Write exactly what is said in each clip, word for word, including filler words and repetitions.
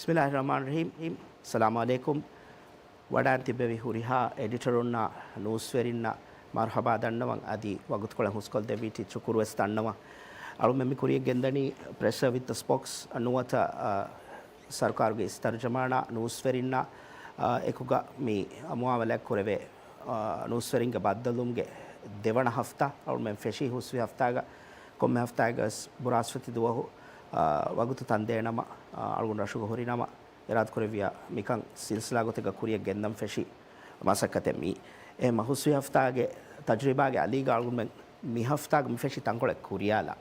ބިސްމިއްލާހި ރަޙްމާނި ރަޙީމް. ސަލާމް ޢަލައިކުމް. ވަޑައިން ތިއްބެވި ހުރިހާ އެޑިޓަރުންނާ ނޫސްވެރިންނަށް މަރުޙަބާ ދަންނަވަން. އަދި ވަގުތުކޮޅެއް ހުސްކޮށްދެއްވީތީ ޝުކުރުވެސް ދަންނަވަން. އަޅުމެން މި ކުރިޔަށް ގެންދަނީ ޕްރެސް ސަރވިސް ދަ ސްޕޯކްސް ނުވަތަ، އަ، ސަރުކާރުގެ އިސް ތަރުޖަމާނާ ނޫސްވެރިންނާ، އަ، އެކުގަ މި މުއާމަލާތް ކުރެވޭ، އަ، ނޫސްވެރިންގެ ބައްދަލުވުމުގެ ދެވަނަ ހަފްތާ. އަޅުމެން ފެށީ ހުސްވި ހަފްތާގަ، ކޮންމެ ހަފްތާއެއްގަވެސް ބުރާސްފަތި ދުވަހު، އަ، ވަގުތު ތަން ދޭނަމަ، އަ، އަޅުގަނޑު ރަށުގަ ހުރިނަމަ، އިރާދަކުރެއްވިޔާ މިކަން ސިލްސިލާ ގޮތެއްގަ ކުރިޔަށް ގެންދަން ފެށި މަސައްކަތެއް މީ. އެހެންމަ ހުސްވި ހަފްތާގެ ތަޖުރިބާގެ އަލީގަ އަޅުގަނޑުމެން މި ހަފްތާގަ މި ފެށި ތަންކޮޅެއް ކުރިޔާލާ.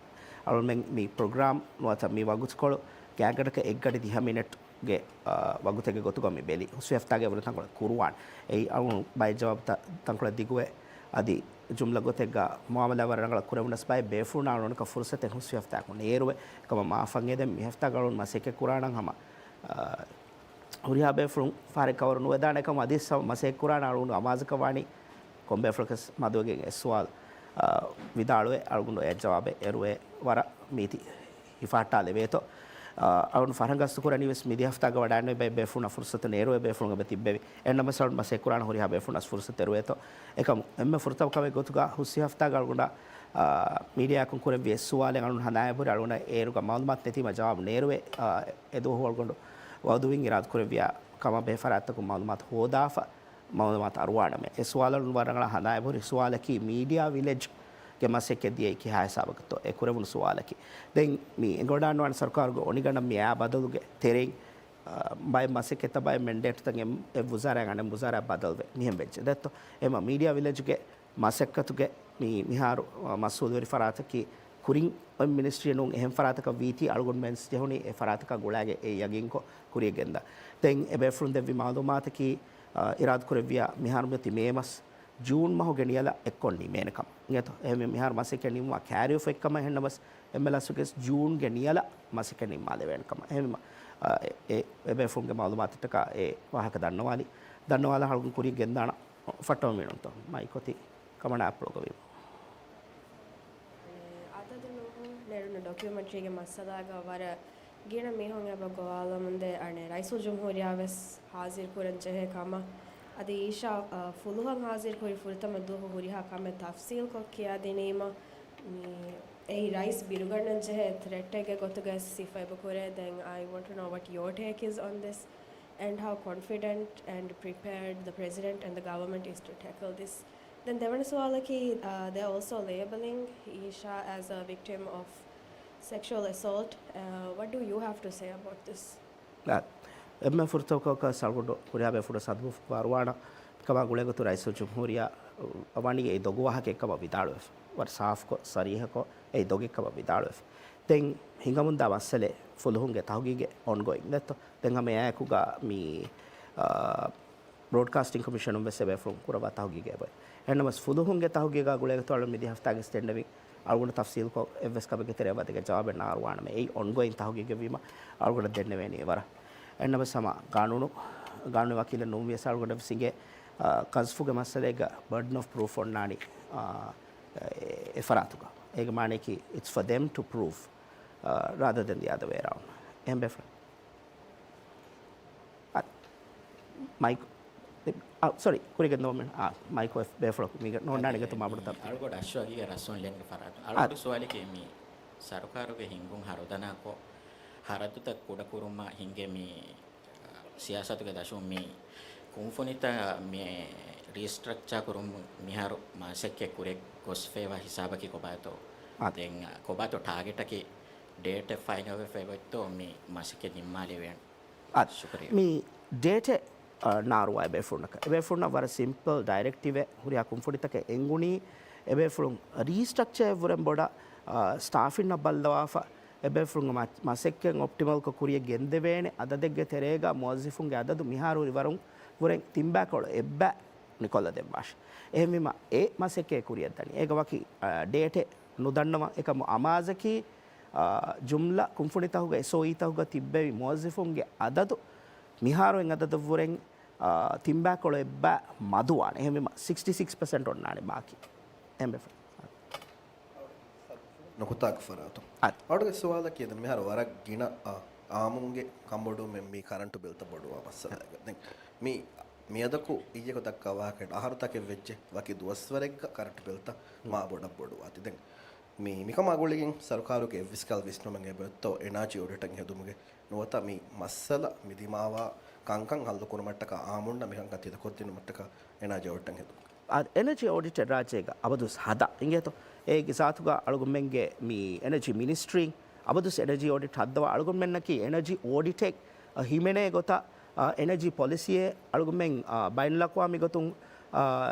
އަޅުގަނޑުމެން މި ޕްރޮގްރާމް ނުވަތަ މި ވަގުތުކޮޅު ގާތްގަނޑަކަށް އެއްގަޑި ދިހަ މިނެޓްގެ، އާ، ވަގުތެއްގެ ގޮތުގަ މި ބެލި. ހުސްވި ހަފްތާގަ އެވަރު ތަންކޮޅެއް ކުރުވާން. އެއީ އަޅުގަނޑު ބައެއް ޖަވާބުތައް ތަންކޮޅެއް ދިގުވެ، އަދި ޖުމްލަ ގޮތެއްގަ މުއާމަލާ ވަރަށް ރަނގަޅަށް ކުރެވުނަސް ބައެއް ބޭފުޅުންނަށް އަޅުގަނޑަކަށް ފުރުސަތެއް ހުސްވި ހަފްތާއަކުން ނޭރުވެ. އެކަމަށް މާފަށް އެދެން މި ހަފްތާގަ އަޅުގަނޑު މަސައްކަތް ކުރާނަން ހަމަ، އާ، ހުރިހާ ބޭފުޅުން ފަހަރެއް ކަވަރު ނުވެދާނެ ކަމަށް އަދި ސަ-، މަސައްކަތް ކުރާނަ އަޅުގަނޑު އަމާޒަކަށް ވާނީ ކޮން ބޭފުޅަކަސް މަދުވެގެން އެ ސުވާލު، އާ، ވިދާޅުވެ އަޅުގަނޑު އެ ޖަވާބެއް އެރުވޭ ވަރަށް މީތި ހިފަހައްޓާލެވޭތޯ. އާ، އަޅުގަނޑު ފަރަހަން ގަސްތު ކުރަނީ ވެސް މި ދިހަ ހަފްތާގަ ވަޑައިންނެވި ބައެއް ބޭފުޅުންނަށް ފުރުސަތު ނޭރުވޭ ބޭފުޅުން އެބަ ތިއްބެވި. އެހެންނަމަވެސް އަޅުގަނޑު މަސައްކަތް ކުރާނަ ހުރިހާ ބޭފުޅުންނަށް ފުރުސަތު އެރުވޭތޯ. އެކަމު އެންމެ ފުރަތަމަ ކަމެއް ގޮތުގަ ހުސްވި ހަފްތާގަ އަޅުގަނޑަށް، އާ، މީޑިއާއަކުން ކުރެއްވި އެއް ސުވާލެއް އަޅުގަނޑު ހަނދާން އެބަހުރި އަޅުގަނޑަށް އޭރުގަ މައުލޫމާތު ނެތީމަ ޖަވާބު ނޭރުވޭ، އާ، އެ ދުވަހު އަޅުގަނޑު ވައުދުވިން އިރާދަކުރެއްވިޔާ ކަމަށް ބެހޭ ފަރާތްތަކުން މައުލޫމާތު ހޯދާފަ، މައުލޫމާތު އަރުވާނަމޭ. އެ ސުވާލަށް ވަރަށް ރަނގަޅަށް ހަނދާން އެބަހުރި ސުވާލަކީ މީޑިއާ ވިލެޖްގެ މަސައްކަތް ދިޔައީ ކިހާ ހިސާބަކަށްތޯ އެ ކުރެވުނު ސުވާލަކީ. ދެން މި އެނގިވަޑާންވާނެ ސަރުކާރުގެ އޮނިގަނޑަށް މި އާ ބަދަލުގެ ތެރެއިން، އާ، ބައެއް މަސައްކަތްތައް ބައެއް މެންޑޭޓްތައް އެ، އެއް ވުޒާރާއިން އަނެއް ވުޒާރާއަށް ބަދަލުވެ މިހެން ވެއްޖެ ދެއްތޯ. އެމަ މީޑިއާ ވިލެޖްގެ މަސައްކަތުގެ މި، މިހާރު، އަ، މަސްއޫލުވެރި ފަރާތަކީ ކުރިން އޮތް މިނިސްޓްރީ ނޫން. އެހެން ފަރާތަކަށް ވީތީ އަޅުގަނޑުމެން ޖެހުނީ އެ ފަރާތަކަށް ގުޅާގެ އެ ޔަގީންކޮށް ކުރިޔަށް ގެންދާ. ދެން އެބޭފުޅުން ދެއްވި މައުލޫމާތަކީ، އަ، އިރާދަކުރެއްވިޔާ މިހާރު މިއޮތީ މޭ މަސް، ޖޫން މަހުގެ ނިޔަލަށް އެއްކޮށް ނިމޭނެ ކަމަށް. އިނގޭތޯ؟ އެހެންވެ މިހާރު މަސައްކަތް ނިމުމާ ކާރިއޮފް އޮތްކަމަށް. އެހެންނަމަސް އެމްއެލްއަސްގެ ޖޫންގެ ނިޔަލަށް މަސައްކަތް ނިންމާލެވޭނެ ކަމަށް. އެހެންވީމަ، އަ، އެ، އެ، އެބޭފުޅުންގެ މައުލޫމާތަށްޓަކާ އެ ވާހަކަ ދަންނަވާލީ، ދަންނަވާލާ އަޅުގަނޑު ކުރިޔަށް ގެންދާނަން. ފައްޓަމަ މީނުންތޯ މައިކޮތި ކަމަނާ އަޕްލޯޑް ވީމަ. އަދަދު ނޫހު ނެރުނު ޑޮކިއުމެންޓްރީގެ މައްސަލާގަ ވަރަށް ގިނަ މީހުން އެބަ ގޮވާލަމުންދޭ، އަނެއް ރައީސުލްޖުމްހޫރިއްޔާ ވެސް ހާޒިރު ކުރަން ޖެހޭ ކަމަށް. އަދި އީޝާ، އަ، ފުލުހަށް ހާޒިރު ކުރި ފުރަތަމަ ދުވަހު ހުރިހާ ކަމެއް ތަފްސީލްކޮށް ކިޔާދިނީމަ، މި އެއީ ރައީސް ބިރުގަންނަން ޖެހޭ ތްރެޓެއްގެ ގޮތުގަ ސިފަ އެބަ ކުރޭ. ދެން I want to know what your take is on this and how confident and prepared the president and the government is to tackle this. ދެން ދެވަނަ ސުވާލަކީ، uh, they're also labeling Isha as a victim of sexual assault. Uh, what do you have to say about this? އާ، އެންމެ ފުރަތަމަ ކަމަކަށް އަޅުގަނޑު ހުރިހާ ބޭފުޅުން ސަދުމަފު ވާރުވާނަ ކަމާ ގުޅޭގޮތު ރައީސުލްޖުމްހޫރިއްޔާ ވަނީ އެއީ ދޮގު ވާހަކައެއް ކަމަށް ވިދާޅުވެފަ. ވަރަށް ސާފުކޮށް، ސަރީހަކޮށް އެއީ ދޮގެއް ކަމަށް ވިދާޅުވެފަ. ދެން ހިނގަމުންދާ މައްސަލައެއް ފުލުހުންގެ ތަހުގީގެއް އޮންގޯއިން ދެއްތޯ. ދެން ހަމަ އެއާއެކުގަ މި، އާ، ބްރޯޑްކާސްޓިން ކޮމިޝަނުން ވެސް އެބޭފުޅުން ކުރައްވާ ތަހުގީގެއް އެބައޮތް. އެހެންނަމަސް ފުލުހުންގެ ތަހުގީގާ ގުޅޭގޮތު އަޅުން މިދި ހަފްތާގެ ސްޓެންޑެވިން އަޅުގަނޑު ތަފްސީލްކޮށް އެއްވެސް ކަމެއްގެ ތެރެއަށް ވަދެގެން ޖަވާބެއް ނާރުވާނަމޭ. އެއީ އޮންގޯއިން ތަހުގީގެއްވީމަ އަޅުގަނޑަށް ދެންނެވޭނީ އެވަރަށް. އެހެންނަމަސް ހަމަ ގާނޫނު، ގާނޫނު ވަކީލެއް ނޫންވިޔަސް އަޅުގަނޑަށް ވެސް އިނގޭ، އާ، ޤަޒްފުގެ މައްސަލައިގަ ބަރޑަން އޮފް ޕްރޫފް އޮންނާނީ، އާ، އެ، އެ ފަރާތުގަ. އޭގެ މާނަޔަކީ it's for them to prove, އާ، rather than the other way around. އެހެން ބޭފުޅުން. އަ، މައިކް، އަ، ސޮރީ، ކުރިގެން ދޯމެން. އާ، މައިކް ވެ ބޭފުޅަކު މީގަ ނޯންނާނެ ގެތު މާބޮޑު ތައް. އަޅުގަޑު އަށްވަގީގަ ރަސްވަން ލެންގެ ފަރާތު. އަ، އަޅުގަޑު ސުވާލެކޭ މި ސަރުކާރުގެ ހިންގުން ހަރުދަނާކޮށް، ހަރަދުތައް ކުޑަކުރުމަށް ހިނގޭ މި، އަ، ސިޔާސަތުގެ ދަށުން މި ކުންފުނިތައް މި ރީސްޓްރަކްޗާ ކުރުމުން މިހާރު މަސައްކަތް ކުރެ ގޮސްފައިވާ ހިސާބަކީ ކޮބާތޯ؟ އާ. ދެން ކޮބާތޯ ޓާގެޓަކީ ޑޭޓެއް ފައިނަލްވެފައި އޮތްތޯ މި މަސައްކަތް ނިންމާލެވޭނެ؟ އާ، ޝުކުރިއްޔާ. މި ޑޭޓެއް، އާ، ނާރުވާ އެބޭފުޅުންނަކަށް. އެބޭފުޅުންނަށް ވަރަށް ސިމްޕަލް ޑައިރެކްޓިވެއް ހުރިހާ ކުންފުނިތަކެއް އެނގުނީ، އެބޭފުޅުން ރީސްޓްރަކްޗަރެއްވުރެން ބޮޑަށް، އާ، ސްޓާފިންނަށް ބައްލަވާފަ، އެބޭފުޅުން މަ-، މަސައްކަތް އޮޕްޓިމަލްކޮށް ކުރިޔަށް ގެންދެވޭނެ އަދަދެއްގެ ތެރޭގަ މުވައްޒިފުންގެ އަދަދު މިހާރު ވަރުން ވުރެން ތިންބައިކޮޅު އެއްބައި ނިކޮށްލަދެއްވާށި. އެހެންވީމަ އެ މަސައްކަތް ކުރިޔަށްދަނީ. އޭގަ ވަކި، އާ، ޑޭޓެއް ނުދަންނަވަން އެކަމު އަމާޒަކީ، އާ، ޖުމްލަ ކުންފުނިތަކުގަ އެސްއޯއީތަކުގަ ތިއްބެވި މުވައްޒިފުންގެ އަދަދު މިހާރު އެއް އަދަދަށްވުރެން، އާ، ތިންބައިކޮޅު އެއްބައި މަދުވާނެ. އެހެންވީމަ ސިކްސްޓީ ސިކްސް ޕަސެންޓް އޮންނާނެ ބާކީ. އެހެންވެފަ. ނުކުތާގެ ފަރާތުން. އަދި. އަޅުގެ ސުވާލަކީ ދެން މިހާރު ވަރަށް ގިނަ، އާ، އާއްމުންގެ ކަންބޮޑުވުމެއް މީ ކަރަންޓު ބިލްތައް ބޮޑުވާ މައްސަލައެއްގަ. ދެން މީ މިއަދަކު އިއްޔެކު ދައްކާ ވާހަކައެއް އަހަރުތަކެއް ވެއްޖެ ވަކި ދުވަސްވަރެއްގަ ކަރަންޓު ބިލްތައް މާ ބޮޑަށް ބޮޑުވާތީ. ދެން މީ މިކަމާ ގުޅިގެން ސަރުކާރުގެ އެއްވެސް ކަހަލަ ވިސްނުމެއް އެބައޮތްތޯ އެނާޖީ އޮޑިޓަށް ހެދުމުގެ ނުވަތަ މި މައްސަލަ މި ދިމާވާ ކަންކަން ހައްލު ކުރުމަށްޓަކާ އާއްމުންނަށް މިކަންކަން ތިލަކޮށްދިނުމަށްޓަކާ އެނާޖީ އޮޑިޓަށް ހެދުމުގެ. އާ، އެނަޖީ އޮޑިޓެއް ރާއްޖޭގަ އަބަދުވެސް ހަދާ އިނގޭތޯ. އޭގެ ޒާތުގަ އަޅުގަނޑުމެންގެ މި އެނަޖީ މިނިސްޓްރީން އަބަދުވެސް އެނަޖީ އޮޑިޓް ހައްދަވާ އަޅުގަނޑުމެންނަކީ އެނަޖީ އޮޑިޓެއް، އަ، ހިމެނޭ ގޮތަށް، އަ، އެނަޖީ ޕޮލިސީއެއް އަޅުގަނޑުމެން، އަ، ބައިނަލްއަޤްވާމީ ގޮތުން، އަ،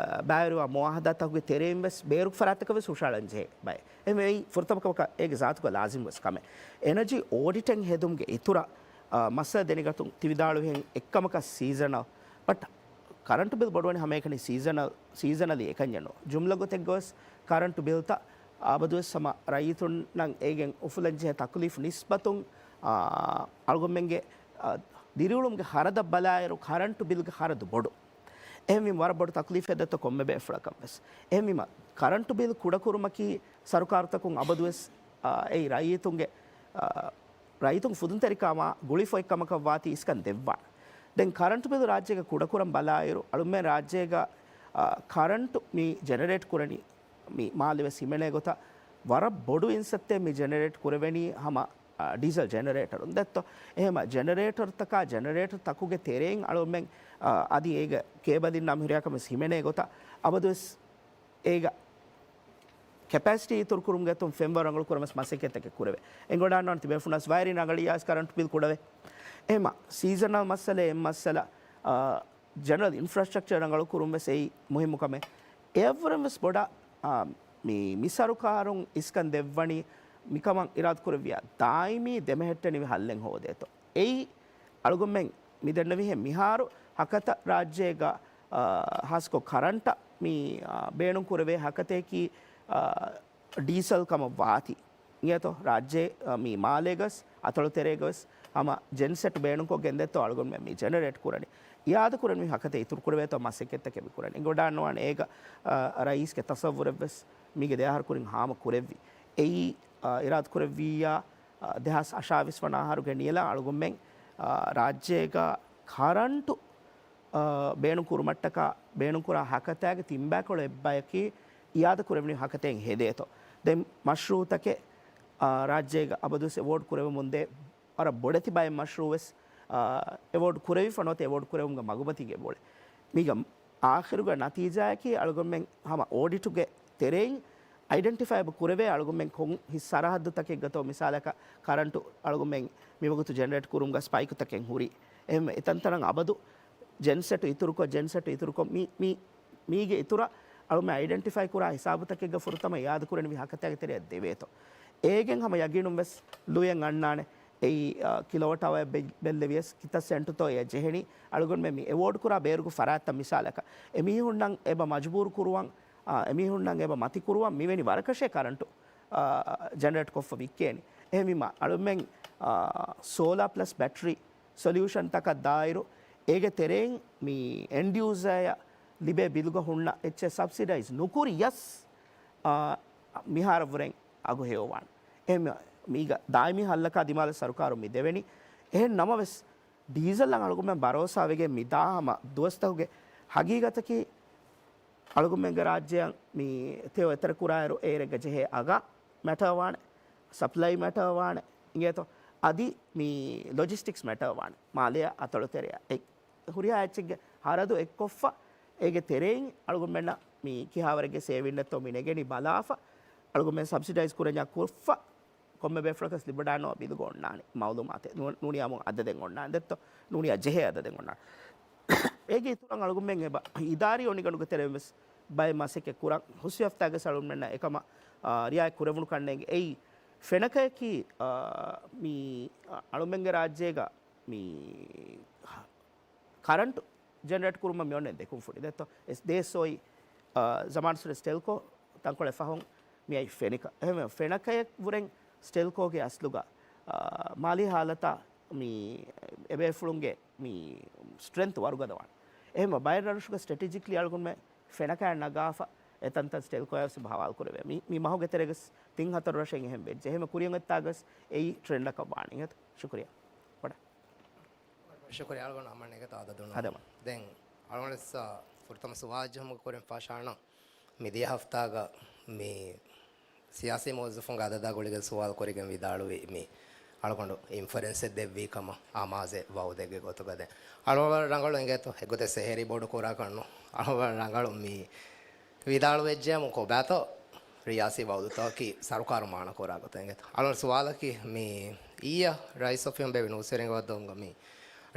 ބައިވެރިވާ މުއާހަދާތަކުގެ ތެރެއިން ވެސް ބޭރު ފަރާތްތަކަށް ވެސް ހުށަހަޅަން ޖެހޭ ބައެއް. އެހެންވެ، އެއީ ފުރަތަމަ ކަމަކަށް އޭގެ ޒާތުގަ ލާޒިމް ވެސް ކަމެއް. އެނަޖީ އޮޑިޓެއް ހެދުމުގެ އިތުރަށް، އަ، މައްސަލަ ދެނެގަތުން ތި ވިދާޅުވިހެން އެއްކަމަކަށް ސީޒަނަލް، ބަޓް ކަރަންޓު ބިލް ބޮޑުވަނީ ހަމައެކަނި ސީޒަނަލް، ސީޒަނަލީ އެކަންޏެއް ނޫން. ޖުމްލަ ގޮތެއްގަވެސް ކަރަންޓު ބިލްތައް އަބަދުވެސް ހަމަ ރައްޔިތުންނަށް އޭގެން އުފުލަންޖެހޭ ތަކުލީފު ނިސްބަތުން، އާ، އަޅުގަނޑުމެންގެ، އާ، ދިރިއުޅުމުގެ ހަރަދަށް ބަލާއިރު ކަރަންޓު ބިލްގެ ހަރަދު ބޮޑު. އެހެންވީމަ ވަރަށް ބޮޑު ތަކުލީފެއް ދެއްތޯ ކޮންމެ ބޭފުޅަކަށް ވެސް. އެހެންވީމަ ކަރަންޓު ބިލް ކުޑަކުރުމަކީ ސަރުކާރުތަކުން އަބަދުވެސް، އާ، އެއީ ރައްޔިތުންގެ، އާ، ރައްޔިތުން ފުދުންތެރިކަމާ ގުޅިފައި ކަމަކަށް ވާތީ އިސްކަން ދެއްވާނެ. ދެން ކަރަންޓު ބިލު ރާއްޖޭގަ ކުޑަކުރަން ބަލާއިރު، އަޅުމެން ރާއްޖޭގަ، އާ، ކަރަންޓު މި ޖެނެރޭޓް ކުރަނީ، މި މާލެ ވެސް ހިމެނޭ ގޮތަށް ވަރަށް ބޮޑު އިންސައްތައެއް މި ޖެނެރޭޓް ކުރެވެނީ ހަމަ، އާ، ޑީސަލް ޖެނެރޭޓަރުން ދެއްތޯ. އެހެމަ ޖެނެރޭޓަރުތަކާ ޖެނެރޭޓަރު ތަކުގެ ތެރެއިން އަޅުމެން، އާ، އަދި އޭގެ ކޭބަލިންނާ މިހުރިހާ ކަމެއް ހިމެނޭ ގޮތަށް އަބަދުވެސް އޭގަ ކެޕޭސިޓީ އިތުރު ކުރުމުގެ އަތުން ފެންވަރު ރަނގަޅު ކުރަން ވެސް މަސައްކަތްތަކެއް ކުރެވޭ. އެނގިވަޑާންވާނެ ތިބޭފުޅުންނަށް ވައިރިން ރަނގަޅިއްޔާ ވެސް ކަރަންޓު ބިލް ކުޑަވޭ. އެހެމަ ސީޒަނަލް މައްސަލައެއް މައްސަލަ، އާ، ޖެނެރަލް އިންފްރާސްޓްރަކްޗަރ ރަނގަޅު ކުރުން ވެސް އެއީ މުހިއްމު ކަމެއް. އެއަށްވުރެން ވެސް ބޮޑަށް، އާ، މި، މި ސަރުކާރުން އިސްކަން ދެއްވަނީ މިކަމަށް އިރާދަ ކުރެއްވިޔާ ދާއިމީ ދެމެހެއްޓެނިވި ހައްލެއް ހޯދޭތޯ. އެއީ އަޅުގަނޑުމެން މި ދެންނެވިހެން މިހާރު ހަކަތަ ރާއްޖޭގަ، އާ، ހާސްކޮށް ކަރަންޓަށް މި، އާ، ބޭނުން ކުރެވޭ ހަކަތައަކީ، އާ، ޑީސަލް ކަމަށް ވާތީ. އިނގޭތޯ ރާއްޖޭ، އާ، މި މާލޭގަސް އަތޮޅު ތެރޭގަސް ހަމަ ޖެންސެޓް ބޭނުންކޮށް ގެންދެއްތޯ އަޅުގަނޑުމެން މި ޖެނެރޭޓް ކުރަނީ. އިއާދަ ކުރަންވީ ހަކަތަ އިތުރު ކުރެވޭތޯ މަސައްކަތްތަކެއް މި ކުރަނީ. އެނގިވަޑާންވާނެ އޭގަ، އާ، ރައީސްގެ ތަސައްވުރެއްވެސް މީގެ ދެ އަހަރު ކުރިން ހާމަ ކުރެއްވި. އެއީ، އާ، އިރާދަ ކުރެއްވިއްޔާ، އާ، ދެހާސް އަށާވީސް ވަނަ އަހަރުގެ ނިޔަލަށް އަޅުގަނޑުމެން، އާ، ރާއްޖޭގަ ކަރަންޓު، އާ، ބޭނުން ކުރުމަށްޓަކާ ބޭނުން ކުރާ ހަކަތާގެ ތިން ބައިކޮޅު އެއްބަޔަކީ އިއާދަ ކުރެވެނިވި ހަކަތައިން ހެދޭތޯ. ދެން މަޝްރޫއުތަކެއް، އާ، ރާއްޖޭގަ އަބަދުވެސް އެވޯޑް ކުރެވެމުންދޭ ވަރަށް ބޮޑެތި ބައެއް މަޝްރޫއު ވެސް، އާ، އެވޯޑް ކުރެވިފަ ނުވަތަ އެވޯޑް ކުރެވުމުގެ މަގުމަތީގެ އެބައުޅޭ. މީގަ އާޚިރުގެ ނަތީޖާއަކީ އަޅުގަނޑުމެން ހަމަ އޯޑިޓުގެ ތެރެއިން އައިޑެންޓިފައި އެބަ ކުރެވޭ އަޅުގަނޑުމެން ކޮން ހިސް ސަރަހައްދުތަކެއްގަތޯ މިސާލަކަށް ކަރަންޓު އަޅުގަނޑުމެން މިވަގުތު ޖެނެރޭޓް ކުރުމުގަ ސްޕައިކުތަކެއް ހުރީ. އެހެން އެތަންތަނަށް އަބަދު ޖެންސެޓު އިތުރުކޮށް، ޖެންސެޓު އިތުރުކޮށް މި، މި، މީގެ އިތުރަށް އަޅުމެން އައިޑެންޓިފައި ކުރާ ހިސާބުތަކެއްގަ ފުރަތަމަ އިއާދަ ކުރެނިވި ހަކަތާގެ ތެރެއަށް ދެވޭތޯ. އޭގެން ހަމަ ޔަގީނުން ވެސް ލުޔެއް އަންނާނެ. އެއީ، އާ، ކިލޯވަޓް އަވަރ ބެ-، ބެއްލެވިޔަސް ކިތައް ސެންޓުތޯ އެ ޖެހެނީ. އަޅުގަނޑުމެން މި އެވޯޑް ކުރާ ބޭރުގެ ފަރާތްތައް މިސާލަކަށް އެމީހުންނަށް އެބަ މަޖުބޫރު ކުރުވަން، އާ، އެމީހުންނަށް އެބަ މަތި ކުރުވަން މިވެނި ވަރަކަށޭ ކަރަންޓު، އާ، ޖެނެރޭޓް ކޮށްފަ ވިއްކޭނީ. އެހެންވީމަ އަޅުމެން، އާ، ސޯލާ ޕްލަސް ބެޓްރީ ސޮލިއުޝަންތަކަށް ދާއިރު، އޭގެ ތެރެއިން މި އެންޑް ޔޫޒަރޔަށް ލިބޭ ބިލުގަ ހުންނަ އެއްޗެއް ސަބްސިޑައިޒް ނުކުރިޔަސް، އާ، މިހާރަށްވުރެން އަގު ހެޔޮވާނެ. އެހެން މީގަ ދާއިމީ ހައްލަކާ ދިމާލަށް ސަރުކާރުން މި ދެވެނީ. އެހެން ނަމަވެސް، ޑީސަލްއަށް އަޅުގަނޑުމެން ބަރޯސާވެގެން މި ދާ ހަމަ ދުވަސްތަކުގެ ހަގީގަތަކީ، އަޅުގަނޑުމެންގެ ރާއްޖެއަށް މި ތެޔޮ އެތެރެ ކުރާއިރު އޭރެއްގަ ޖެހޭ އަގާ މެޓަރ ވާނެ، ސަޕްލައި މެޓަރ ވާނެ، އިނގޭތޯ؟ އަދި މި ލޮޖިސްޓިކްސް މެޓަރ ވާނެ، މާލެއާ އަތޮޅު ތެރެއާ އެ ހުރިހާ އެއްޗެއްގެ ހަރަދު އެއްކޮށްފަ، އޭގެ ތެރެއިން އަޅުގަނޑުމެންނަށް މި ކިހާވަރެއްގެ ސޭވިން ނެތްތޯ މި ނެގެނީ ބަލާފަ، އަޅުގަނޑުމެން ސަބްސިޑައިޒް ކުރަންޏާ ކޮށްފަ، ކޮންމެ ބޭފުޅަކަސް ލިބިވަޑާނަވާ ބިލުގަ އޮންނާނެ މައުލޫމާތެއް. ނޫ-، ނޫނީ އާއްމު އަދަދެއް އޮންނާނެ ދެއްތޯ؟ ނޫނީ ޖެހޭ އަދަދެއް އޮންނާނެ. އޭގެ އިތުރަށް އަޅުގަނޑުމެން އެބަ އިދާރީ އޮނިގަނޑުގެ ތެރެއިން ވެސް ބައެއް މަސައްކަތް ކުރަން ހުސްވެފަތާގަސް އަޅުގަނޑުމެންނަށް އެކަމަށް، އާ، ރިއާޔަތް ކުރެވުނު ކަންނޭނގެ. އެއީ ފެނަކަޔަކީ، އާ، މި، އާ، އަޅުމެންގެ ރާއްޖޭގަ މި ކަރަންޓު ޖެނެރޭޓް ކުރުމަށް މި އޮންނަ ދެކުންފުނި ދެއްތޯ؟ އެސް ދޭސް އޮތް، އާ، ޒަމާން ސުރެ ސްޓެލްކޯ ތަންކޮޅެއް ފަހުން މިއައި ފެނިކަ. އެހެންވެ، ފެނަކަޔަށް ވުރެން ސްޓެލްކޯގެ އަސްލުގަ، އާ، މާލީ ހާލަތާ މި އެބޭފުޅުންގެ މި ސްޓްރެންތު ވަރުގަދަވާނެ. އެހެންވެ، ބައެއް ރަށްރަށުގަ ސްޓްރެޓެޖިކްލީ އަޅުގަނޑުމެން ފެނަކަޔަށް ނަގާފަ، އެތަންތަން ސްޓެލްކޯއާ ވެސް އެބަ ހަވާލު ކުރެވޭ. މި، މި މަހުގެ ތެރޭގަސް ތިން ހަތަރު ރަށެއް އެހެން ވެއްޖެ. އެހެންވެ، ކުރިއަށް އޮތްތާގަސް އެއީ ޓްރެންޑަކަށް ވާނެ. އިނގޭތަ؟ ޝުކުރިއްޔާ. ޝުކުރިއްޔާ އަޅުގަނޑު އަމަން އެގޮތަށް އާދަ ދުނު. އާދަ އަމަން. ދެން އަޅުގަނޑު ވެސް، އާ، ފުރަތަމަ ސުވާލު ޖެހުމުގެ ކުރިން ފާށާނަ މިދިޔަ ހަފްތާގަ މި ސިޔާސީ މުވައްޒަފުންގެ އަދަދާ ގުޅިގެން ސުވާލު ކުރިގެން ވިދާޅުވި މި އަޅުގަނޑު އިންފަރެންސެއް ދެއްވީ ކަމަށް އަމާޒެއް ވައުދެއްގެ ގޮތުގަ. ދެން އަޅުގަނޑު ރަނގަޅު އިނގޭތޯ އެގޮތަށް ސެހެރީ ބޮޑު ކުރާކަށް ނޫން. އަޅުގަނޑު ރަނގަޅު މި ވިދާޅުވެއްޖެއަމު ކޮބާތޯ ރިޔާސީ ވައުދުތަކަކީ ސަރުކާރު މާނަ ކުރާ ގޮތަށް އިނގޭތޯ. އަޅުގަނޑު ސުވާލަކީ މި އިއްޔަ ރައީސް އޮފީހުން ބޭއްވި ނޫސްވެރިންގެ ވައްދަވުމުގަ މި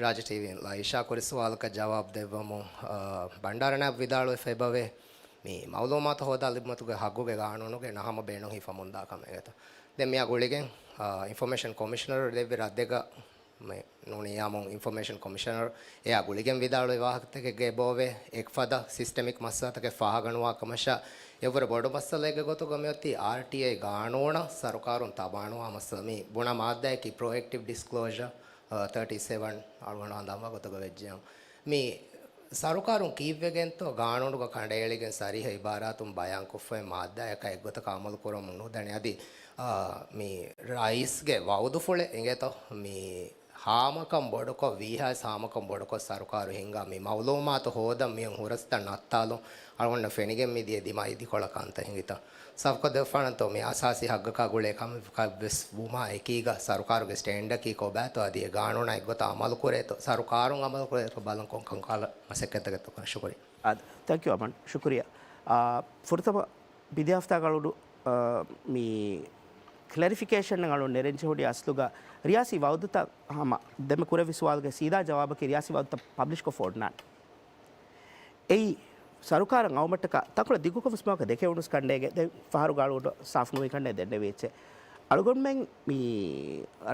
ރާއްޖެ ޓީވީން ލައިޝާ ކުރި ސުވާލަކަށް ޖަވާބު ދެއްވަމުން، އާ، ބަންޑާރަ ނައިބް ވިދާޅުވެފަ އެބަވޭ. މި މައުލޫމާތު ހޯދާ ލިބުމަތުގެ ހައްގުގެ ގާނޫނުގެ ނަހަމަ ބޭނުން ހިފަމުންދާ ކަމެއް އެތަ. ދެން މިއާ ގުޅިގެން، އާ، އިންފޮމޭޝަން ކޮމިޝަނަރު ދެއްވި ރައްދެއްގަ މި ނޫނީ އާއްމު އިންފޮމޭޝަން ކޮމިޝަނަރު އެއާ ގުޅިގެން ވިދާޅުވި ވާހަކަތަކެއްގަ އެބައޮވޭ، އެކަ ފަދަ ސިސްޓެމިކް މައްސަލަތަކެއް ފާހަގަނުވާ ކަމަށާ، އެއަށްވުރެ ބޮޑު މައްސަލައެއްގެ ގޮތުގަ މިއޮތީ އާރްޓީއައި ގާނޫނަށް ސަރުކާރުން ތަބާނުވާ މައްސަލަ. މި ބުނާ މާއްދާއަކީ ޕްރޮއެކްޓިވް ޑިސްކްލޯޝަ، އާ، ތާޓީ ސެވަން އަޅުގަނޑު ހަނދާންވާ ގޮތުގަ ވެއްޖެއަމު. މި ސަރުކާރުން ކީއްވެގެންތޯ ގާނޫނުގަ ކަނޑައެޅިގެން ސަރީހަ އިބާރާތުން ބަޔާންކޮށްފައި މާއްދާއަކާ އެއްގޮތަކަށް އަމަލު ކުރަމުން ނުދަނީ. އަދި، އާ، މި ރައީސްގެ ވައުދުފުޅެއް އިނގޭތޯ މި ހާމަކަން ބޮޑުކޮށް، ވީހާވެސް ހާމަކަން ބޮޑުކޮށް ސަރުކާރު ހިންގާ މި މައުލޫމާތު ހޯދަން މިއޮން ހުރަސްތައް ނައްތާލުން އަޅުގަނޑަށް ފެނިގެން މިދިޔަ ދިމާ އިދިކޮޅަށް ކަންތައް ހިނގިތަ. ސަފްކޮށްދެއްވާނަންތޯ މި އަސާސީ ހައްގަކާ ގުޅޭ ކަމެއް ވެސް ވުމާ އެކީގަ ސަރުކާރުގެ ސްޓޭންޑަކީ ކޮބާތޯ އަދި އެ ގާނޫނާ އެއްގޮތަށް އަމަލު ކުރޭތޯ، ސަރުކާރުން އަމަލު ކުރޭތޯ ބަލަން ކޮން ކަންކަހަލަ މަސައްކަތްތަކެއްތޯ. ޝުކުރިއްޔާ. އާދަ، ތެންކް ޔޫ އަމަން. ޝުކުރިއްޔާ. އާ، ފުރަތަމަ މިދިޔަ ހަފްތާގަ އަޅުގަނޑު، އާ، މި ކްލެރިފިކޭޝަން އަޅުގަނޑު ނެރެންޖެހުނީ އަސްލުގަ ރިޔާސީ ވައުދުތައް ހަމަ ދެންމެ ކުރެއްވި ސުވާލުގެ ސީދާ ޖަވާބަކީ ރިޔާސީ ވައުދުތައް ޕަބްލިޝްކޮށްފަ އޮންނާނެ. އެއީ ސަރުކާރަށް އައުމަށްޓަކާ ތަންކޮޅެއް ދިގުކޮށް ވެސް މިވާހަކަ ދެކެވުނުސް ކަންނޭނގެ. ދެން ފަހަރުގަ އަޅުގަނޑު ސާފު ނުވި ކަންނޭނގެ ދެންނެވި އެއްޗެއް. އަޅުގަނޑުމެން މި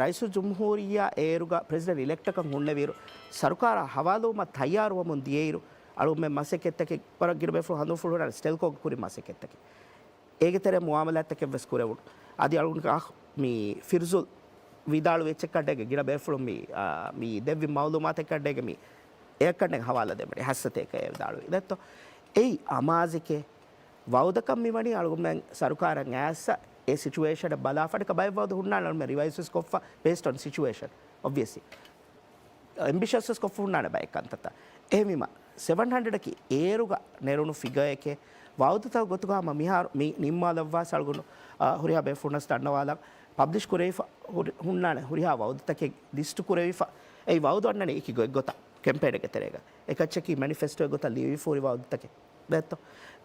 ރައީސުލްޖުމްހޫރިއްޔާ އޭރުގަ ޕްރެޒިޑެންޓް އިލެކްޓަކަށް ހުންނެވިއިރު، ސަރުކާރާ ހަވާލުވުމަށް ތައްޔާރުވަމުން ދިޔައިރު، އަޅުގަނޑުމެން މަސައްކަތްތަކެއް ވަރަށް ގިނަ ބޭފުޅުން ހަނދުންފުޅު ހުންނާނެ ސްޓެލްކޯގެ ކުރި މަސައްކަތްތަކެއް. އޭގެ ތެރޭ މުއާމަލާތްތަކެއް ވެސް ކުރެވުނު. އަދި އަޅުގަނޑު މި ފިރުޒުލް ވިދާޅުވި އެއްޗެއް ކަނޑޭގެ ގިނަ ބޭފުޅުން މި، އާ، މި ދެއްވި މައުލޫމާތެއް ކަނޑޭގެ މި އެއަށް ކަނޑޭގެ ހަވާލަ ދެމެނީ ހައްސަތޭކައޭ ވިދާޅުވި. ދެއްތޯ؟ އެއީ އަމާޒެކޭ. ވައުދަކަށް މިވަނީ އަޅުގަނޑުމެން ސަރުކާރަށް އައިސް އެ ސިޗުއޭޝަނަށް ބަލާފަ އަނެއްކާ ބައެއް ވައުދު ހުންނާނެ އަޅުގަނޑުމެން ރިވައިޒް ވެސް ކޮށްފަ based on situation obviously. އެމްބިޝަސް ވެސް ކޮށްފަ ހުންނާނެ ބައެއް ކަންތައްތައް. އެހެންވީމަ، ސެވަން ހަންޑްރެޑަކީ އޭރުގަ ނެރުނު ފިގައެކޭ. ވައުދުތައް ގޮތުގަ ހަމަ މިހާރު މި ނިންމާލައްވާސް އަޅުގަނޑު، އާ، ހުރިހާ ބޭފުޅުންނަސް ދަންނަވާލަން ޕަބްލިޝް ކުރެވިފަ ހުރި، ހުންނާނެ ހުރިހާ ވައުދުތަކެއް ލިސްޓު ކުރެވިފަ. އެއީ ވައުދު އަންނަނީ އެކި ގޮތްގޮތަށް ކެމްޕޭނެއްގެ ތެރޭގަ. އެކައްޗަކީ މެނިފެސްޓޯ ގޮތަށް ލިޔުއްވިފަ ހުރި ވައުދުތަކެއް. ދެއްތޯ؟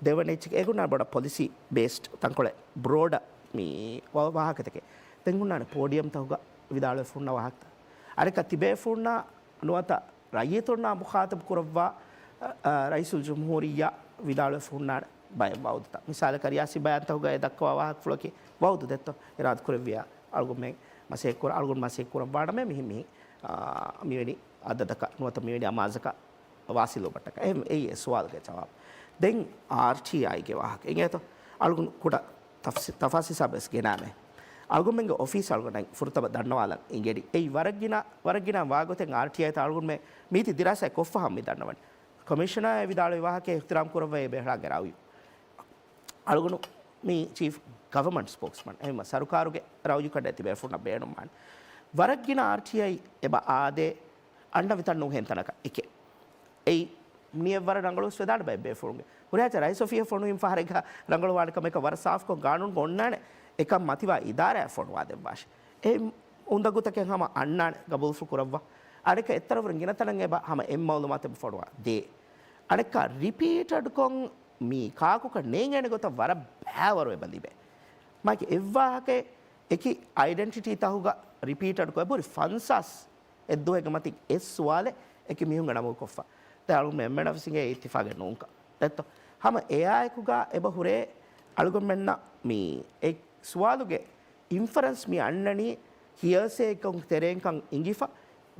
ދެވަނަ އެއްޗެކޭ އެގޮތުން ބޮޑަށް ޕޮލިސީ ބޭސްޑް ތަންކޮޅެއް ބްރޯޑަށް މި ވާ-، ވާހަކަތަކެއް. ދެން ހުންނާނެ ޕޯޑިއަމްތަކުގަ ވިދާޅުވެފަ ހުންނަ ވާހަކަތައް. އަނެއްކާ ތިބޭފުޅުންނާ ނުވަތަ ރައްޔިތުންނާ މުޚާތަބު ކުރައްވާ، އަ، އަ، ރައީސުލްޖުމްހޫރިއްޔާ ވިދާޅުވެފަ ހުންނާނެ ބައެއް ވައުދުތައް. މިސާލަކަށް ރިޔާސީ ބަޔާންތަކުގައި ދައްކަވާ ވާހަކަފުޅަކީ ވައުދު ދެއްތޯ؟ އިރާދަ ކުރެއްވިޔާ އަޅުގަނޑުމެން މަސައްކަތް ކުރަ-، އަޅުގަނޑު މަސައްކަތް ކުރައްވާނަމޭ މިހި-، މިހި، އާ، މިވެނި އަދަދަކަށް ނުވަތަ މިވެނި އަމާޒަކަށް ވާސިލުވުމަށްޓަކާ. އެހެން އެއީ އެ ސުވާލުގެ ޖަވާބު. ދެން އާރްޓީއައިގެ ވާހަކަ އިނގޭތޯ؟ އަޅުގަނޑު ކުޑަ ތަފްސި-، ތަފާސް ހިސާބެއް ވެސް ގެނާމޭ. އަޅުގަނޑުމެންގެ އޮފީސް އަޅުގަނޑަށް ފުރަތަމަ ދަންނަވާލަން އިނގެނީ. އެއީ ވަރަށް ގިނަ، ވަރަށް ގިނަ ވާގޮތެއް އާރްޓީއައިތައް އަޅުގަނޑުމެން މީތި ދިރާސާ ކޮށްފަ ހަމަ މި ދަންނަވަނީ. ކޮމިޝަނާއޭ ވިދާޅުވި ވާހަކައެއް އިޙްތިރާމް ކުރައްވައި އެބަ އެޅާން ރައުޔު. އަޅުގަނޑު މީ ޗީފް ގަވަރމަންޓް ސްޕޯކްސްމަން. އެހެންވީމަ ސަރުކާރުގެ ރައުޔު ކަނޑައެޅި ތިބޭފުޅުންނަށް ބޭނުންވާނެ. ވަރަށް ގިނަ އާރްޓީއައި އެބަ އާދޭ އަންނަ ވިތަން ނޫން ހެން ތަނަކަށް އެކެއް. އެއީ މިއަށް ވަރަށް ރަނގަޅުވެސް ވެދާނެ ބައެއް ބޭފުޅުންގެ. ހުރިހާ ރައީސް އޮފީހަށް ފޮނުވީމަ ފަހަރެއްގަ ރަނގަޅުވާނެ ކަމަކަށް ވަރަށް ސާފުކޮށް ގާނޫނުގަ އޮންނާނެ އެކަން މަތިވާ އިދާރާއަށް ފޮނުވާ ދެއްވާށޭ. އެ އުނދަގޫތަކެއް ހަމަ އަންނާނެ ގަބޫލުފުޅު ކުރައްވާ. އަނެއްކާ އެއްތަރަފުރިން ގިނަ ތަނަށް އެބަ ހަމަ އެއް މައުލޫމާތެއް ފޮނުވާ ދޭ. އަނެއްކާ ރިޕީޓެޑްކޮށް މި ކާކުކަން ނޭނގޭނެ ގޮތަށް ވަރަށް ބައިވަރު އެބަ ލިބޭ. މާކި އެއްވާހަކައެއް އެކި އައިޑެންޓިޓީ ތަކުގަ ރިޕީޓެޑްކޮށް އެބަހުރި ފަންސާސް އެއްދުވަހެއްގެ މަތިން އެއް ސުވާލެއް އެކި މީހުންގެ ނަމުގަ ކޮށްފަ. ދެން އަޅުގަނޑު އެންމެނަށް ވެސް އިނގޭ އިއްތިފާގެއް ނޫންކަން. ދެއްތޯ؟ ހަމަ އެއާއެކުގަ އެބަ ހުރޭ އަޅުގަނޑުމެންނަށް މި އެ ސުވާލުގެ އިންފަރެންސް މި އަންނަނީ ހިޔާސޭކޮން ތެރޭންކަން އިނގިފަ،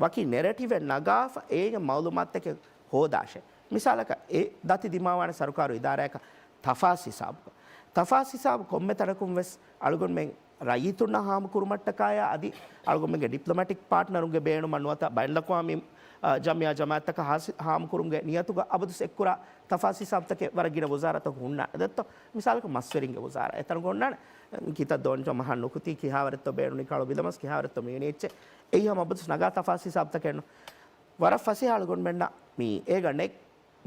ވަކި ނެރެޓިވެއް ނަގާފަ އޭގެ މައުލޫމާތުތަކެއް ހޯދާށޭ. މިސާލަކަށް އެ ދަތި ދިމާވާނެ ސަރުކާރު އިދާރާއަކަށް ތަފާސް ހިސާބުގަ. ތަފާސް ހިސާބު ކޮންމެ ތަނަކުން ވެސް އަޅުގަނޑުމެން ރައްޔިތުންނާ ހާމަކުރުމަށްޓަކާއި އަދި އަޅުގަނޑުމެންގެ ޑިޕްލޮމެޓިކް ޕާޓްނަރުންގެ ބޭނުމަށް ނުވަތަ ބައިނަލްއަޤްވާމީ، އަ، ޖަމިއްޔާ ޖަމާއަތްތަކަށް ހާސި-، ހާމަކުރުމުގެ ނިޔަތުގަ އަބަދުސް އެއްކުރާ ތަފާސް ހިސާބުތަކެއް ވަރަށް ގިނަ ވުޒާރާތަކު ހުންނާނެ. ދެއްތޯ؟ މިސާލަކަށް މަސްވެރިންގެ ވުޒާރާ. އެތަނުގަ ހުންނާނެ، އަ، ކިތައް ދޯންޗޮ މަހަށް ނުކުތީ ކިހާވަރެއްތޯ ބޭނުނީ ކަޅު ބިލަމަސް ކިހާވަރެއްތޯ މިވެނި އެއްޗެއް. އެއީ ހަމަ އަބަދުސް ނަގާ ތަފާސް ހިސާބުތަކެއް ނޫން. ވަރަށް ފަސޭހަ އަޅުގަނޑުމެންނަށް މި އޭގަ ނެގް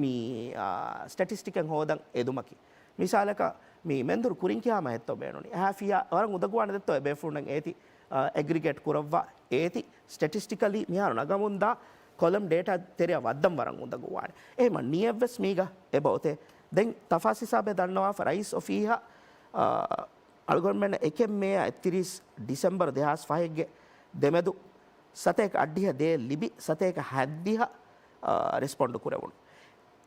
މި، އާ، ސްޓެޓިސްޓިކެއް ހޯދަން އެދުމަކީ. މިސާލަކަށް މި މެންދުރު ކުރިން ކިހާ މަހެއްތޯ ބޭނުނީ؟ އެހާ ފިޔާ ވަރަށް އުނދަގޫވާނެ ދެއްތޯ އެބޭފުޅުންނަށް އޭތި، އާ، އެގްރިގޭޓް ކުރައްވާ އޭތި ސްޓެޓިސްޓިކަލީ މިހާރު ނަގަމުންދާ ކޮލަމް ޑޭޓާ ތެރެއަށް ވައްދަން ވަރަށް އުނދަގޫވާނެ. އެހެމަ ނިޔަތްވެސް މީގަ އެބައޮތޭ. ދެން ތަފާސް ހިސާބެއް ދަންނަވާފަ ރައީސް އޮފީހަށް، އާ، އަޅުގަނޑުމެންނަށް އެކެއް މޭއާ އެއްތިރީސް ޑިސެމްބަރު ދެހާސް ފަހެއްގެ ދެމެދު ސަތޭކަ އަށްޑިހަ ދޭއް ލިބި، ސަތޭކަ ހައްދިހަ، އާ، ރެސްޕޮންޑު ކުރެވުނު.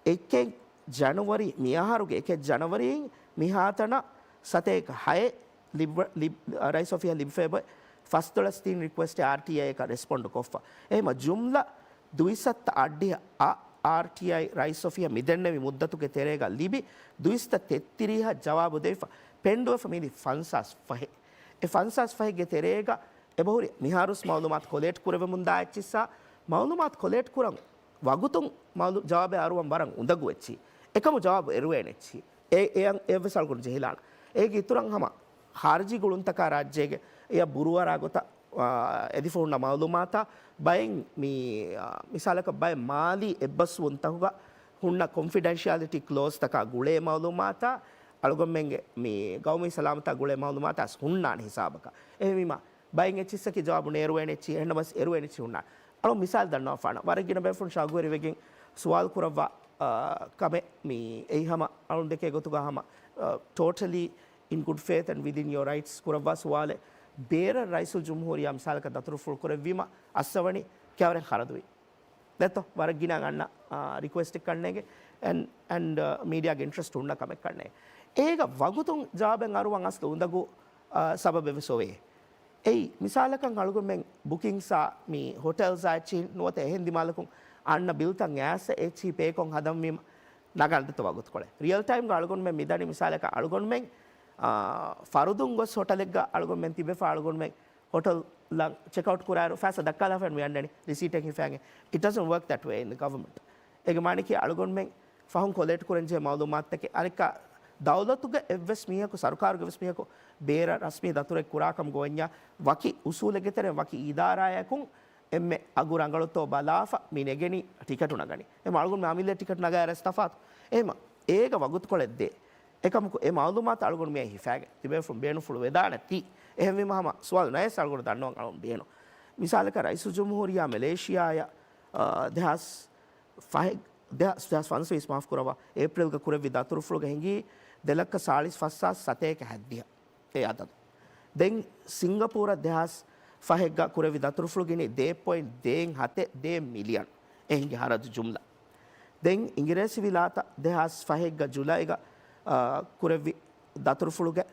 އެކެއް ޖަނަވަރީ، މިއަހަރުގެ އެކެއް ޖަނަވަރީން މިހާތަނަށް ސަތޭކަ ހައެއް ލިބް، ލިބް، ރައީސް އޮފީހަށް ލިބިފައި ބޮއެ ފަސްދޮޅަސް ތިން ރިކުއެސްޓެއް އާރްޓީއާއެކަށް ރެސްޕޮންޑު ކޮށްފަ. އެހެމަ ޖުމްލަ ދުއިސައްތަ އަށްޑިހަ އަށް އާރްޓީއާއި ރައީސް އޮފީހަށް މިދެންނެވި މުއްދަތުގެ ތެރޭގަ ލިބި ދުއިސައްތަ ތެއްތިރީހަށް ޖަވާބު ދެވިފަ ޕެންޑުވެފަ މިދި ފަންސާސް ފަހެއް. އެ ފަންސާސް ފަހެއްގެ ތެރޭގަ އެބަހުރި މިހާރުސް މައުލޫމާތު ކޮލެކްޓް ކުރެވެމުންދާ އެއްޗިއްސާ މައުލޫމާތު ކޮލެކްޓް ކުރަން ވަގުތުން މައުލޫ-، ޖަވާބެއް އަރުވަން ވަރަށް އުނދަގޫ އެއްޗި. އެކަމު ޖަވާބު އެރުވޭނެ އެއްޗި. އެ، އެއަށް އެއްވެސް އަޅުގަނޑު ޖެހިލާނަ. އޭގެ އިތުރަށް ހަމަ ޚާރިޖީ ގުޅުންތަކާ ރާއްޖޭގެ އެއަށް ބުރޫއަރާ ގޮތަށް، އާ، އެދިފަ ހުންނަ މައުލޫމާތާ ބައެއް މި، އާ، މިސާލަކަށް ބައެއް މާލީ އެއްބަސްވުންތަކުގަ ހުންނަ ކޮންފިޑެންޝިއަލިޓީ ކްލޯޒްތަކާ ގުޅޭ މައުލޫމާތާ އަޅުގަނޑުމެންގެ މި ގައުމީ ސަލާމަތާ ގުޅޭ މައުލޫމާތާ ހުންނާނެ ހިސާބަކަށް. އެހެންވީމަ ބައެއް އެއްޗިއްސަކީ ޖަވާބު ނޭރުވޭނެ އެއްޗި، އެހެންނަމަސް އެރުވޭނެ އެއްޗި ހުންނާނެ. އަޅު މިސާލް ދަންނަވާފާނަ، ވަރަށް ގިނަ ބޭފުޅުން ޝައުގުވެރިވެގެން ސުވާލު ކުރައްވާ، އާ، ކަމެއް މި އެއީ ހަމަ އަޅުން ދެކޭ ގޮތުގަ ހަމަ، އާ، ޓޯޓަލީ އިން ގުޑް ފޭތް އެންޑް ވިދިން ޔޯ ރައިޓްސް ކުރައްވާ ސުވާލެއް. ބޭރަށް ރައީސުލް ޖުމްހޫރިއްޔާ މިސާލަކަށް ދަތުރުފުޅު ކުރެއްވީމަ އައްސަވަނީ ކިޔަވަރެއް ޚަރަދުވި. ދެއްތޯ؟ ވަރަށް ގިނަ އަންނަ، އާ، ރިކުއެސްޓެއް ކަންނޭގެ އެންޑް، އެންޑް، އާ، މީޑިއާގެ އިންޓްރެސްޓް ހުންނަ ކަމެއް ކަންނޭ. އޭގަ ވަގުތުން ޖަވާބެއް އަރުވަން އަސްލު އުނދަގޫ، އާ، ސަބަބެއް ވެސް އޮވޭ. އެއީ، މިސާލަކަށް އަޅުގަނޑުމެން ބުކިންސްއާ މި ހޮޓެލްސްއާ އެއްޗިހިން ނުވަތަ އެހެން ދިމާލަކުން އަންނަ ބިލްތައް އައިސް އެއްޗިހި ޕޭކޮށް ހަދަންވީމަ ނަގަން ދެއްތޯ ވަގުތުކޮޅެއް. ރިއަލް ޓައިމްގަ އަޅުގަނޑުމެން މިދަނީ މިސާލަކަށް އަޅުގަނޑުމެން، އާ، ފަރުދުން ގޮސް ހޮޓަލެއްގަ އަޅުގަނޑުމެން ތިބެފަ އަޅުގަނޑުމެން ހޮޓަލް ލަންޗް ޗެކްއައުޓް ކުރާއިރު ފައިސާ ދައްކާލާފައި މި އަންނަނީ ރިސީޓެއް ހިފާގެން. It doesn't work that way in the government. އޭގެ މާނައަކީ އަޅުގަނޑުމެން ފަހުން ކޮލެކްޓް ކުރަންޖެހޭ މައުލޫމާތުތަކެއް އަނެއްކާ ދައުލަތުގެ އެއްވެސް މީހަކު، ސަރުކާރުގެ ވެސް މީހަކު ބޭރަށް ރަސްމީ ދަތުރެއް ކުރާކަމުގަ އޮންޏާ ވަކި އުސޫލެއްގެ ތެރެއިން ވަކި އިދާރާއަކުން އެންމެ އަގު ރަނގަޅުތޯ ބަލާފަ މި ނެގެނީ ޓިކެޓު ނަގަނީ. އެ އަޅުގަނޑު މި އަމިއްލަ ޓިކެޓު ނަގާ ރަސް ތަފާތު. އެހެމަ އޭގަ ވަގުތުކޮޅެއް ދޭ. އެކަމަކު އެ މައުލޫމާތު އަޅުގަނޑު މިއަށް ހިފާގެ ތިބޭފުޅުން ބޭނުންފުޅު ވެދާނެތީ. އެހެންވީމަ ހަމަ ސުވާލު ނަޔަސް އަޅުގަނޑު ދަންނަވަން އަޅުން ބޭނު. މިސާލަކަށް ރައީސުލްޖުމްހޫރިއްޔާ މެލޭޝިޔާއަށް، އާ، ދެހާސް ފަހެއް، ދެހާސް، ދެހާސް ފަންސަވީސް މާފް ކުރައްވާ، އޭޕްރިލްގަ ކުރެއްވި ދަތުރުފުޅުގަ ހިނގީ ދެ ލައްކަ ސާޅީސް ފަސް ހާސް ސަތޭކަ ހައްދިހަ. އެ އަދަދު. ދެން ސިންގަޕޫރަށް ދެހާސް ފަހެއްގަ ކުރެއްވި ދަތުރުފުޅު ގިނީ ދޭއް ޕޮއިންޓް ދޭއް ހަތެއް ދޭއް މިލިއަން. އެ ހިނގި ހަރަދު ޖުމްލަ. ދެން އިނގިރޭސި ވިލާތަށް ދެހާސް ފަހެއްގަ ޖުލައިގަ، އާ، ކުރެއްވި ދަތުރުފުޅުގެ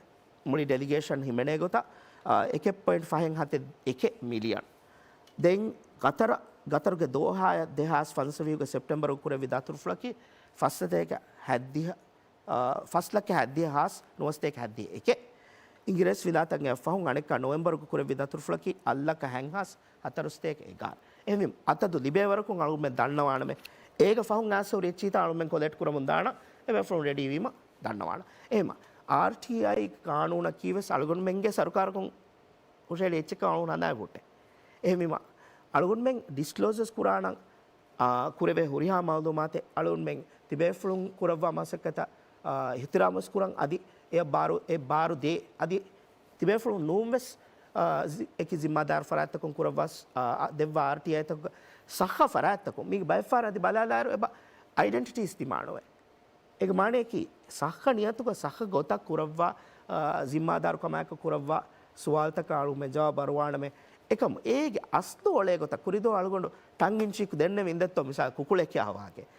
މުޅި ޑެލިގޭޝަން ހިމެނޭ ގޮތަށް، އާ، އެކެއް ޕޮއިންޓް ފަހެއް ހަތެއް އެކެއް މިލިއަން. ދެން ގަތަރަ، ގަތަރުގެ ދޯހާއަށް ދެހާސް ފަންސަވީހުގެ ސެޕްޓެމްބަރު ކުރެއްވި ދަތުރުފުޅަކީ ފަސްސަތޭކަ ހައްދިހަ، އާ، ފަސް ލައްކަ ހައްދިހަ ހާސް ނުވަސަތޭކަ ހައްދިހަ އެކެއް. އިނގިރޭސި ވިލާތަށް އެއަށް ފަހުން އަނެއްކާ ނޮވެމްބަރުގަ ކުރެއްވި ދަތުރުފުޅަކީ އަށް ލައްކަ ހަތް ހާސް ހަތަރުސަތޭކަ އެގާރަ. އެހެންވީމަ އަތަދު ލިބޭވަރަކުން އަޅުގަނޑުމެން ދަންނަވާނަމޭ. އޭގަ ފަހުން އައިސް ހުރި އެއްޗިހިތާ އަޅުގަނޑުމެން ކޮލެކްޓް ކުރަމުން ދާނަ އެބޭފުޅުން ރެޑީ ވީމަ ދަންނަވާނަ. އެހެންވީމަ އާރްޓީއައި ޤާނޫނަކީ ވެސް އަޅުގަނޑުމެންގެ ސަރުކާރަކުން ހުށަހެޅި އެއްޗެއްކަން އަޅުގަނޑު ހަނދާން ހުއްޓޭ. އެހެންވީމަ އަޅުގަނޑުމެން ޑިސްކްލޯޒަސް ކުރާނަން، އާ، ކުރެވޭ ހުރިހާ މައުލޫމާތެއް އަޅުގަނޑުމެން ތިބޭފުޅުން ކުރައްވާ މަސައްކަތަށް، އާ، އިޙްތިރާމުވެސް ކުރަން އަދި އެ ބާރު، އެ ބާރު ދޭ އަދި ތިބޭފުޅުން ނޫންވެސް، އާ، ޒި-، އެކި ޒިންމާދާރު ފަރާތްތަކުން ކުރައްވާ، އާ، ދެއްވާ އާރްޓީއައިތަކުގެ ޞައްޙަ ފަރާތްތަކުން މީގެ ބައެއްފަހަރު އަދި ބަލާލާއިރު އެބަ އައިޑެންޓިޓީސް ދިމާނުވޭ. އޭގެ މާނައަކީ، ޞައްޙަ ނިޔަތުގަ ޞައްޙަ ގޮތަށް ކުރައްވާ، އާ، ޒިންމާދާރުކަމާއެކު ކުރައްވާ ސުވާލުތަކަށް އަޅުގަނޑުމެން ޖަވާބު އަރުވާނަމޭ. އެކަމު އޭގެ އަސްލު އޮޅޭ ގޮތަށް ކުރިދުވަހު އަޅުގަނޑު ޓަންގް އިން ޗީކް ދެންނެވިން ދެއްތޯ މިސާލަކަށް ކުކުޅެއް ކިޔާ ވާހަކައެއް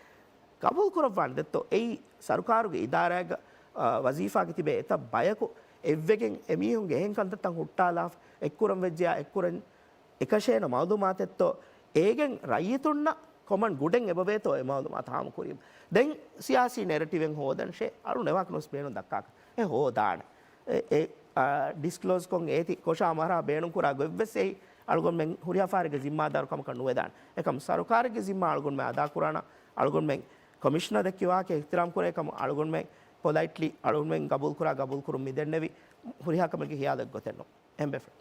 ގަބޫލު ކުރައްވާނެ ދެއްތޯ. އެއީ ސަރުކާރުގެ އިދާރާއެއްގަ، އާ، ވަޒީފާގަ ތިބޭ އެތައް ބަޔަކު އެއްވެގެން އެމީހުންގެ އެހެން ކަންތައްތައް ހުއްޓާލާފަ އެއްކުރަން ވެއްޖެޔާ އެއްކުރަން އެކަށޭނަ މައުލޫމާތެއްތޯ އޭގެން ރައްޔިތުންނަށް ކޮމަން ގުޑެއް އެބަވޭތޯ އެ މައުލޫމާތު ހާމަކުރީމަ. ދެން ސިޔާސީ ނެރެޓިވެއް ހޯދަންށޭ އަޅު ނެވާކަން ވެސް ބޭނުން ދައްކާކަށް އެ ހޯދާނެ. އެ، އެ، އާ، ޑިސްކްލޯޒްކޮށް އޭތި ކޮށާ މަރާ ބޭނުންކުރާ ގޮތްވެސް އެއީ އަޅުގަނޑުމެން ހުރިހާ ފަހަރެއްގެ ޒިންމާދާރު ކަމަކަށް ނުވެދާނެ. އެކަމް ސަރުކާރެއްގެ ޒިންމާ އަޅުގަނޑުމެން އަދާކުރާނަ އަޅުގަނޑުމެން ކޮމިޝަނަރ ދެއްކި ވާހަކަ އިޙްތިރާމް ކުރޭ ކަމަށް އަޅުގަނޑުމެން ޕޮލައިޓްލީ އަޅުގަނޑުމެން ގަބޫލުކުރާ ގަބޫލުކުރުން މިދެންނެވި ހުރިހާ ކަމެއްގެ ހިޔާލެއް ގޮތެއް ނޫން. އެހެން ބޭފުޅުން.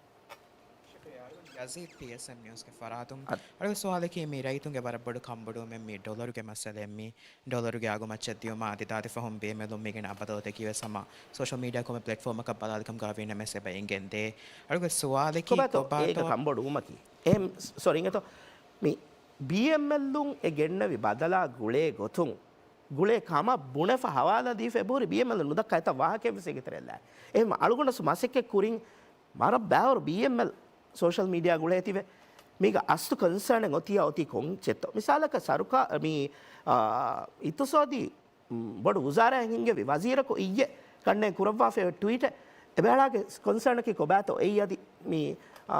ޔަޒީދް ޕީއެސްއެމް ނިއުސްގެ ފަރާތުން. އަދި އަޅުގެ ސުވާލަކީ މި ރައްޔިތުންގެ ވަރަށް ބޮޑު ކަންބޮޑުވުމެއް މި ޑޮލަރުގެ މައްސަލައެއް. މި ޑޮލަރުގެ އަގު މައްޗަށް ދިޔުމާ އަދި ދާދި ފަހުން ބީއެމްއެލުން މިގިނަ ބަދަލުތަކީ ވެސް ހަމަ ސޯޝަލް މީޑިއާ ކޮމެ ޕްލެޓްފޯމަކަށް ބަލާލިކަމުގަ ވީނަމަވެސް އެބަ އެނގެންދޭ. އަޅުގެ ސުވާލަކީ ކޮބާތޯ ކޮބާތޯ އޭގެ ކަންބޮޑުވުމަކީ؟ އެހެން، ސޮރީ، އިނގޭތޯ މި ބީއެމްއެލުން އެ ގެންނެވި ބަދަލާ ގުޅޭ ގޮތުން ގުޅޭ ކަމަށް ބުނެފަ ހަވާލާ ދީފަ އެބަހުރި ބީއެމްއެލުން ނުދައްކާ އެތައް ވާހަކައެއްވެސް އޭގެ ތެރެއަށް ލާ. އެހެން އަޅުގަނޑަސް މަސައްކަތް ކުރިން ވަރަށް ބައިވަރު ބީއެމްއެލް ސޯޝަލް މީޑިއާ ގުޅޭތީވެ. މީގަ އަސްލު ކޮންސާނެއް އޮތިއްޔާ އޮތީ ކޮން ޗެއްތޯ؟ މިސާލަކަށް ސަރުކާ-، މި، އާ، އިޤްތިޞާދީ، މް، ބޮޑު ވުޒާރާއެއް ހިންގެވި ވަޒީރަކު އިއްޔެ ކަންނޭނގެ ކުރައްވާފައި ޓްވީޓެއް. އެބައިޅާގެ ކޮންސާނަކީ ކޮބާތޯ؟ އެއީ އަދި މި، އާ،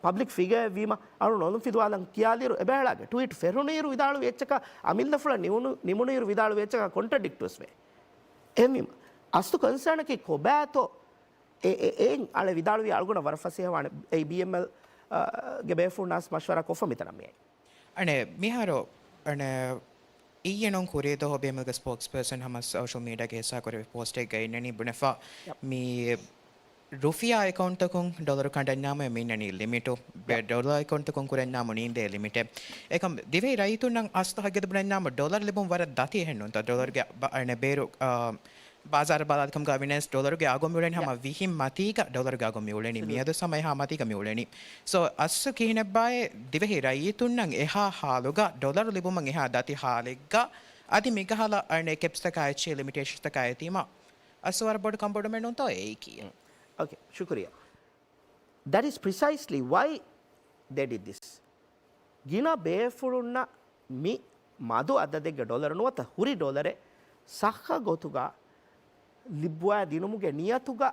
ޕަބްލިކް ފިގަރއެއް ވީމަ އަޅުން އޮލުން ފިލުވާލަން ކިޔާލިއިރު އެބައިޅާގެ ޓްވީޓް ފެށުނުއިރު ވިދާޅުވި އެއްޗަކާ އަމިއްލަފުޅަށް ނިމުނު-، ނިމުނުއިރު ވިދާޅުވި އެއްޗަކާ ކޮންޓްރަޑިކްޓްވެސް ވޭ. އެހެންވީމަ އަސްލު ކޮންސާނަކީ ކޮބާތޯ؟ އެ، އެ، އެއިން އަޅެ ވިދާޅުވީ އަޅުގަނޑަށް ވަރަށް ފަސޭހަވާނެ. އެއީ ބީއެމްއެލް، އާ، ގެ ބޭފުޅުންނާސް މަޝްވަރާ ކޮށްފަ މިތަނަށް މިއައީ. އަނެއް މިހާރު، އަނެއް އިއްޔެ ނޫން ކުރީ ދުވަހު ބީއެމްއެލްގެ ސްޕޯކްސްޕާސަން ހަމަ ސޯޝަލް މީޑިއާގެ ހިއްސާ ކުރެއްވި ޕޯސްޓެއްގައި އިންނަނީ ބުނެފަ ޔަޕް. މި ރުފިޔާ އެކައުންޓްތަކުން ޑޮލަރު ކަނޑަންޏާމު މި އިންނަނީ ލިމިޓު. ބެ-، ޔަޕް. ޑޮލަރ އެކައުންޓްތަކުން ކުރަންޏާމު ނީނދޭ ލިމިޓެއް. އެކަމް ދިވެހި ރައްޔިތުންނަށް އަސްލު ހަގީގަތު ބުނަންޏާމު ޑޮލަރު ލިބުން ވަރަށް ދަތި އެހެން ނޫންތަ؟ ޑޮލަރުގެ ބަ-، އަނެއް ބޭރު، އާ، ބާޒާރަށް ބަލާލިކަމުގަ ވިނަސް ޑޮލަރުގެ އަގު މިއުޅެނީ ހަމަ ޔަ. ވިހި މަތީގަ ޑޮލަރުގެ އަގު މިއުޅެނީ. އެ. މިއަދު ހަމަ އެހާ މަތީގަ މިއުޅެނީ. ސޯ، އަސްލު ކިހިނެއްބާއޭ ދިވެހި ރައްޔިތުންނަށް އެހާ ހާލުގަ ޑޮލަރު ލިބުމަށް އެހާ ދަތި ހާލެއްގަ އަދި މިކަހަލަ އަނެއް ކެޕްސްތަކާ އެއްޗެހި ލިމިޓޭޝަންސްތަކާ އެތީމަ އަސްލު ވަރަށް ބޮޑު ކަންބޮޑުމެއް ނޫންތޯ އެއީކީ. އޯކޭ، ޝުކުރިއްޔާ. That is precisely why they did this. ގިނަ ބޭފުޅުންނަށް މި މަދު އަދަދެއްގެ ޑޮލަރު ނުވަތަ ހުރި ޑޮލަރެއް ސައްހަ ގޮތުގަ ލިބުވާ ދިނުމުގެ ނިޔަތުގަ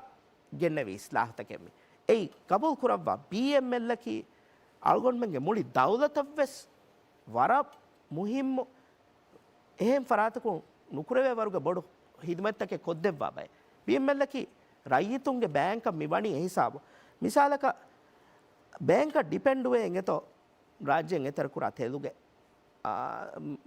ގެންނެވި އިސްލާހުތަކެއް މި. އެއީ ގަބޫލު ކުރައްވާ ބީއެމްއެލްއަކީ އަޅުގަނޑުމެންގެ މުޅި ދައުލަތަށްވެސް ވަރަށް މުހިއްމު އެހެން ފަރާތަކުން ނުކުރެވޭ ވަރުގެ ބޮޑު ހިދުމަތްތަކެއް ކޮށްދެއްވާ ބައެއް. ބީއެމްއެލްއަކީ ރައްޔިތުންގެ ބޭންކަށް މި ވަނީ އެހިސާބު. މިސާލަކަށް، ބޭންކަށް ޑިޕެންޑްވޭ އިނގޭތޯ ރާއްޖޭން އެތެރެކުރާ ތެލުގެ، އާ،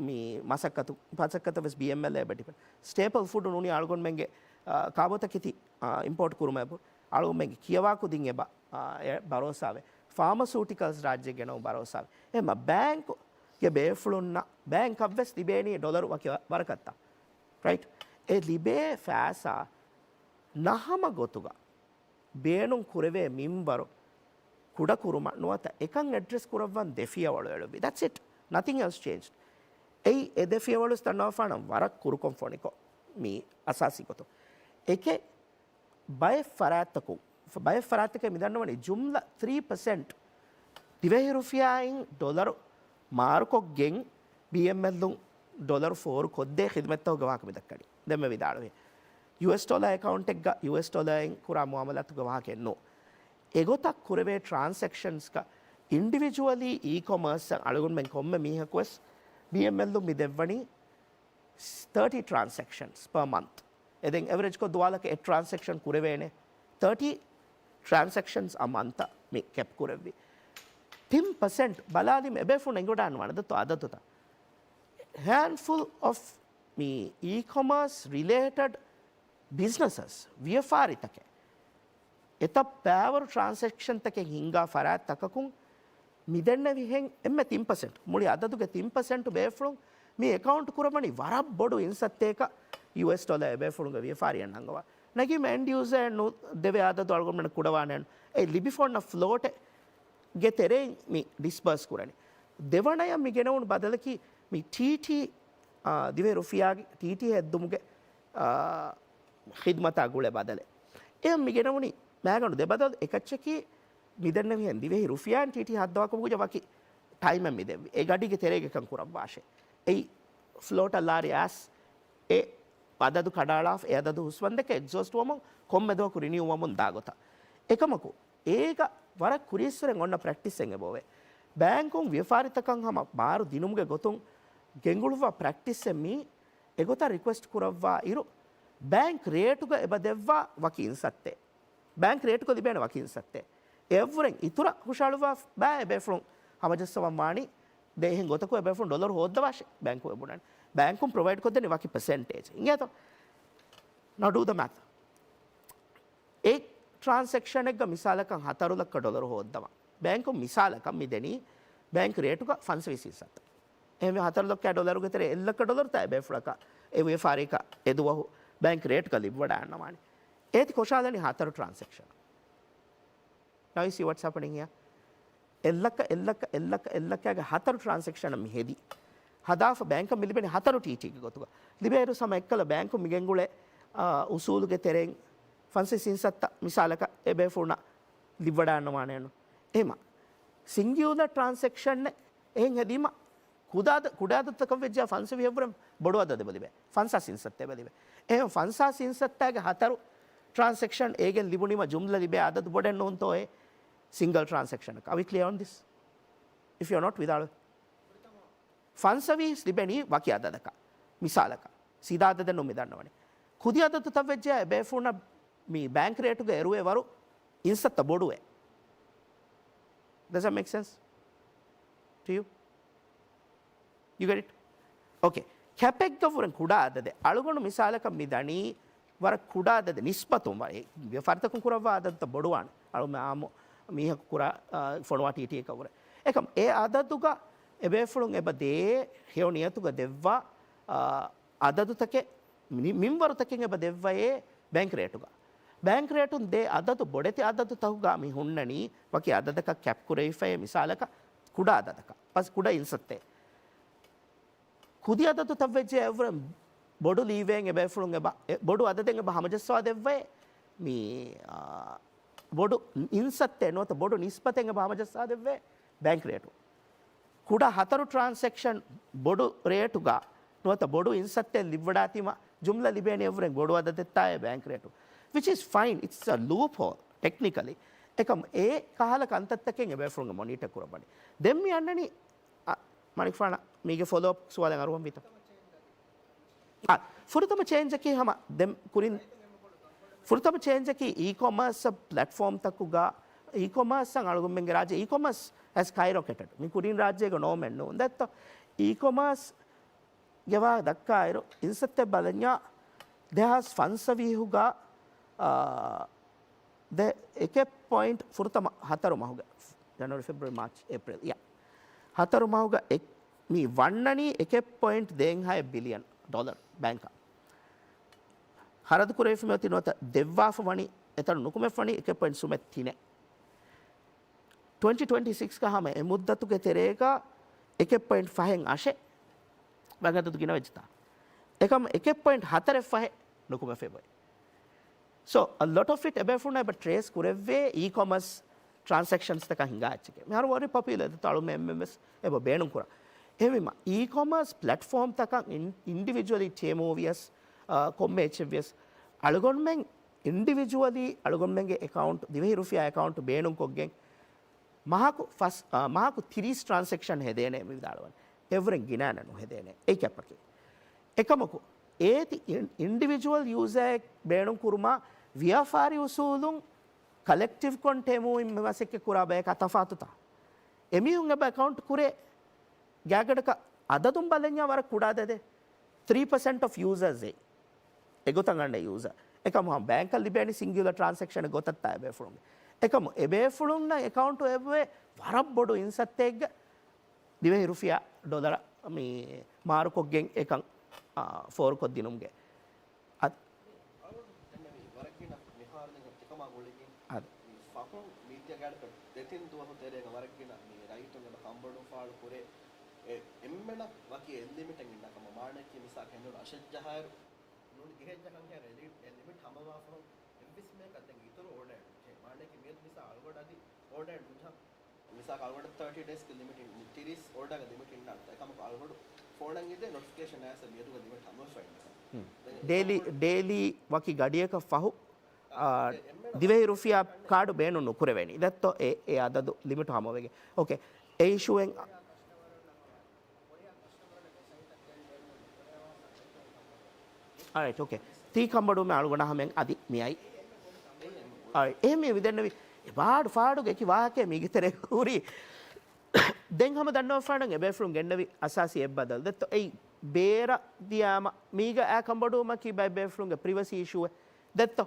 މި މަސައްކަތު، މަސައްކަތަށް ވެސް ބީއެމްއެލް އެބަ ޑިޕެންޑް. ސްޓޭޕަލް ފުޑް ނޫނީ އަޅުގަނޑުމެންގެ، އާ، ކާބޯތަކެތި، އާ، އިމްޕޯޓް ކުރުމަށް އެބަ، އަޅުގަނޑުމެންގެ ކިޔަވާ ކުދިން އެބަ، އާ، އެ ބަރޯސާވޭ. ފާމަސޫޓިކަލްސް ރާއްޖެ ގެނައު ބަރޯސާވޭ. އެހެންމަ ބޭންކު ގެ ބޭފުޅުންނަށް ބޭންކަށްވެސް ލިބޭނީ ޑޮލަރު ވަކި ވަ-، ވަރަކަށްތަ؟ ރައިޓް؟ އެ ލިބޭ ފައިސާ ނަހަމަ ގޮތުގަ ބޭނުން ކުރެވޭ މިންވަރު ކުޑަކުރުމަށް ނުވަތަ އެކަން އެޑްރެސް ކުރައްވަން ދެ ފިޔަވަޅު އެޅުއްވި. That's it. Nothing else changed. އެއީ އެ ދެ ފިޔަވަޅު ދަންނަވާފާނަން ވަރަށް ކުރުކޮށް ފޮނިކޮށް މީ އަސާސީ ގޮތުން. އެކެއް ބައެއް ފަރާތްތަކުން، ބައެއް ފަރާތްތަކެއް މި ދަންނަވަނީ ޖުމްލަ ތްރީ ޕަސެންޓް ދިވެހި ރުފިޔާއިން ޑޮލަރު މާރުކޮށްގެން ބީއެމްއެލުން ޑޮލަރު ފޯރު ކޮށްދޭ ޚިދުމަތްތަކުގެ ވާހަކަ މި ދައްކަނީ. ދެންމެ ވިދާޅުވި ޔޫއެސް ޑޮލާ އެކައުންޓެއްގަ ޔޫއެސް ޑޮލާއިން ކުރާ މުއާމަލާތުގެ ވާހަކައެއް ނޫން. އެގޮތަށް ކުރެވޭ ޓްރާންސެކްޝަންސްގަ އިންޑިވިޖުއަލީ އީ ކޮމާސްއަށް އަޅުގަނޑުމެން ކޮންމެ މީހަކުވެސް ބީއެމްއެލުން މި ދެއްވަނީ ތާޓީ ޓްރާންސެކްޝަންސް ޕާ މަންތް. އެ ދެން އެވަރޭޖްކޮށް ދުވާލަކަށް އެއް ޓްރާންސެކްޝަން ކުރެވޭނެ. ތާޓީ ޓްރާންސެކްޝަންސް އަ މަންތަށް މި ކެޕް ކުރެއްވި. ތިން ޕަސެންޓް ބަލާލީމަ އެބޭފުޅުން އެނގިވަޑާންވާނެ ދަތު އަދަދުތައް. ހޭންޑްފުލް އޮފް މި އީ ކޮމާސް ރިލޭޓެޑް ބިޒްނަސަސް، ވިޔަފާރިތަކެއް، އެތައް ބައިވަރު ޓްރާންސެކްޝަންތަކެއް ހިންގާ ފަރާތްތަކަކުން މިދެންނެވިހެން އެންމެ ތިން ޕަސެންޓް، މުޅި އަދަދުގެ ތިން ޕަސެންޓް ބޭފުޅުން މި އެކައުންޓް ކުރައްވަނީ ވަރަށް ބޮޑު އިންސައްތައަކަށް ޔޫއެސް ޑޮލާ އެބޭފުޅުންގެ ވިޔަފާރިއަށް ނަންގަވާ. ނަގީމަ އެންޑް ޔޫޒަރ ނު ދެވޭ އަދަދު އަޅުގަނޑުމެން ކުޑަވާނެ އެ ލިބިފަ އޮންނަ ފްލޯޓެއް ގެ ތެރެއިން މި ޑިސްބާސް ކުރަނީ. ދެވަނަޔަށް މި ގެނެވުނު ބަދަލަކީ މި ޓީޓީ، އާ، ދިވެހި ރުފިޔާގެ ޓީޓީ ހެއްދުމުގެ، އާ، ޚިދުމަތާ ގުޅޭ ބަދަލެއް. އެ މި ގެނެވުނީ މާގަނޑު ދެ ބަދަލު. އެކައްޗަކީ މިދެންނެވިހެން ދިވެހި ރުފިޔާއިން ޓީޓީ ހައްދަވާކަމުގަ ވަކި ޓައިމެއް މި ދެއްވި. އެ ގަޑީގެ ތެރޭގަ ކަން ކުރައްވާށޭ. އެއީ ފްލޯޓަށް ލާރި އައިސް އެ އަދަދު ކަނޑައަޅާފަ، އެ އަދަދު ހުސްވަންދެކެ އެގްޒޯސްޓް ވަމުން ކޮންމެ ދުވަހަކު ރިނިއު ވަމުން ދާ ގޮތަށް. އެކަމަކު، އޭގަ ވަރަށް ކުރީއްސުރެން އޮންނަ ޕްރެކްޓިސްއެއް އެބައޮވޭ. ބޭންކުން ވިޔަފާރިތަކަށް ހަމަ ބާރު ދިނުމުގެ ގޮތުން ގެންގުޅުއްވާ ޕްރެކްޓިސްއެއް މީ. އެގޮތަށް ރިކުއެސްޓް ކުރައްވާ އިރު، ބޭންކް ރޭޓުގަ އެބަ ދެއްވާ ވަކި އިންސައްތެއް. ބޭންކް ރޭޓުގަ ލިބޭނެ ވަކި އިންސައްތެއް. އެއަށްވުރެން އިތުރަށް ހުށަހަޅުއްވާ ބައެއް ބޭފުޅުން ހަމަޖައްސަވަން ވާނީ، ދެ އެހެން ގޮތަކު އެބޭފުޅުން ޑޮލަރު ހޯއްދަވާށޭ ބޭންކު އެބުނަން. ބޭންކުން ޕްރޮވައިޑް ކޮށްދެނީ ވަކި ޕަސެންޓޭޖް. އިނގޭތޯ؟ ނަޑޫ ދަ މެތް. އެއް ޓްރާންސެކްޝަނެއްގަ މިސާލަކަށް ހަތަރު ލައްކަ ޑޮލަރު ހޯއްދަވާ. ބޭންކުން މިސާލަކަށް މި ދެނީ ބޭންކް ރޭޓުގަ ފަންސަވީސް އިންސައްތަ. އެހެންވެ ހަތަރު ލައްކަ ޑޮލަރުގެ ތެރޭ އެއްލައްކަ ޑޮލަރުތައް އެބޭފުޅަކަށް އެ ވިޔަފާރިއަކަށް އެދުވަހު ބޭންކް ރޭޓުގަ ލިބިވަޑައިގަންނަވާނެ. އޭތި ކޮށާލަނީ ހަތަރު ޓްރާންސެކްޝަން. Now you see what's happening here. އެއްލައްކަ އެއްލައްކަ އެއްލައްކަ އެއްލައްކައިގެ ހަތަރު ޓްރާންސެކްޝަނަށް މި ހެދި. ހަދާފަ ބޭންކަށް މި ލިބެނީ ހަތަރު ޓީޓީގެ ގޮތުގަ. ލިބޭއިރު ހަމަ އެއްކަލަ ބޭންކު މިގެންގުޅޭ، އާ، އުސޫލުގެ ތެރެއިން ފަންސަވީސް އިންސައްތަ މިސާލަކަށް އެބޭފުޅުންނަށް ލިބިވަޑައިގަންނަވާނެއެއްނު. އެހެމަ ސިންގިއުލަ ޓްރާންސެކްޝަން އެހެން ހެދީމަ ކުޑަ އަދަ-، ކުޑަ އަދަދުތަކަށް ވެއްޖެ ފަންސަވީސް އެއްވުރެ ބޮޑު އަދަދެއް ލިބޭ. ފަންސާސް އިންސައްތަ އެބަ ލިބޭ. އެހެން ފަންސާސް އިންސައްތައިގެ ހަތަރު ޓްރާންސެކްޝަން އޭގެން ލިބުނީމަ ޖުމްލަ ލިބޭ އަދަދު ބޮޑެއް ނޫންތޯ އެ ސިންގަލް ޓްރާންސެކްޝަނަކަށް. Are we clear on this? If you are not, ވިދާޅުވެ. ފަންސަވީސް ލިބެނީ ވަކި އަދަދަކަށް. މިސާލަކަށް ސީދާ އަދަދެއް ނޫން މި ދަންނަވަނީ. ކުދި އަދަދުތައް ވެއްޖެ އެބޭފުޅުންނަށް މި ބޭންކް ރޭޓުގެ އެރުވޭ ވަރު އިންސައްތަ ބޮޑުވޭ. Does that make sense to you? You get it? Okay. ކެޕެއްގަ ވުރެން ކުޑަ އަދަދެއް. އަޅުގަނޑު މިސާލަކަށް މި ދަނީ ވަރަށް ކުޑަ އަދަދެއް ނިސްބަތުން ވަރެ. ވިޔަފާރިތަކުން ކުރައްވާ އަދަދުތައް ބޮޑުވާނެ. އަޅު އާއްމު މީހަކު ކުރާ، އާ، ފޮނުވާ ޓީޓީއަކަށް ވުރެ. އެކަމް އެ އަދަދުގަ އެބޭފުޅުން އެބަ ދޭ ހެޔޮ ނިޔަތުގަ ދެއްވާ، އާ، އަދަދުތަކެއް މި-، މިންވަރުތަކެއް އެބަ ދެއްވައޭ ބޭންކް ރޭޓުގަ. ބޭންކް ރޭޓުން ދޭ އަދަދު ބޮޑެތި އަދަދުތަކުގަ މި ހުންނަނީ ވަކި އަދަދަކަށް ކެޕް ކުރެވިފައޭ މިސާލަކަށް ކުޑަ އަދަދަކަށް. ބަސް ކުޑަ އިންސައްތައެއް. ކުދި އަދަދުތައް ވެއްޖެ އެއްވުރެ ބޮޑު ލީވޭން އެބޭފުޅުން އެބަ، އެ، ބޮޑު އަދަދެއް އެބަ ހަމަޖައްސަވާ ދެއްވައޭ މި، އާ، ބޮޑު އިންސައްތައެއް ނުވަތަ ބޮޑު ނިސްބަތެއް އެބަ ހަމަޖައްސާ ދެއްވައޭ ބޭންކް ރޭޓު. ކުޑަ ހަތަރު ޓްރާންސެކްޝަން ބޮޑު ރޭޓުގަ ނުވަތަ ބޮޑު އިންސައްތައެއް ލިބިވަޑާތީމަ ޖުމްލަ ލިބޭނެ އެއްވުރެން ބޮޑު އަދަދެއްތާއޭ ބޭންކް ރޭޓު. Which is fine, it's a loophole technically. އެކަމް އެ ކަހަލަ ކަންތައްތަކެއް އެބޭފުޅުންގެ މޮނީޓަ ކުރައްވަނީ. ދެން މި އަންނަނީ، އަ، މަނިކުފާނަށް މީގެ ފޮލޯއަޕް ސުވާލެއް އަރުވަން ވީތަ؟ އާ، ފުރަތަމަ ޗޭންޖަކީ ހަމަ ދެން ކުރިން، ފުރަތަމަ ޗޭންޖަކީ އީ ކޮމާސް ޕްލެޓްފޯމްތަކުގަ، އީ ކޮމާސް އަޅުގަނޑުމެންގެ ރާއްޖެ އީ ކޮމާސް has skyrocketed. މި ކުރިން ރާއްޖޭގަ ނޯމެއް ނޫން. ދެއްތޯ؟ އީ ކޮމާސް ގެ ވާހަކަ ދައްކާއިރު، އިންސައްތައެއް ބަލަންޏާ ދެހާސް ފަންސަވީހުގަ، އާ، ދެ އެކެއް ޕޮއިންޓް ފުރަތަމަ ހަތަރު މަހުގެ، ޖަނުއަރީ، ފެބްރުއަރީ، މާޗް، އޭޕްރީލް، ޔާ. ހަތަރު މަހުގަ އެ-، މި ވަންނަނީ އެކެއް ޕޮއިންޓް ދޭއްހާއެއް ބިލިއަން ޑޮލަރު ބޭންކަށް. ޚަރަދު ކުރެވިފަ މިއޮތީ ނުވަތަ ދެއްވާފަ ވަނީ އެތަނުން ނުކުމެފަ ވަނީ އެކެއް ޕޮއިންޓް ސުމެއް ތިނެއް. ޓްވެންޓީ ޓްވެންޓީ ސިކްސްގަ ހަމަ އެ މުއްދަތުގެ ތެރޭގަ އެކެއް ޕޮއިންޓް ފަހެއް އަށެއް ބައެއް އަދަދު ގިނަވެއްޖެތާ. އެކަމް އެކެއް ޕޮއިންޓް ހަތަރެއް ފަހެއް ނުކުމެފައި ބޮއި. So, a lot of it އެބޭފުޅުންނަށް އެބަ ޓްރޭސް ކުރެއްވޭ އީ ކޮމާސް ޓްރާންސެކްޝަންސްތަކަށް ހިނގާ އެއްޗެކޭ. މިހާރު ވަރި ޕޮޕިއުލަރ ދެތޯ އަޅުމެން އެންމެން ވެސް އެބަ ބޭނުން ކުރާ. އެހެންވީމަ، އީ ކޮމާސް ޕްލެޓްފޯމްތަކަށް އިން-، އިންޑިވިޖުއަލީ ޓީމު ވިޔަސް، އާ، ކޮންމެ އެއްޗެއް ވިޔަސް، އަޅުގަނޑުމެން އިންޑިވިޖުއަލީ އަޅުގަނޑުމެންގެ އެކައުންޓް، ދިވެހި ރުފިޔާ އެކައުންޓް ބޭނުންކޮށްގެން، މަހަކު ފަސް-، އާ، މަހަކު ތިރީސް ޓްރާންސެކްޝަން ހެދޭނެ މި ވިދާޅުވަން. އެއްވުރެން ގިނައިނަ ނުހެދޭނެ. އެއީ ކެޕަކީ. އެކަމަކު، އޭތި އިން-، އިންޑިވިޖުއަލް ޔޫޒާއެއް ބޭނުން ކުރުމާ، ވިޔަފާރި އުސޫލުން ކަލެކްޓިވް ކޮން ޓޭމުއިން މި މަސައްކަތް ކުރާ ބަޔަކާ ތަފާތުތަ؟ އެމީހުން އެބަ އެކައުންޓް ކުރޭ ގާތްގަނޑަކަށް އަދަދުން ބަލަންޏާ ވަރަށް ކުޑަ އަދަދެއް. ތްރީ ޕަސެންޓް އޮފް ޔޫޒާސް އެއީ. އެގޮތަށް އަންނަ ޔޫޒާ. އެކަމު ހަމަ ބޭންކަށް ލިބޭނީ ސިންގިއުލަރ ޓްރާންސެކްޝަނެއް ގޮތަށްތާ އެބޭފުޅުން. އެކަމު އެބޭފުޅުންނަށް އެކައުންޓު އެއްވޭ ވަރަށް ބޮޑު އިންސައްތައެއްގަ ދިވެހި ރުފިޔާ ޑޮލަރ މި މާރުކޮށްގެން އެކަން، އާ، ފޯރުކޮށްދިނުމުގެ. އަދ-، އަޅުގަނޑު ދެންނެވި ވަރަށް ގިނަ މިހާރު ދެން އެކަމާ ގުޅިގެން އަދ. މި ފަހުން މީޑިއާ ގާޑަކަށް ދެތިން ދުވަހު ތެރޭގަ ވަރަށް ގިނަ މި ރައްޔިތުން އެބަ ކަންބޮޑުވުން ފާޅު ކުރޭ. އެ އެންމެނަށް ވަކި އެއް ލިމިޓެއް އިންނަ ކަމަށް މާނައަކީ މިސާލަކަށް ހެނދުނު އަށެއް ޖަހާއިރު ނޫނީ ދިހައެއް ޖަހަން ހޭ އެ ލި-، އެ ލިމިޓް ހަމަވާފަހުން އެއްވެސް މީހަކަށް ދެން އިތުރު އޯޑަރެއް ނުޖެހޭ. މާނައަކީ މިއަދު މިސާލަކަށް އަޅުގަނޑު އަދި އޯޑަރެއް ނުޖަހަން. މިސާލަކަށް އަޅުގަނޑަށް ތާޓީ ޑޭސްގެ ލިމިޓް އިން-، ތިރީސް އޯޑަރގެ ލިމިޓް އިންނާނެ. އެކަމަކު އަޅުގަނޑު ފޯނަށް އިނދެ ނޮޓިފިކޭޝަން އައިސް މިއަދުގެ ލިމިޓް ހަމަވެފައި އިންނަކަން. ހުން. ދެން ޑޭލީ، އެކަމަކު ޑޭލީ ވަކި ގަޑިއަކަށް ފަހު، އާ، އެ، އެންމެނަށް ދިވެހި ރުފިޔާ ކާޑު ބޭނުން ނުކުރެވޭނީ. ދެއްތޯ އެ، އެ އަދަދު ލިމިޓު ހަމަވެގެން. އޯކޭ. އެ އިޝޫއެއް އަ-، އަރައިޓް، އޯކޭ. ތީ ކަންބޮޑުވުމެއް އަޅުގަނޑަށް ހަމައިން އަދި މިއައި. އަރައިޓް. އެހެން މި ވިދެންނެވި އެބާޑު ފާޑުގެ އެކި ވާހަކައެއް މީގެ ތެރޭ ހުރީ. ދެން ހަމަ ދަންނަވަފާނަން އެބޭފުޅުން ގެންނެވި އަސާސީ އެއް ބަދަލު. ދެއްތޯ އެއީ ބޭރަށް ދިޔާމަ މީގަ އާ ކަންބޮޑުވުމަކީ ބައެއް ބޭފުޅުންގެ ޕްރިވަސީ އިޝޫއެއް. ދެއްތޯ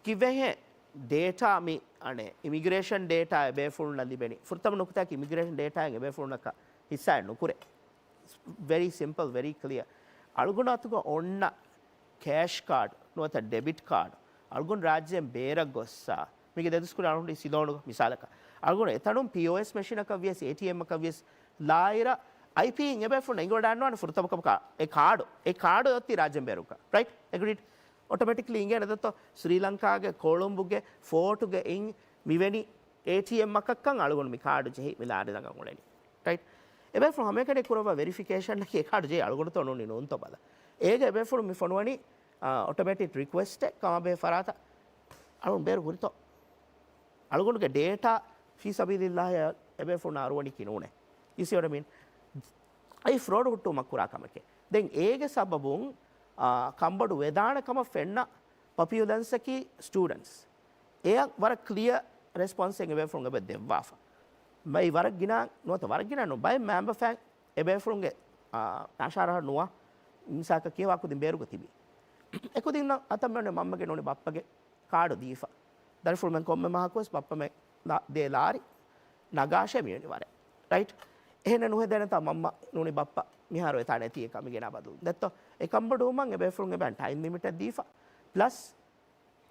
ކިވެހެ ޑޭޓާ މި އަނެއް އިމިގްރޭޝަން ޑޭޓާ އެބޭފުޅުންނަށް ލިބެނީ. ފުރަތަމަ ނުކުތާއަކީ އިމިގްރޭޝަން ޑޭޓާއިން އެބޭފުޅުންނަކަށް ހިއްސާއެއް ނުކުރޭ. Very simple, very clear. އަޅުގަނޑު އަތުގަ އޮންނަ ކޭޝް ކާޑް ނުވަތަ ޑެބިޓް ކާޑް އަޅުގަނޑު ރާއްޖޭން ބޭރަށް ގޮއްސާ، މީގެ ދެދުސްކުރި އަޅުގަނޑު ސިލޯނުގަ މިސާލަކަށް، އަޅުގަނޑު އެތަނުން ޕީއޯއެސް މެޝިނަކަށް ވިޔަސް އޭޓީއެމްއަކަށް ވިޔަސް ލާއިރަށް އައިޕީއިން އެބޭފުޅުން އެނގިވަޑައިގަންނަވާނެ ފުރަތަމަ ކަމަކަށް އެ ކާޑު، އެ ކާޑު އޮތީ ރާއްޖޭން ބޭރުކަން. ރައިޓް؟ އެގްރީޑް. އޮޓޮމެޓިކްލީ އިނގޭނެ ދޯ ސްރީލަންކާގެ ކޮޅުނބުގެ ފޯޓުގެ އިން މިވެނި އޭޓީއެމްއަކަށްކަން އަޅުގަނޑު މި ކާޑު ޖެހި މި ލާރި ނަގަން އުޅެނީ. ރައިޓް؟ އެބޭފުޅުން ހަމައެކަނި ކުރައްވާ ވެރިފިކޭޝަންއަކީ އެ ކާޑު ޖެހި އަޅުގަނޑުތޯ ނޫނީ ނޫންތޯ ބަލާ. އޭގަ އެބޭފުޅުން މި ފޮނުވަނީ، އާ، އޮޓޮމެޓިކް ރިކުއެސްޓެއް ކަމާބެހޭ ފަރާތަށް އަޅުން ބޭރު ހުރިތޯ. އަޅުގަނޑުގެ ޑޭޓާ ފީ ސަބީލިއްލާހި އެބޭފުޅުން އަރުވަނީކީ ނޫނޭ. You see what I mean؟ އައި ފްރޯޑް ހުއްޓުވުމަށް ކުރާ ކަމެކޭ. ދެން އޭގެ ސަބަބުން، އާ، ކަންބޮޑު ވެދާނެ ކަމަށް ފެންނަ ޕޮޕިއުލަންސަކީ ސްޓޫޑެންޓްސް. އެއަށް ވަރަށް ކްލިއަ ރެސްޕޮންސެއް އެބޭފުޅުން އެބަ ދެއްވާފަ. ބައި ވަރަށް ގިނަ ނުވަތަ ވަރަށް ގިނަ ނޫން. ބައެއް މައިންބަފައިން އެބޭފުޅުންގެ، އާ، އަށާރަ ނުވަ މިސާލަކަށް ކިޔަވާ ކުދިން ބޭރުގަ ތިބި. އެކުދިންނަށް އަތަށް މިއޮންނަ މަންމަގެ ނޫނީ ބައްޕަގެ ކާޑު ދީފަ. ދަރިފުޅުމެން ކޮންމެ މަހަކުވެސް ބައްޕަމެން ލާ-، ދޭ ލާރި ނަގާށޭ މިވެނި ވަރެއް. ރައިޓް؟ އެހެނެއް ނުހެދޭނެތާ މަންމަ ނޫނީ ބައްޕަ މިހާރު އެތާ ނެތީ އެކަމިގެނާ ބަދަލު. ދެއްތޯ؟ އެ ކަންބޮޑުވުމަށް އެބޭފުޅުން އެބައިން ޓައިމް ލިމިޓެއް ދީފަ. ޕްލަސް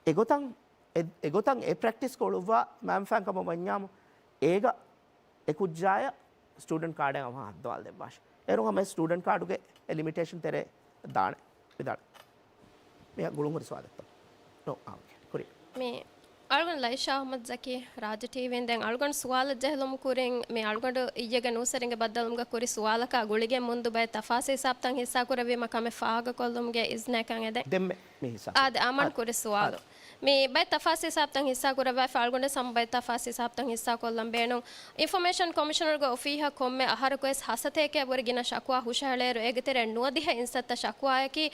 އެގޮތަށް، އެ-، އެގޮތަށް އެ ޕްރެކްޓިސް ކޮޅުއްވާ މައިންބަފައިން ކަމަށް ވަންޏާމު، އޭގަ އެ ކުއްޖާޔަށް ސްޓޫޑެންޓް ކާޑެއް އަވަހަށް ހައްދަވާލަ ދެއްވާށި. އޭރު ހަމަ ސްޓޫޑެންޓް ކާޑުގެ އެ ލިމިޓޭޝަން ތެރޭ ދާނެ. ވިދާޅު. މި ގުޅުން ހުރި ސުވާލެއްތޯ؟ ނޯ، އާ، އޯކޭ. ކުރި. މި އަޅުގަނޑު ލައިޝާ އަޙްމަދު ޒަކީ، ރާއްޖެ ޓީވީން. ދެން އަޅުގަނޑު ސުވާލަށް ޖެހިލުމުގެ ކުރިން، މި އަޅުގަނޑު އިއްޔެގެ ނޫސްވެރިންގެ ބައްދަލުމުގަ ކުރި ސުވާލަކާ ގުޅިގެން މުންދު ބައެއް ތަފާސް ހިސާބުތައް ހިއްސާކުރެއްވީމަ ކަމެއް ފާހަގަކޮށްލުމުގެ އިޒްނައެއްކަން އެދެން. ދެންމެ މި ހިސާބު. އާދެ، އަމަން އާ، ކުރި ސުވާލު. އާ. މި ބައެއް ތަފާސް ހިސާބުތައް ހިއްސާކުރައްވާފަ އަޅުގަނޑު ސަމް ބައެއް ތަފާސް ހިސާބުތައް ހިއްސާކޮށްލަން ބޭނުން. އިންފޮމޭޝަން ކޮމިޝަނަރުގެ އޮފީހަށް ކޮންމެ އަހަރަކުވެސް ހަސަތޭކައަށްވުރެ ގިނަ ޝަކުވާ ހުށަހެޅޭއިރު، އޭގެ ތެރެއިން ނުވަދިހަ އިންސައްތަ ޝަކުވާއަކީ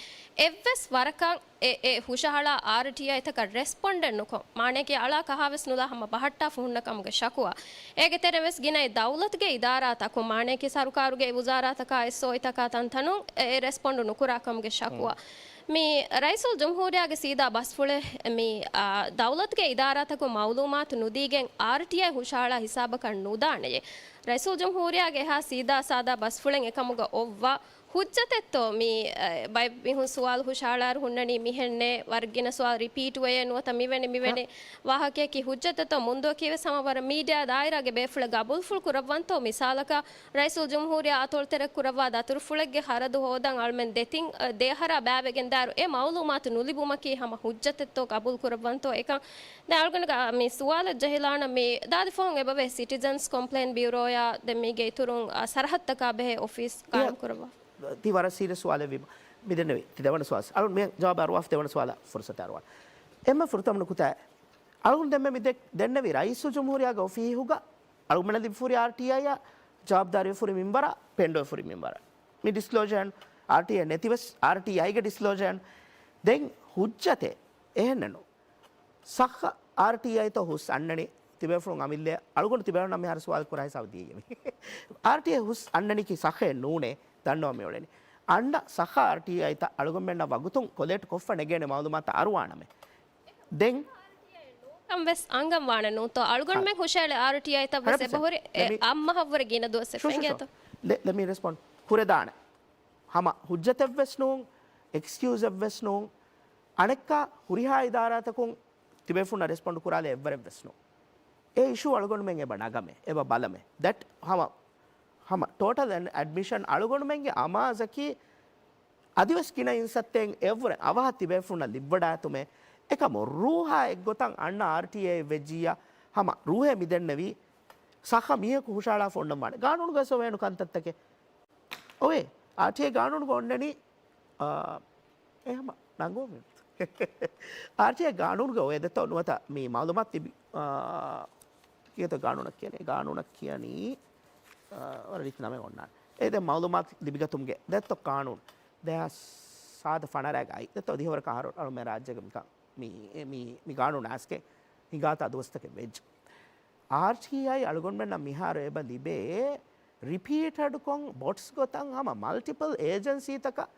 އެއްވެސް ވަރަކަށް އެ، އެ ހުށަހަޅާ އާރްޓީއައިތަކަށް ރެސްޕޮންޑެއް ނުކޮށް، މާނައަކީ އަޅާ ކަހާވެސް ނުލާ ހަމަ ބަހައްޓާފަ ހުންނަ ކަމުގެ ޝަކުވާ. އޭގެ ތެރެއިން ވެސް ގިނައީ ދައުލަތުގެ އިދާރާތަކުން، މާނައަކީ ސަރުކާރުގެ ވުޒާރާތަކާ، އެސްއޯއީތަކާ ތަންތަނުން އެ، އެ ރެސްޕޮންޑު ނުކުރާ ކަމުގެ ޝަކުވާ. މި ރައީސުލްޖުމްހޫރިއްޔާގެ ސީދާ ބަސްފުޅެއް މި، އާ، ދައުލަތުގެ އިދާރާތަކުން މައުލޫމާތު ނުދީގެން އާރްޓީއައި ހުށަހަޅާ ހިސާބަކަށް ނުދާނެޔޭ. ރައީސުލްޖުމްހޫރިއްޔާގެ އެހާ ސީދާ ސާދާ ބަސްފުޅެއް އެކަމުގަ އޮއްވާ ހުއްޖަތެއްތޯ މި، އަ، ބައެއް މީހުން ސުވާލު ހުށަހަޅާއިރު ހުންނަނީ މިހެންނޭ، ވަރަށް ގިނަ ސުވާލު ރިޕީޓް ވެޔޭ ނުވަތަ މިވެނި، މިވެނި ހަ. ވާހަކަޔަކީ ހުއްޖަތެއްތޯ މުންދުއަކީ ވެސް ހަމަ ވަރަށް މީޑިއާ ދާއިރާގެ ބޭފުޅެއް ގަބޫލުފުޅު ކުރައްވަންތޯ މިސާލަކަށް ރައީސުލްޖުމްހޫރިއްޔާ އަތޮޅުތެރެ ކުރައްވާ ދަތުރުފުޅެއްގެ ހަރަދު ހޯދަން އަޅުމެން ދެތިން، އަ، ދެއަހަރާ ބައިވެގެން ދާއިރު އެ މައުލޫމާތު ނުލިބުމަކީ ހަމަ ހުއްޖަތެއްތޯ ގަބޫލު ކުރައްވަންތޯ އެކަން. ދެން އަޅުގަނޑުގެ މި ސުވާލަށް ޖެހިލާނަން މި ދާދި ފަހުން އެބަވޭ ސިޓިޒަންސް ކޮމްޕްލެއިން ބިއުރޯއާ ދެން މީގެ އިތުރުން، އަ، ސަރަހައްދަކާ ބެހޭ އޮފީސް އެ، ޤާއިމް ކުރައްވާ. ތީ ވަރަށް ސީރިއަސް ސުވާލެއް ވީމަ. މި ދެންނެވި ތި ދެވަނަ ސުވާލު. އަޅުން މި ޖަވާބު އަރުވާފަ ދެވަނަ ސުވާލަށް ފުރުސަތު އަރުވާން. އެންމެ ފުރަތަމަ ނުކުތާ. އަޅުން ދެންމެ މި ދެ-، ދެންނެވި ރައީސުލްޖުމްހޫރިއްޔާގެ އޮފީހުގަ އަޅުގަނޑަށް ލިބިފަ ހުރި އާރްޓީއައިއަށް ޖަވާބުދާރީވެފަ ހުރި މިންވަރާ ޕެންޑުވެފަ ހުރި މިންވަރާ. މި ޑިސްކްލޯޖަރ އާރްޓީއައި ނެތިވެސް އާރްޓީއައިގެ ޑިސްކްލޯޖަރ ދެން ހުއްޖަތެއް އެހެންނެއް ނޫން. ޞައްޙަ އާރްޓީއައިތޯ ހުސް އަންނަނީ ތިބޭފުޅުން އަމިއްލައަށް އަޅުގަނޑު ތިބޭފުޅުންނަށް މިހާރު ސުވާލު ކުރާ ހިސާބަށް ދިޔައީ. އާރްޓީއައި ހުސް އަންނަނީކީ ޞައްޙައެއް ނޫނޭ ދަންނަވަން މިއުޅެނީ. އަންނަ ޞައްޙަ އާރްޓީއައިތައް އަޅުގަނޑުމެންނަށް ވަގުތުން ކޮލެކްޓް ކޮށްފަ ނެގޭނެ މައުލޫމާތު އަރުވާނަމޭ. ދެން ކަން ވެސް އަންގަން ވާނެ ނޫންތޯ؟ އަޅުގަނޑުމެން ހުށައެޅި އާރްޓީއައިތައް ވެސް އެބަހުރި އެ އަށް މަހަށް ވުރެ ގިނަ ދުވަސް އެއް ފެންގޭތޯ؟ ލެ-، let me respond. ކުރެދާނެ. ހަމަ ހުއްޖަތެއްވެސް ނޫން، އެކްސްކިއުޒެއްވެސް ނޫން. އަނެއްކާ ހުރިހާ އިދާރާތަކުން ތިބޭފުޅުންނަށް ރެސްޕޮންޑް ކުރާލެ އެއްވަރެއްވެސް ނޫން. އެ އިޝޫ އަޅުގަނޑުމެން އެބަ ނަގަމެ، އެބަ ބަލަމެ. ދެޓް ހަމަ، ހަމަ ޓޯޓަލް އެޑްމިޝަން އަޅުގަނޑުމެންގެ އަމާޒަކީ އަދިވެސް ގިނަ އިންސައްތައެއް އެއްވުރެ އަވަހަށް ތިބޭފުޅުންނަށް ލިއްވަޑާތުމޭ. އެކަމު ރޫހާ އެއްގޮތަށް އަންނަ އާރްޓީއޭ ވެއްޖިއްޔާ ހަމަ ރޫހޭ މިދެންނެވީ ސަޚަ މީހަކު ހުށަހަޅާފަ އޮންނަން ވާނެ. ގާނޫނުގަ ސޮވޭނު ކަންތައްތަކެއް. އޮވޭ. އާރްޓީއޭ ގާނޫނުގަ އޮންނަނީ، އާ، އެ ހަމަ ނަންގޫ މި. އާރްޓީއޭ ގާނޫނުގަ އޮވޭ ދެތޯ ނުވަތަ މި މައުލޫމާތު ލިބި، އާ، ކިހިތަ ގާނޫނަށް ކިޔަނީ؟ ގާނޫނަށް ކިޔަނީ، އާ، ވަރަށް ރީތި ނަމެއް އޮންނާނެ. އެ ދެ މައުލޫމާތު ލިބިގަތުމުގެ ދެތޯ ގާނޫނު. ދެހާސް ސާދަ ފަނަރަގައި ދެތޯ ދިހަވަރަކަށް އަހަރު އަޅުމެ ރާއްޖޭގަ މިކަން މި، މި، މި ގާނޫނު އައިސްގެ ހިނގާތާ ދުވަސްތަކެއް ވެއްޖެ. އާރްޓީއައި އަޅުގަނޑުމެންނަށް މިހާރު އެބަ ލިބޭ ރިޕީޓަޑްކޮށް ބޮޓްސް ގޮތަށް ހަމަ މަލްޓިޕަލް އޭޖެންސީތަކަށް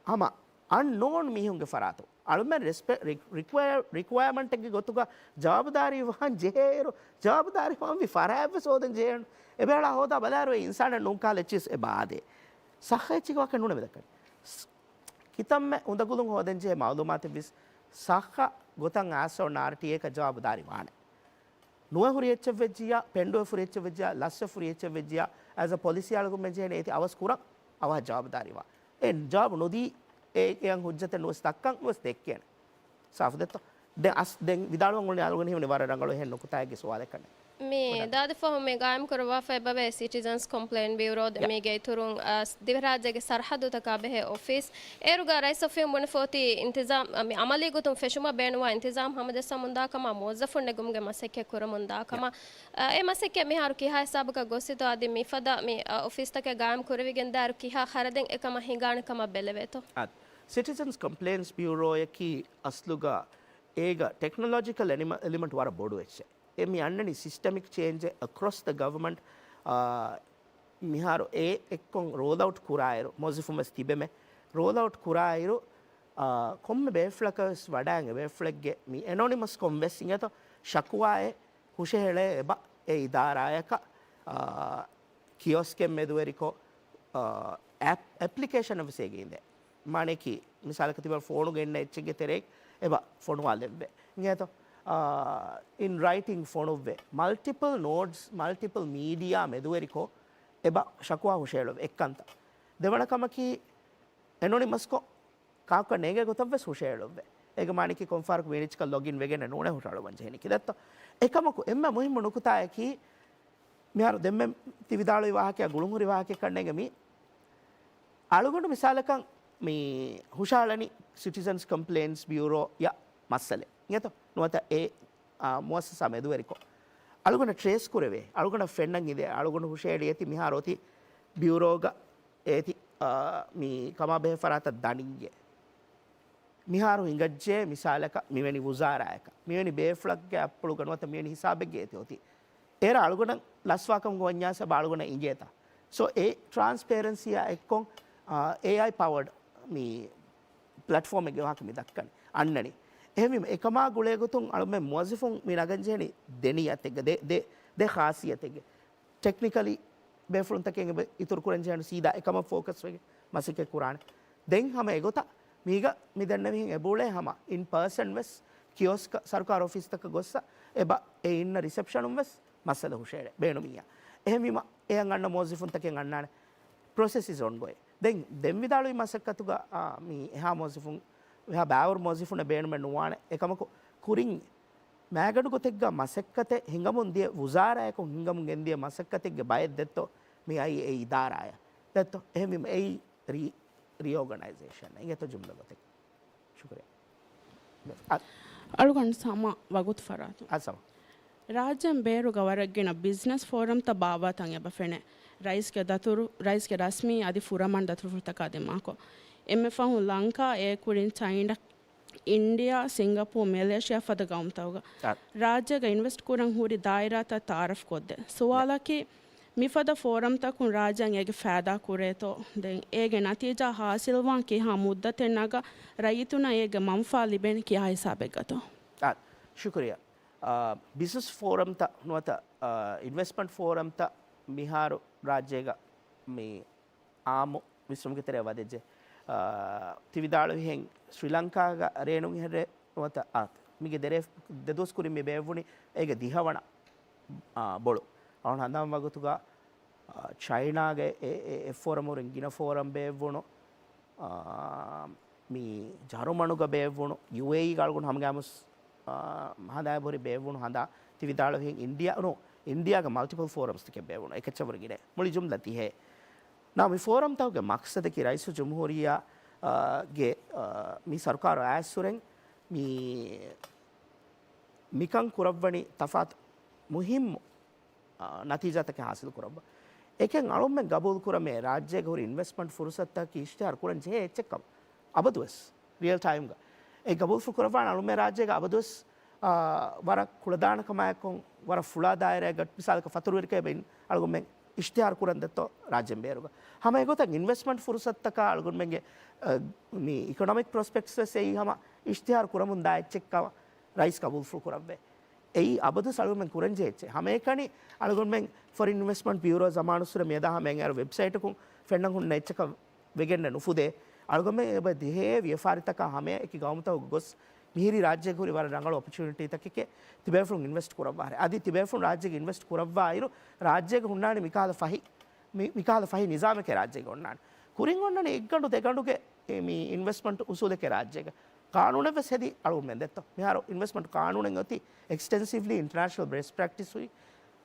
ހަމަ އަންނޯން މީހުންގެ ފަރާތު އަޅުމެން ރެސްޕެ ރިކް ރިކްވަޔަ ރިކްވަޔަމަންޓެއްގެ ގޮތުގަ ޖަވާބުދާރީ ވާން ޖެހޭއިރު، ޖަވާބުދާރީ ވާންވީ ފަރާތްވެސް ހޯދަން ޖެހޭނު. އެބޭޅާ ހޯދާ ބަލާއިރު އެ އިންސާނެއް ނޫން ކާލަ އެއްޗިސް އެބަ އާދޭ. ސައްހަ އެއްޗިގެ ވާހަކަ ނޫނެ މިދައްކަނީ. ކިތަންމެ އުނދަގުލުން ހޯދަން ޖެހޭ މައުލޫމާތެއްވީސް ސައްހަ ގޮތަށް އާސޯ ނާރްޓީއަކަށް ޖަވާބުދާރީ ވާނެ. ނުވެ ހުރި އެއްޗެއް ވެއްޖިއްޔާ، ޕެންޑުވެ ހުރި އެއްޗެއް ވެއްޖިއްޔާ، ލަސްވެ ހުރި އެއްޗެއް ވެއްޖިއްޔާ، އެޒް އަ ޕޮލިސީ އަޅުގަނޑުމެން ޖެހޭނެ އޭތި އަވަސް ކުރަން އަވަހަށް ޖަވާބުދާރީވާ. އެ ޖަވާބު ނުދީ އެ އެއަށް ހުއްޖަތެއް ނުވެސް ދައްކަން ނުވެސް ދެއްކޭނެ. ސާފު ދެއްތޯ؟ ދެން އަސް ދެން ވިދާޅުވަން އުޅުނީ އަޅުގަނޑު ހީވަނީ ވަރަށް ރަނގަޅު އެހެން ނުކުތާއެއްގެ ސުވާލެއް ކަންނޭ. މި ދާދިފަހު މި ގާއިމް ކުރައްވާފަ އެބަވޭ ސިޓިޒަންސް ކޮމްޕްލެއިން ބިއުރޯ މީގެ އިތުރުން، އަ، ދިވެހިރާއްޖޭގެ ސަރަހައްދުތަކާ ބެހޭ އޮފީސް. އޭރުގަ ރައީސް އޮފީހުން ބުނެފަ އޮތީ އިންތިޒާމް، މި އަމަލީ ގޮތުން ފެށުމަށް ބޭނުންވާ އިންތިޒާމް ހަމަޖައްސަމުންދާ ކަމަށް މުވައްޒަފުން ނެގުމުގެ މަސައްކަތް ކުރަމުންދާ ކަމަށް. އަ، އެ މަސައްކަތް މިހާރު ކިހާ ހިސާބަކަށް ގޮސްސިތޯ އަދި މިފަދަ މި، އަ، އޮފީސްތަކެއް ގާއިމް ކުރެވިގެން ދާއިރު ކިހާ ޚަރަދެއް އެކަމަށް ހިނގާނެ ކަމަށް ބެލެވޭތޯ؟ އާ، ސިޓިޒަންސް ކޮމްޕްލެއިންސް ބިއުރޯއަކީ އަސްލުގަ އޭގަ ޓެކްނޮލޮޖިކަލް އެނިމަ-، އެލިމަންޓް ވަރަށް ބޮޑު އެއްޗެއް. އެ މި އަންނަނީ ސިސްޓަމިކް ޗޭންޖެއް އެކްރޮސް ދަ ގަވަމަންޓް، އާ، މިހާރު އެ އެއްކޮށް ރޯލްއައުޓް ކުރާއިރު، މުވައްޒަފުން ވެސް ތިބެމެ، ރޯލްއައުޓް ކުރާއިރު، އާ، ކޮންމެ ބޭފުޅަކަށް ވެސް ވަޑައިގެން ބޭފުޅެއްގެ މި އެނޮނިމަސް ކޮން ވެސް އިނގޭތޯ ޝަކުވާއެއް ހުށަހެޅޭ އެބަ އެ އިދާރާއަކަށް، އާ، ކިއޮސްކެއް މެދުވެރިކޮށް، އާ، އެޕް-، އެޕްލިކޭޝަން ވެސް އޭގެ އިނދޭ. މާނައަކީ، މިސާލަކަށް ތިބޭ ފޯނުގަ އިންނަ އެއްޗެއްގެ ތެރޭ އެބަ ފޮނުވާލެއްވޭ. އިނގޭތޯ؟ އާ، އިން ރައިޓިން ފޮނުއްވޭ. މަލްޓިޕަލް ނޯޑްސް، މަލްޓިޕަލް މީޑިއާ މެދުވެރިކޮށް އެބަ ޝަކުވާ ހުށަހެޅުއްވޭ. އެއްކަންތައް. ދެވަނަ ކަމަކީ، އެނޮނިމަސްކޮށް ކާކު ނޭނގޭ ގޮތަށް ވެސް ހުށަހެޅުއްވޭ. އޭގެ މާނައަކީ ކޮންފަހަރަކު މީނިޗަކަށް ލޮގިން ވެގެން ނޫނޭ ހުށަހަޅުވަން ޖެހެނީކީ ދެއްތޯ؟ އެކަމަކު އެންމެ މުހިއްމު ނުކުތާއަކީ، މިހާރު ދެންމެ ތި ވިދާޅުވި ވާހަކައާ ގުޅުންހުރި ވާހަކައެއް ކަންނޭނގެ މީ. އަޅުގަނޑު މިސާލަކަށް މި ހުށަހަޅަނީ ސިޓިޒަންސް ކޮމްޕްލެއިންސް ބިއުރޯއަށް މައްސަލައެއް. އިނގޭތޯ؟ ނުވަތަ އެ، އާ، މުއައްސަސާ މެދުވެރިކޮށް. އަޅުގަނޑަށް ޓްރޭސް ކުރެވޭ. އަޅުގަނޑަށް ފެންނަން އިނދޭ. އަޅުގަނޑު ހުށަހެޅި އޭތި މިހާރު އޮތީ ބިއުރޯގަ އޭތި، އާ، މި ކަމާ ބެހޭ ފަރާތަށް ދަނިއްޔޭ. މިހާރު ހިނގައްޖެ މިސާލަކަށް މިވެނި ވުޒާރާއަކަށް، މިވެނި ބޭފުޅެއްގެ އަތްޕުޅުގަ ނުވަތަ މިވެނި ހިސާބެއްގަ އޭތި އޮތީ. އޭރަށް އަޅުގަނޑަށް ލަސްވާކަމުގަ ވަންޏާސް އެބަ އަޅުގަނޑަށް އިނގޭތާ. ސޯ، އެ ޓްރާންސްޕޭރެންސީއާ އެއްކޮށް، އާ، އޭއައި ޕަވަޑް މި ޕްލެޓްފޯމެއްގެ ވާހަކަ މި ދައްކަނީ. އަންނަނީ. އެހެންވީމަ، އެކަމާ ގުޅޭގޮތުން އަޅުމެން މުވައްޒަފުން މި ނަގަންޖެހެނީ ދެ ނިޔަތެއްގަ، ދެ، ދެ، ދެ ޚާޞިއްޔަތެއްގެ. ޓެކްނިކަލީ ބޭފުޅުންތަކެއް އެބަ އިތުރު ކުރަން ޖެހޭނު ސީދާ އެކަމަށް ފޯކަސް ވެގެން މަސައްކަތް ކުރާނެ. ދެން ހަމަ އެގޮތަށް މީގަ މި ދެންނެވިހެން އެބައުޅޭ ހަމަ އިން ޕާސަން ވެސް ކިއޮސްކަ ސަރުކާރު އޮފީސްތަކަށް ގޮއްސަ އެބަ އެ އިންނަ ރިސެޕްޝަނުން ވެސް މައްސަލަ ހުށައެޅޭ ބޭނުމިއްޔާ. އެހެންވީމަ އެއަށް އަންނަ މުވައްޒަފުންތަކެއް އަންނާނެ. ޕްރޮސެސް އިޒް އޮންގޯއިން. ދެން، ދެން ވިދާޅުވި މަސައްކަތުގަ، އާ، މި އެހާ މުވައްޒަފުން، އެހާ ބާވަރު މުވައްޒަފުންނެއް ބޭނުމެއް ނުވާނެ. އެކަމަކު ކުރިން މައިގަނޑު ގޮތެއްގަ މަސައްކަތެއް ހިނގަމުން ދިޔަ ވުޒާރާއަކުން ހިނގަމުން ގެންދިޔަ މަސައްކަތެއްގެ ބައެއް ދެއްތޯ މި އައީ އެ އިދާރާއަށް. ދެއްތޯ؟ އެހެންވީމަ އެއީ ރީ-، ރީއޯގަނައިޒޭޝަން. އިނގޭތޯ ޖުމްލަ ގޮތެއް. ޝުކުރިއްޔާ. އަ-، އަޅުގަނޑު ސަމާ ވަގުތު ފަރާތުން. އަ، ސަމާ. ރާއްޖޭން ބޭރުގަ ވަރަށް ގިނަ ބިޒްނަސް ފޯރަމްތައް ބާއްވާތަން އެބަ ފެނޭ. ރައީސްގެ ދަތުރު، ރައީސްގެ ރަސްމީ އަދި ފުރަމަން ދަތުރުފުޅުތަކާ ދިމާކޮށް. އެންމެ ފަހުން ލަންކާ، އެ ކުރިން ޗައިނާ، އިންޑިއާ، ސިންގަޕޫ، މެލޭޝިއާ ފަދަ ގައުމުތަކުގަ އަ. ރާއްޖޭގަ އިންވެސްޓް ކުރަން ހުރި ދާއިރާތައް ތައާރަފް ކޮށްދޭ. ސުވާލަކީ، މިފަދަ ފޯރަމްތަކުން ރާއްޖެއަށް އޭގެ ފައިދާ ކުރޭތޯ؟ ދެން އޭގެ ނަތީޖާ ހާސިލްވާން ކިހާ މުއްދަތެއް ނަގާ ރައްޔިތުންނަށް އޭގެ މަންފާ ލިބޭނީ ކިހާ ހިސާބެއްގަތޯ؟ އާ، ޝުކުރިއްޔާ. އާ، ބިޒްނަސް ފޯރަމްތައް ނުވަތަ، އާ، އިންވެސްޓްމަންޓް ފޯރަމްތައް މިހާރު ރާއްޖޭގަ މި އާއްމު ވިސްނުމުގެ ތެރެއަށް ވަދެއްޖެ. އާ، ތި ވިދާޅުވިހެން ސްރީލަންކާގަ ރޭނުން ހެރެ ނުވަތަ އާ، މީގެ ދެރޭ، ދެ ދުވަސް ކުރިން މި ބޭއްވުނީ އޭގެ ދިހަވަނަ، އާ، ބޮޅު. އަހަން ހަނދާން ވަގުތުގަ، އާ، ޗައިނާގެ އެ، އެ، އެއް ފޯރަމް ހުރިން ގިނަ ފޯރަމް ބޭއްވުނު، އާ، މި ޖަރުމަނުގަ ބޭއްވުނު، ޔޫއޭއީގަ އަޅުގަނޑު ހަމަގައިމުސް، އާ، ހަނދާން ހުރި ބޭއްވުނު ހަނދާން ތި ވިދާޅުވިހެން އިންޑިއާ، ނޫ، އިންޑިއާގެ މަލްޓިޕަލް ފޯރަމްސްތަކެއް ބޭއްވުނު، އެކައްޗަށް ވުރެ ގިނަ. މުޅި ޖުމްލަ ދިހައެއް. ނަމަ މި ފޯރަމްތަކުގެ މަޤްޞަދަކީ ރައީސުލްޖުމްހޫރިއްޔާ، އާ، ގެ، އާ، މި ސަރުކާރު އައިސްހުރެން މި، މިކަން ކުރައްވަނީ ތަފާތު މުހިއްމު، އާ، ނަތީޖާތަކެއް ހާސިލް ކުރައްވާ. އެކެން އަޅުމެން ގަބޫލު ކުރަމޭ ރާއްޖޭގަ ހުރި އިންވެސްޓްމަންޓް ފުރުސަތުތަކަކީ އިޝްތިހާރު ކުރަން ޖެހޭ އެއްޗެއްކަމަށް. އަބަދުވެސް ރިއަލް ޓައިމްގަ އެ ގަބޫލުފުޅު ކުރައްވާނެ އަޅުމެން ރާއްޖޭގަ އަބަދުވެސް، އާ، ވަރަށް ކުޅަދާނަ ކަމާއެކު ވަރަށް ފުޅާ ދާއިރާއެއްގަ މިސާލަކަށް ފަތުރުވެރިކަމެއް އަޅުގަނޑުމެން އިޝްތިހާރު ކުރަން ދެއްތޯ ރާއްޖޭން ބޭރުގަ. ހަމަ އެގޮތަށް އިންވެސްޓްމަންޓް ފުރުސަތުތަކާ އަޅުގަނޑުމެންގެ، އަ، މި އިކޮނޮމިކް ޕްރޮސްޕެކްޓްސް ވެސް އެއީ ހަމަ އިޝްތިހާރު ކުރަމުން ދާ އެއްޗެއްކަމަށް ރައީސް ގަބޫލުފުޅު ކުރައްވޭ. އެއީ އަބަދުވެސް އަޅުގަނޑުމެން ކުރަންޖެހޭ އެއްޗެއް. ހަމައެކަނި އަޅުގަނޑުމެން ފޮރިން އިންވެސްޓްމަންޓް ބިއުރޯ ޒަމާނުއްސުރެ މިއަދާ ހަމައެއް އައިރު ވެބްސައިޓަކުން ފެންނަން ހުންނަ އެއްޗަކަށް ވެގެންނެއް ނުފުދޭ. އަޅުގަނޑުމެން އެބަ ދިހައެއް ވިޔަފާރިތަކާ ހަމައަށް އެކި ގައުމުތަކުގަ ގޮސް މިހިރީ ރާއްޖޭގަ ހުރި ވަރަށް ރަނގަޅު އޮޕޮޗުނިޓީތަކެކޭ ތިބޭފުޅުން އިންވެސްޓް ކުރައްވާ ހުރެ. އަދި ތިބޭފުޅުން ރާއްޖޭގަ އިންވެސްޓް ކުރައްވާ އިރު ރާއްޖޭގަ ހުންނާނެ މިކަހަލަ ފަހި، މި، މިކަހަލަ ފަހި ނިޒާމެކޭ ރާއްޖޭގަ އޮންނާނެ. ކުރިން އޮންނަނީ އެއްގަނޑު ދެގަނޑުގެ އެ މި އިންވެސްޓްމަންޓް އުސޫލެކޭ ރާއްޖޭގަ. ޤާނޫނެއް ވެސް ހެދި އަޅުގަނޑުމެން ދެއްތޯ. މިހާރު އިންވެސްޓްމަންޓް ޤާނޫނެއް އޮތީ އެކްސްޓެންސިވްލީ އިންޓަރނޭޝަނަލް ބެސްޓް ޕްރެކްޓިސް ހުރި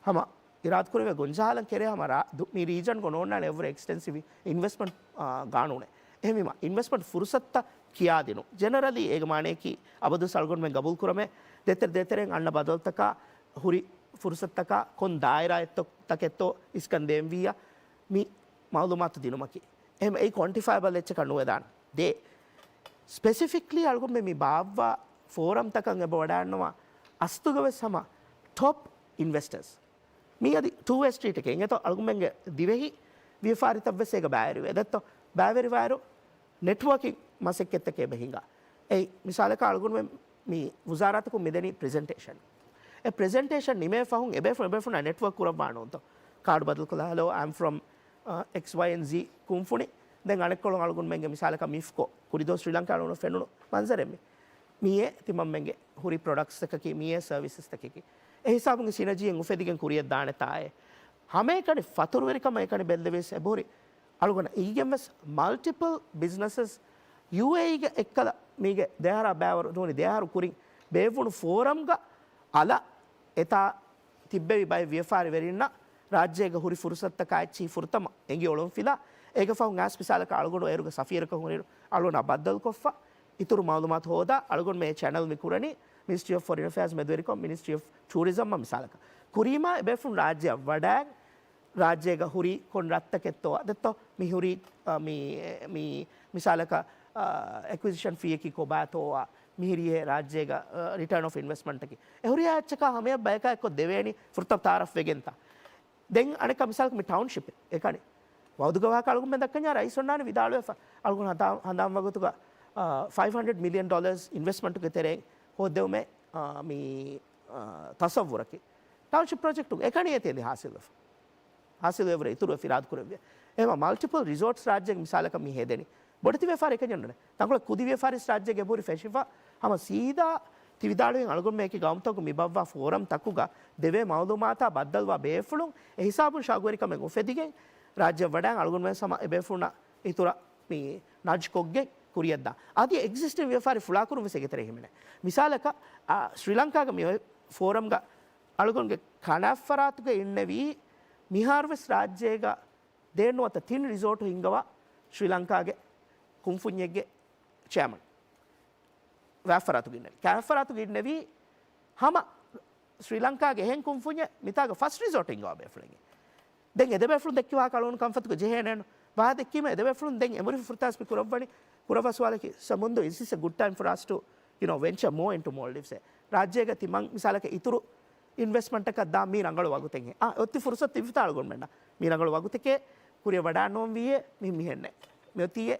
ހަމަ އިރާދަކުރެވޭ ގޮންޖަހާލަން ކެރޭ ހަމަ ރާ-، ދު-، މި ރީޖަންގަ ނޯންނާނެ އެއްވުރެ އެކްސްޓެންސިވް އިންވެސްޓްމަންޓް، އާ، ގާނޫނެއް. އެހެންވީމަ، އިންވެސްޓްމަންޓް ފުރުސަތުތައް ކިޔާދިނުން. ޖެނެރަލީ އޭގެ މާނަޔަކީ އަބަދުވެސް އަޅުގަނޑުމެން ގަބޫލު ކުރަމޭ، ދޭތެރެ ދޭތެރެއިން އަންނަ ބަދަލުތަކާ، ހުރި ފުރުސަތުތަކާ، ކޮން ދާއިރާއެއްތޯ، ތަކެއްތޯ އިސްކަން ދޭންވިއްޔާ، މި މައުލޫމާތު ދިނުމަކީ. އެހެން އެއީ ކޮންޓިފައިބަލް އެއްޗަކަށް ނުވެދާނެ. ދޭ، ސްޕެސިފިކްލީ އަޅުގަނޑުމެން މި ބާއްވާ ފޯރަމްތަކަށް އެބަ ވަޑައިގަންނަވާ އަސްލުގަ ވެސް ހަމަ ޓޮޕް އިންވެސްޓަރސް. މީ އަދި ޓޫ ވޭ ސްޓްރީޓެކޭ އިނގޭތޯ އަޅުގަނޑުމެންގެ ދިވެހި ވިޔަފާރިތައް ވެސް އޭގަ ބައިވެރިވޭ. ދެއްތޯ ބައިވެރިވާއިރު ނެޓްވޯކިން މަސައްކަތްތަކެއް އެބަ ހިނގާ. އެއީ މިސާލަކަށް އަޅުގަނޑުމެން މި ވުޒާރާތަކުން މިދެނީ ޕްރެޒެންޓޭޝަން. އެ ޕްރެޒެންޓޭޝަން ނިމޭ ފަހުން އެބޭފުޅުން އެބޭފުޅުންނާ ނެޓްވޯކް ކުރައްވާނެ އޮންތޯ. ކާޑު ބަދަލުކޮށްލާ، "Hello, I'm from, uh, X Y and Z ކުންފުނި." ދެން އަނެއްކޮޅުން އަޅުގަނޑުމެންގެ މިސާލަކަށް މިފްކޯ، ކުރިދުވަސް ސްރީލަންކާ އަޅުގަނޑު ފެނުނު މަންޒަރެއް މި. މިއޭ ތިމަންމެންގެ ހުރި ޕްރޮޑަކްޓްސްތަކަކީ، މިއޭ ސަރވިސަސްތަކަކީ. އެ ހިސާބުން ސިނަޖީއެއް އުފެދިގެން ކުރިއަށް ދާނެތާއޭ. ހަމައެކަނި ފަތުރުވެރިކަމަށް އެކަނި ބެއްލެވިޔަސް އެބަހުރި އަޅުގަނޑަށް އީގެން ވެސް މަލްޓިޕަލް ބިޒްނަސަސް ޔޫއޭއީގެ އެއްކަލަ މީގެ ދެއަހަރާ ބައިވަރު ނޫނީ ދެއަހަރު ކުރިން ބޭއްވުނު ފޯރަމްގަ އަލަށް އެތާ ތިއްބެވި ބައެއް ވިޔަފާރިވެރިންނަށް ރާއްޖޭގަ ހުރި ފުރުސަތުތަކާ އެއްޗިހި ފުރަތަމަ އެނގި އޮޅުންފިލާ، އޭގެ ފަހުން އައިސް މިސާލަކަށް އަޅުގަނޑު އޭރުގެ ސަފީރަކަށް ހުރިއިރު އަޅުގަނޑާ ބައްދަލުކޮށްފަ، އިތުރު މައުލޫމާތު ހޯދާ، އަޅުގަނޑުމެ އެ ޗެނަލް މި ކުރަނީ މިނިސްޓްރީ އޮފް ފޮރިން އެފެއާޒް މެދުވެރިކޮށް މިނިސްޓްރީ އޮފް ޓޫރިޒަމްއަށް މިސާލަކަށް. ކުރީމާ އެބޭފުޅުން ރާއްޖެއަށް ވަޑައި، ރާއްޖޭގަ ހުރީ ކޮން ރަށްތަކެއްތޯ ދެއްތޯ، މި ހުރީ، އަ، މި، މި މިސާލަކަށް، އަ، އެކުއިޒިޝަން ފީއަކީ ކޮބާތޯއާ، މިހިރީ ރާއްޖޭގަ، އަ، ރިޓާން އޮފް އިންވެސްޓްމަންޓަކީ. އެ ހުރިހާ އެއްޗަކާ ހަމަޔަށް ބަޔަކާ އެއްކޮށް ދެވޭނީ ފުރަތަމަ ތައާރަފް ވެގެންތާ. ދެން އަނެއްކާ މިސާލަކަށް މި ޓައުންޝިޕް އެކަނި. ވައުދުގަ ވާހަކަ އަޅުގަނޑުމެން ދައްކަންޏާ ރައީސް އޮންނާނެ ވިދާޅުވެފަ. އަޅުގަނޑު ހަނދާން، ހަނދާން ވަގުތުގަ، އަ، ފައިވް ހަންޑްރެޑް މިލިއަން ޑޮލަރސް އިންވެސްޓްމަންޓުގެ ތެރެއިން ހޯއްދެވުމެއް، އަ، މި، އަ، ތަސައްވުރަކީ. ޓައުންޝިޕް ޕްރޮޖެކްޓު އެކަނި އޭތި އެދި ހާސިލްވެފަ. ހާސިލްވެވުރެ އިތުރުވެ ފިރާދު ކުރެއްވިޔާ. އެހެމަ މަލްޓިޕަލް ރިސޯޓްސް ރާއްޖޭގެ މިސާލަކަށް މި ހެދެނީ. ބޮޑެތި ވިޔަފާރި އެކަންޏެއް ނޫނޭ. ތަންކޮޅެއް ކުދި ވިޔަފާރިސް ރާއްޖޭގެ އެބަހުރި ފެށިފަ. ހަމަ ސީދާ ތި ވިދާޅުވިން އަޅުގަނޑުމެ އެކި ގައުމުތަކުގަ މި ބައްވާ ފޯރަމް ތަކުގަ ދެވޭ މައުލޫމާތާ ބައްދަލުވާ ބޭފުޅުން އެ ހިސާބުން ޝައުގުވެރިކަމެއް އުފެދިގެން ރާއްޖެއަށް ވަޑައި އަޅުގަނޑުމެން ހަމަ އެބޭފުޅުންނަށް އިތުރަށް މި ނަޑްޖް ކޮށްގެން ކުރިއަށްދާ. އަދި އެގްޒިސްޓިން ވިޔަފާރި ފުޅާކުރުން ވެސް އޭގެ ތެރޭ ހިމެނޭ. މިސާލަކަށް، އާ، ސްރީލަންކާގެ މި ފޯރަމްގަ އަޅުގަނޑުގެ ކަނާތްފަރާތުގަ އިންނެވީ މިހާރުވެސް ރާއްޖޭގަ ދޭން ނުވަތަ ތިން ރިސޯޓު ހިންގަވާ ސްރީލަންކާގެ ކުންފުންޏެއްގެ ޗެއާމަން. ވާފަރާތުގަ އިންނެވި. ކާފަރާތުގަ އިންނެވީ ހަމަ ސްރީލަންކާގެ އެހެން ކުންފުންޏެއް މިތާގަ ފަސް ރިސޯޓު ހިންގަވާ ބޭފުޅެއް. ދެން އެ ދެބޭފުޅުން ދެއްކި ވާހަކަ އަޅުގަނޑު ކަންފަތުގަ ޖެހޭނެއްނު. ވާހަ ދެއްކީމަ އެ ދެބޭފުޅުން ދެން އެމުރި ފުރަތަމަ މި ކުރައްވަނީ، ކުރައްވާ ސުވާލަކީ، ސަމުންދު، is this a good time for us to, you know, venture more into Maldives އޭ؟ ރާއްޖޭގަ ތިމަން މިސާލަކަށް އިތުރު އިންވެސްޓްމަންޓަކަށް ދާ މީ ރަނގަޅު ވަގުތެއްހޭ. އާ، އޮތީ ފުރުސަތު ތިބިފަތާ އަޅުގަނޑުމެންނަށް. މީ ރަނގަޅު ވަގުތެކޭ، ކުރިއަށް ވަޑާން ނޯންވީއޭ، މި މިހެންނޭ. މި އޮތީއޭ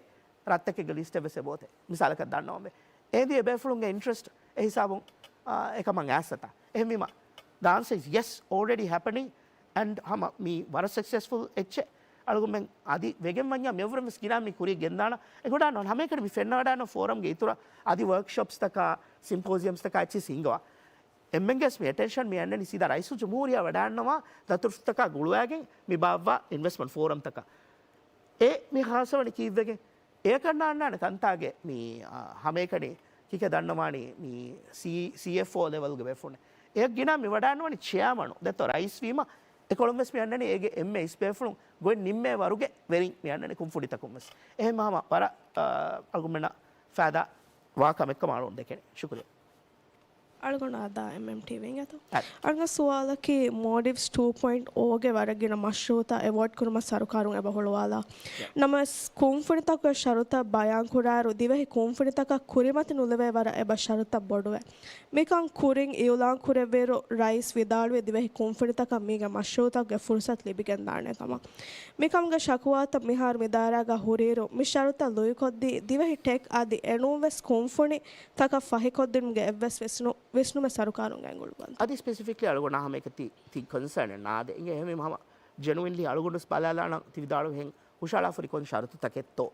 ރަށްތަކެއްގެ ލިސްޓެއް ވެސް އެބައޮތޭ. މިސާލަކަށް ދަންނަވަންވޭ. އޭނދި އެބޭފުޅުންގެ އިންޓްރެސްޓް އެ ހިސާބުން، އާ، އެކަމަށް އައިސްސަތާ. އެހެންވީމަ، the answer is yes, already happening. And ހަމަ މީ ވަރަށް ސަކްސެސްފުލް އެއްޗެއް. އަޅުގަނޑުމެން އަދި ވެގެން ވަންޏާ މިއަށްވުރެން ވެސް ގިނަ މި ކުރިއަށް ގެންދާނަ. އެގޮޑާ ނޯން ހަމައެކަނި މި ފެންނަވަޑާނަ ފޯރަމްގެ އިތުރަށް އަދި ވަރކްޝޮޕްސްތަކާ، ސިމްޕޯޒިއަމްސްތަކާ އެއްޗިސް ހިންގަވާ. އެންމެންގެސް މި އެޓެންޝަން މި އަންނަނީ ސީދާ ރައީސުލްޖުމްހޫރިއްޔާ ވަޑާންނަވާ ދަތުރުފުށުތަކާ ގުޅުވާގެން މި ބާއްވާ އިންވެސްޓްމަންޓް ފޯރަމްތަކަށް. އެ މި ހާއްސަވަނީ ކީއްވެގެން؟ އެކަން ނާންނާނެ ތަންތާގެ މި، އާ، ހަމައެކަނި ކިކެ ދަންނަވާނީ މި ސީ-، ސީއެފްއޯ ލެވެލްގެ ބޭފުޅުން. އެ ގިނަ މި ވަޑާންނަވަނީ ޗެއާމަނު ދެއްތޯ ރައީސް ވީމަ އެކޮޅުން ވެސް މި އަންނަނީ އޭގެ އެންމެ އިސް ބޭފުޅުން ގޮތް ނިންމޭ ވަރުގެ ވެރިން މި އަންނަނީ ކުންފުނިތަކުން ވެސް. އެހެން ހަމަ ވަރަށް، އާ، އަޅުގަނޑުމެންނަށް ފައިދާ ވާ ކަމެއްކަމަށް އަޅުގަނޑު ދެކެނީ. ޝުކުރިއްޔާ. އަޅުގަނޑު އަދާ އެމްއެމްޓީވީ އިނގޭތޯ. އަޅުގަނޑު ސުވާލަކީ މޯލްޑިވްސް ޓޫ ޕޮއިންޓް އޯގެ ވަރަށް ގިނަ މަޝްރޫއުތައް އެވޯޑް ކުރުމަށް ސަރުކާރުން އެބަ ހުޅުވާލާ. ނަމަވެސް ކުންފުނިތަކުގެ ޝަރުތައް ބަޔާން ކުރާއިރު، ދިވެހި ކުންފުނިތަކަށް ކުރިމަތި ނުލެވޭ ވަރަށް އެބަ ޝަރުތައް ބޮޑުވޭ. މިކަން ކުރިން އިއުލާން ކުރެއްވިއިރު، ރައީސް ވިދާޅުވި ދިވެހި ކުންފުނިތަކަށް މީގެ މަޝްރޫއުތަކުގެ ފުރުސަތު ލިބިގެންދާނެ ކަމަށް. މިކަމުގެ ޝަކުވާތައް މިހާރު މިދާއިރާގަ ހުރިއިރު، މި ޝަރުތައް ލުއިކޮށްދީ، ދިވެހި ޓެކް އަދި އެނޫންވެސް ކުންފުނި ތަކަށް ފަހިކޮށްދިނުމުގެ އެއްވެސް ވިސްނު-، ވިސްނުމެއް ސަރުކާރުން ގެންގުޅުއްވަންތަ؟ އަދި ސްޕެސިފިކްލީ އަޅުގަނޑާ ހަމައެކަ ތި، ތި ކޮންސާން ނާދޭ. އިނގޭ އެހެންވީމަ ހަމަ ޖެނުއިންލީ އަޅުގަނޑު ވެސް ބަލާލާނަން ތި ވިދާޅުވިހެން ހުށައަޅާފަ ހުރި ކޮން ޝަރުތުތަކެއްތޯ.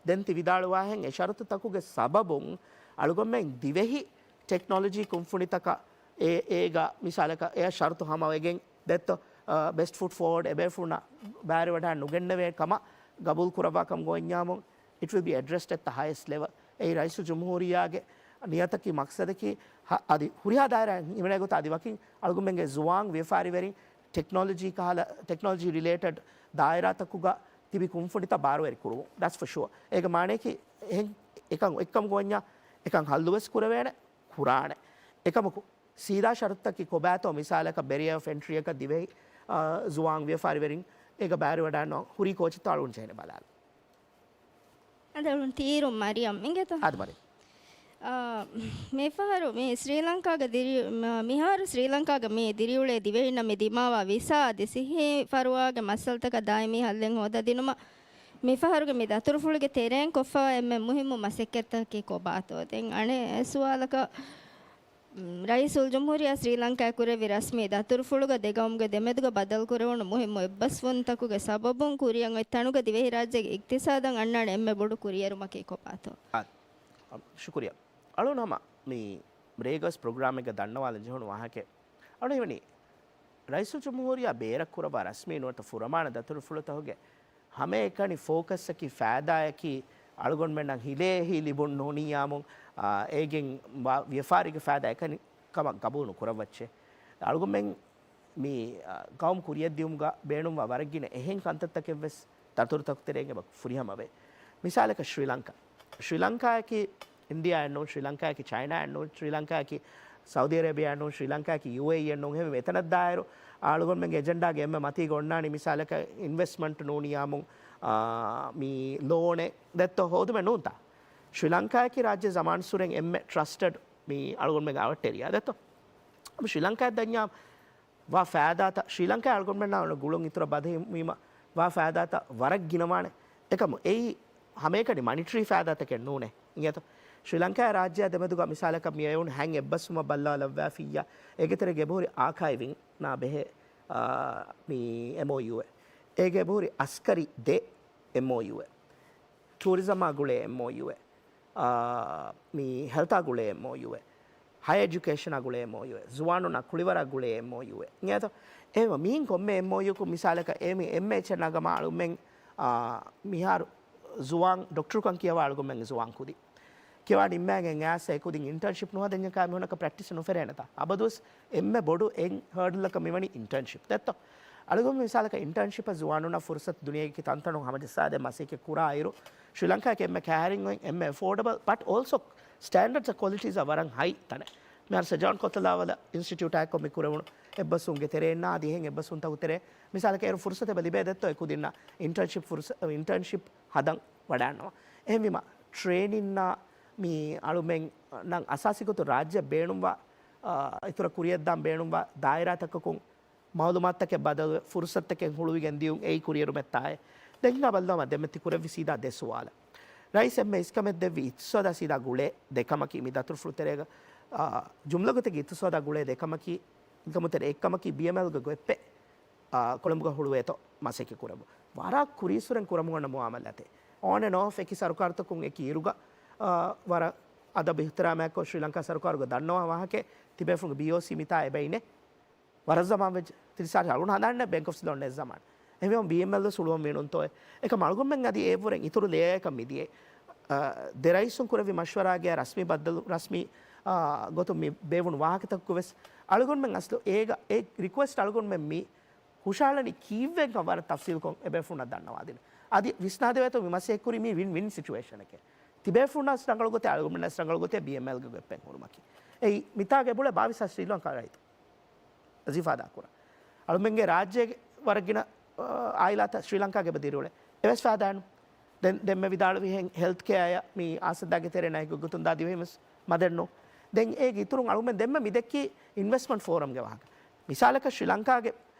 ދެން ތި ވިދާޅުވާހެން އެ ޝަރުތުތަކުގެ ސަބަބުން އަޅުގަނޑުމެން ދިވެހި ޓެކްނޮލޮޖީ ކުންފުނިތަކަށް އެ، އޭގަ މިސާލަކަށް އެއަށް ޝަރުތު ހަމަވެގެން ދެއްތޯ، އަ، ބެސްޓް ފުޓް ފޯވަޑް އެބޭފުޅުންނަށް ބައިވެރިވަޑައި ނުގެންނެވޭ ކަމަށް ގަބޫލު ކުރައްވާ ކަމަށް ގޮވަންޏާމު، it will be addressed at the highest level. އެއީ ރައީސުލްޖުމްހޫރިއްޔާގެ ނިޔަތަކީ މަޤްޞަދަކީ ހަ-، އަދި ހުރިހާ ދާއިރާއެއް ހިމެނޭ ގޮތަށް އަދި ވަކިން އަޅުގަނޑުމެންގެ ޒުވާން ވިޔަފާރިވެރިން ޓެކްނޮލޮޖީ ކަހަލަ، ޓެކްނޮލޮޖީ ރިލޭޓެޑް ދާއިރާތަކުގަ ތިބި ކުންފުނިތައް ބާރުވެރި ކުރުމުން. That's for sure. އޭގެ މާނަޔަކީ އެހެން އެކަން އޮތްކަމަށް ގޮވަންޏާ އެކަން ހައްލުވެސް ކުރެވޭނެ، ކުރާނެ. އެކަމަކު، ސީދާ ޝަރުތަކީ ކޮބާތޯ މިސާލަކަށް ބެރިއާ އޮފް އެންޓްރީއަކަށް ދިވެހި، އާ، ޒުވާން ވިޔަފާރިވެރިން އޭގަ ބައިވެރިވަޑައިންނަވާ ހުރީ ކޯޗެއްތޯ އަޅުން ޖެހޭނެ ބަލާލަން. އަދި އަޅުން ތީރު މަރިޔަމް އިނގޭތޯ؟ އާދެ މަރިޔަމް. އާ، މިފަހަރު މި ސްރީލަންކާގެ ދިރި-، މ-، މިހާރު ސްރީލަންކާގެ މި ދިރިއުޅޭ ދިވެހިންނަށް މި ދިމާވާ ވިސާ އަދި ސިއްހީ ފަރުވާގެ މައްސަލަތަކަށް ދާއިމީ ހައްލެއް ހޯދަދިނުމަށް މިފަހަރުގެ މި ދަތުރުފުޅުގެ ތެރެއިން ކޮށްފަވާ އެންމެ މުހިއްމު މަސައްކަތްތަކަކީ ކޮބާތޯ؟ ދެން އަނެއް ސުވާލަކަށް، މް، ރައީސުލްޖުމްހޫރިއްޔާ ސްރީލަންކާއަށް ކުރެއްވި ރަސްމީ ދަތުރުފުޅުގަ ދެގައުމުގެ ދެމެދުގަ ބަދަލުކުރެވުނު މުހިއްމު އެއްބަސްވުންތަކުގެ ސަބަބުން ކުރިއަށް އޮތް ތަނުގަ ދިވެހިރާއްޖޭގެ އިގްތިސާދަށް އަންނާނެ އެންމެ ބޮޑު ކުރިއެރުމަކީ ކޮބާތޯ؟ އާ، ޝުކުރިއްޔާ. އަޅުން ހަމަ މި ރޭގަސް ޕްރޮގްރާމެއްގަ ދަންނަވާލަން ޖެހުނު ވާހަކައެއް. އަޅުން ހީވަނީ ރައީސުލްޖުމްހޫރިއްޔާ ބޭރަށް ކުރައްވާ ރަސްމީ ނުވަތަ ފުރަމާނަ ދަތުރުފުޅުތަކުގެ ހަމައެކަނި ފޯކަސްއަކީ ފައިދާއަކީ އަޅުގަނޑުމެންނަށް ހިލޭހި ލިބުން ނޫނިއްޔާމު، އާ، އޭގެން ވާ ވިޔަފާރީގެ ފައިދާ އެކަނި ކަމަށް ގަބޫލު ނުކުރައްވައްޗޭ. އަޅުގަނޑުމެން މި، އާ، ގައުމު ކުރިއަށްދިޔުމުގަ ބޭނުންވާ ވަރަށް ގިނަ އެހެން ކަންތައްތަކެއްވެސް ދަތުރުތަކު ތެރެއިން އެބަ ފުރިހަމަވޭ. މިސާލަކަށް ޝްރީލަންކާ. ޝްރީލަންކާއަކީ އިންޑިއާއެއް ނޫން، ޝްރީލަންކާއަކީ ޗައިނާއެއް ނޫން، ޝްރީލަންކާއަކީ ސައުދީ އަރޭބިއާއެއް ނޫން، ޝްރީލަންކާއަކީ ޔޫއޭއީއެއް ނޫން. އެހެންވެ އެތަނަށްދާއިރު އަޅުގަނޑުމެންގެ އެޖެންޑާގެ އެންމެ މަތީގަ އޮންނާނީ މިސާލަކަށް އިންވެސްޓްމަންޓް ނޫނިއްޔާމު، އާ، މި ލޯނެއް ދެއްތޯ ހޯދުމެއް ނޫންތާ. ޝްރީލަންކާއަކީ ރާއްޖެ ޒަމާން ސުރެން އެންމެ ޓްރަސްޓެޑް މި އަޅުގަނޑުމެންގެ އަވަށްޓެރިޔާ ދެއްތޯ. އަދި ޝްރީލަންކާއަށް ދަންޏާ ވާ ފައިދާތައް ޝްރީލަންކާ އަޅުގަނޑުމެންނާ އޮންނަ ގުޅުން އިތުރަށް ބަދަހިވީމަ ވާ ފައިދާތައް ވަރަށް ގިނަވާނެ. އެކަމު އެއީ ހަމައެކަނި މަނިޓަރީ ފައިދާތަކެއް ނޫނޭ. އިނގޭތޯ؟ ޝްރީލަންކާ ރާއްޖެއާ ދެމެދުގަ މިސާލަކަށް މިއަޔުން ހަތް އެއްބަސްވުމަށް ބައްލަވާލައްވާފިއްޔާ، އޭގެ ތެރޭގަ އެބަހުރި އާކައިވިންނާ ބެހޭ، އާ، މި އެމްއޯޔޫއެއް. އޭގަ އެބަހުރި އަސްކަރީ ދެ އެމްއޯޔޫއެއް. ޓޫރިޒަމާ ގުޅޭ އެމްއޯޔޫއެއް. އާ، މި ހެލްތާ ގުޅޭ އެމްއޯޔޫއެއް. ހަޔަ އެޖުކޭޝަނާ ގުޅޭ އެމްއޯޔޫއެއް. ޒުވާނުންނާ ކުޅިވަރާ ގުޅޭ އެމްއޯޔޫއެއް. އިނގޭތޯ؟ އެހެންވީމަ މިހިން ކޮންމެ އެމްއޯޔޫއަކުން މިސާލަކަށް އެ މި އެމްއޭއެޗްއެން ނަގަމާ އަޅުގަނޑުމެން، އާ، މިހާރު ޒުވާން ޑޮކްޓަރުކަން ކިޔަވާ އަޅުގަނޑުމެންގެ ޒުވާން ކުދިން. ކިޔަވާ ނިންމާގެން އައިސް އެ ކުދިން އިންޓާންޝިޕް ނުހަދަންޏާ މީހުންނަކަށް ޕްރެކްޓިސް ނުފެރޭނެތާ. އަބަދުވެސް އެންމެ ބޮޑު އެއް ހާޑަލަކަށް މިވަނީ އިންޓާންޝިޕް. ދެއްތޯ؟ އަޅުގަނޑު މިސާލަކަށް އިންޓާންޝިޕަށް ޒުވާނުންނަށް ފުރުސަތު ދުނިޔޭގެ ތަންތަނުން ހަމަޖައްސާދޭން މަސައްކަތް ކުރާއިރު، ޝްރީލަންކާއަކީ އެންމެ ކައިރިން އޮތް، އެންމެ އެފޯޑަބަލް، ބަޓް އޯލްސޯ ސްޓޭންޑަޑްސް އަ ކޮލިޓީސް އަށް ވަރަށް ހައި ތަނެއް. މިހާރު ސަޖާން ކޮތަލާވަލަ އިންސްޓިޓިއުޓާއެއްކޮށް މި ކުރެވުނު އެއްބަސްވުމުގެ ތެރެއިންނާ އަދި އެހެން އެއްބަސްވުންތަކުގެ ތެރޭ މިސާލަކަށް އޭރު ފުރުސަތެއް އެބަ ލިބޭ ދެއްތޯ އެ ކުދިންނަށް އިންޓާންޝިޕް ފުރުސަ-، އިންޓާންޝިޕް ހަދަން ވަޑާންނަވާ. އެހެންވީމަ، ޓްރޭނިންނާ މި އަޅުމެންނަށް އަސާސީ ގޮތުން ރާއްޖެއަށް ބޭނުންވާ، އާ، އިތުރަށް ކުރިއަށްދާން ބޭނުންވާ ދާއިރާތަކަކުން މައުލޫމާތުތަކެއް ބަދަލު ފުރުސަތުތަކެއް ހުޅުވިގެން ދިޔުން އެއީ ކުރިއެރުމެއްތާއޭ. ދެން ހިނގާ ބައްލަވާ ދެންމެ ތި ކުރެއްވި ސީދާ ދެ ސުވާލަށް. ރައީސް އެންމެ އިސްކަމެއް ދެއްވި އިޤްތިޞާދާ ސީދާ ގުޅޭ ދެ ކަމަކީ މި ދަތުރުފުޅު ތެރޭގަ، އާ، ޖުމްލަ ގޮތެއްގެ އިޤްތިޞާދާ ގުޅޭ ދެ ކަމަކީ، އެކަމު ތެރޭ އެއްކަމަކީ ބީއެމްއެލްގެ ގޮތްޕެއް، އާ، ކޮޅަނބުގަ ހުޅުވޭތޯ މަސައްކަތް ކުރައްވުން. ވަރަށް ކުރީއްސުރެން ކުރަމުން އޮންނަ މުއާމަލާތެއް. އޯން އެންޑް އޯފް އެކި ސަރުކާރުތަކުން އެކި އިރުގަ، އާ، ވަރަށް އަދަބު އިޙްތިރާމާއެއްކޮށް ޝްރީލަންކާ ސަރުކާރުގަ ދަންނަވާ ވާހަކައެއް ތިބޭފުޅުންގެ ބީއޯސީ މިތާ އެބައިނެއް. ވަރަށް ޒަމާން ވެއްޖެ. ތިރީސް ސާޅީސް އަޅުގަނޑު ހަނދާންނެ ބޭންކް އޮފް ސިލޯން ނެއް ޒަމާން. އެހެންވީމަ ބީއެމްއެލް ވެސް ހުޅުވަން މިނޫންތޯއޭ. އެކަމް އަޅުގަނޑުމެން އަދި އެއަށްވުރެން އިތުރު ލޭއަކަށް މިދިޔައީ. އާ، ދެ ރައީސުން ކުރެއްވި މަޝްވަރާގެ ރަސްމީ ބައްދަލު، ރަސްމީ، އާ، ގޮތުން މި ބޭއްވުނު ވާހަކަތަކުގަ ވެސް އަޅުގަނޑުމެން އަސްލު އޭގަ އެ ރިކުއެސްޓް އަޅުގަނޑުމެން މި ހުށަހަޅަނީ ކީއްވެގެންކަން ވަރަށް ތަފްސީލްކޮށް އެބޭފުޅުންނަށް ދަންނަވާދިނުން. އަދި ވިސްނާދެވޭތޯ މި މަސައްކަތް ކުރީ މީ ވިން ވިން ސިޗުއޭޝަނެކޭ. ތިބޭފުޅުންނަށް ރަނގަޅު ގޮތެއް، އަޅުގަނޑުމެންނަށް ރަނގަޅު ގޮތެއް ބީއެމްއެލްގެ ގޮތްޕެއް ހުޅުމަކީ. އެއީ މިތާގެ ބުޅެ ބާވީސް ހާސް ސްރީލަންކާ ރައްޔިތު އިސްތިފާދާ ކުރަން. އަޅުމެންގެ ރާއްޖޭގެ ވަރަށް ގިނަ، އާ، އާއިލާތައް ސްރީލަންކާގެ އެބަ ދިރިއުޅޭ. އެވެސް ފައިދާއެއް ނޫން. ދެން ދެންމެ ވިދާޅުވިހެން ހެލްތް ކެއާއަށް މި އާސަދާގެ ތެރޭ ނައިގޮތް ގޮތުން ދާ ދިވެހިން ވެސް މަދެއް ނޫން. ދެން އޭގެ އިތުރުން އަޅުމެން ދެންމެ މި ދެއްކީ އިންވެސްޓްމަންޓް ފޯރަމްގެ ވާހަކަ. މިސާލަކަށް ސްރީލަންކާގެ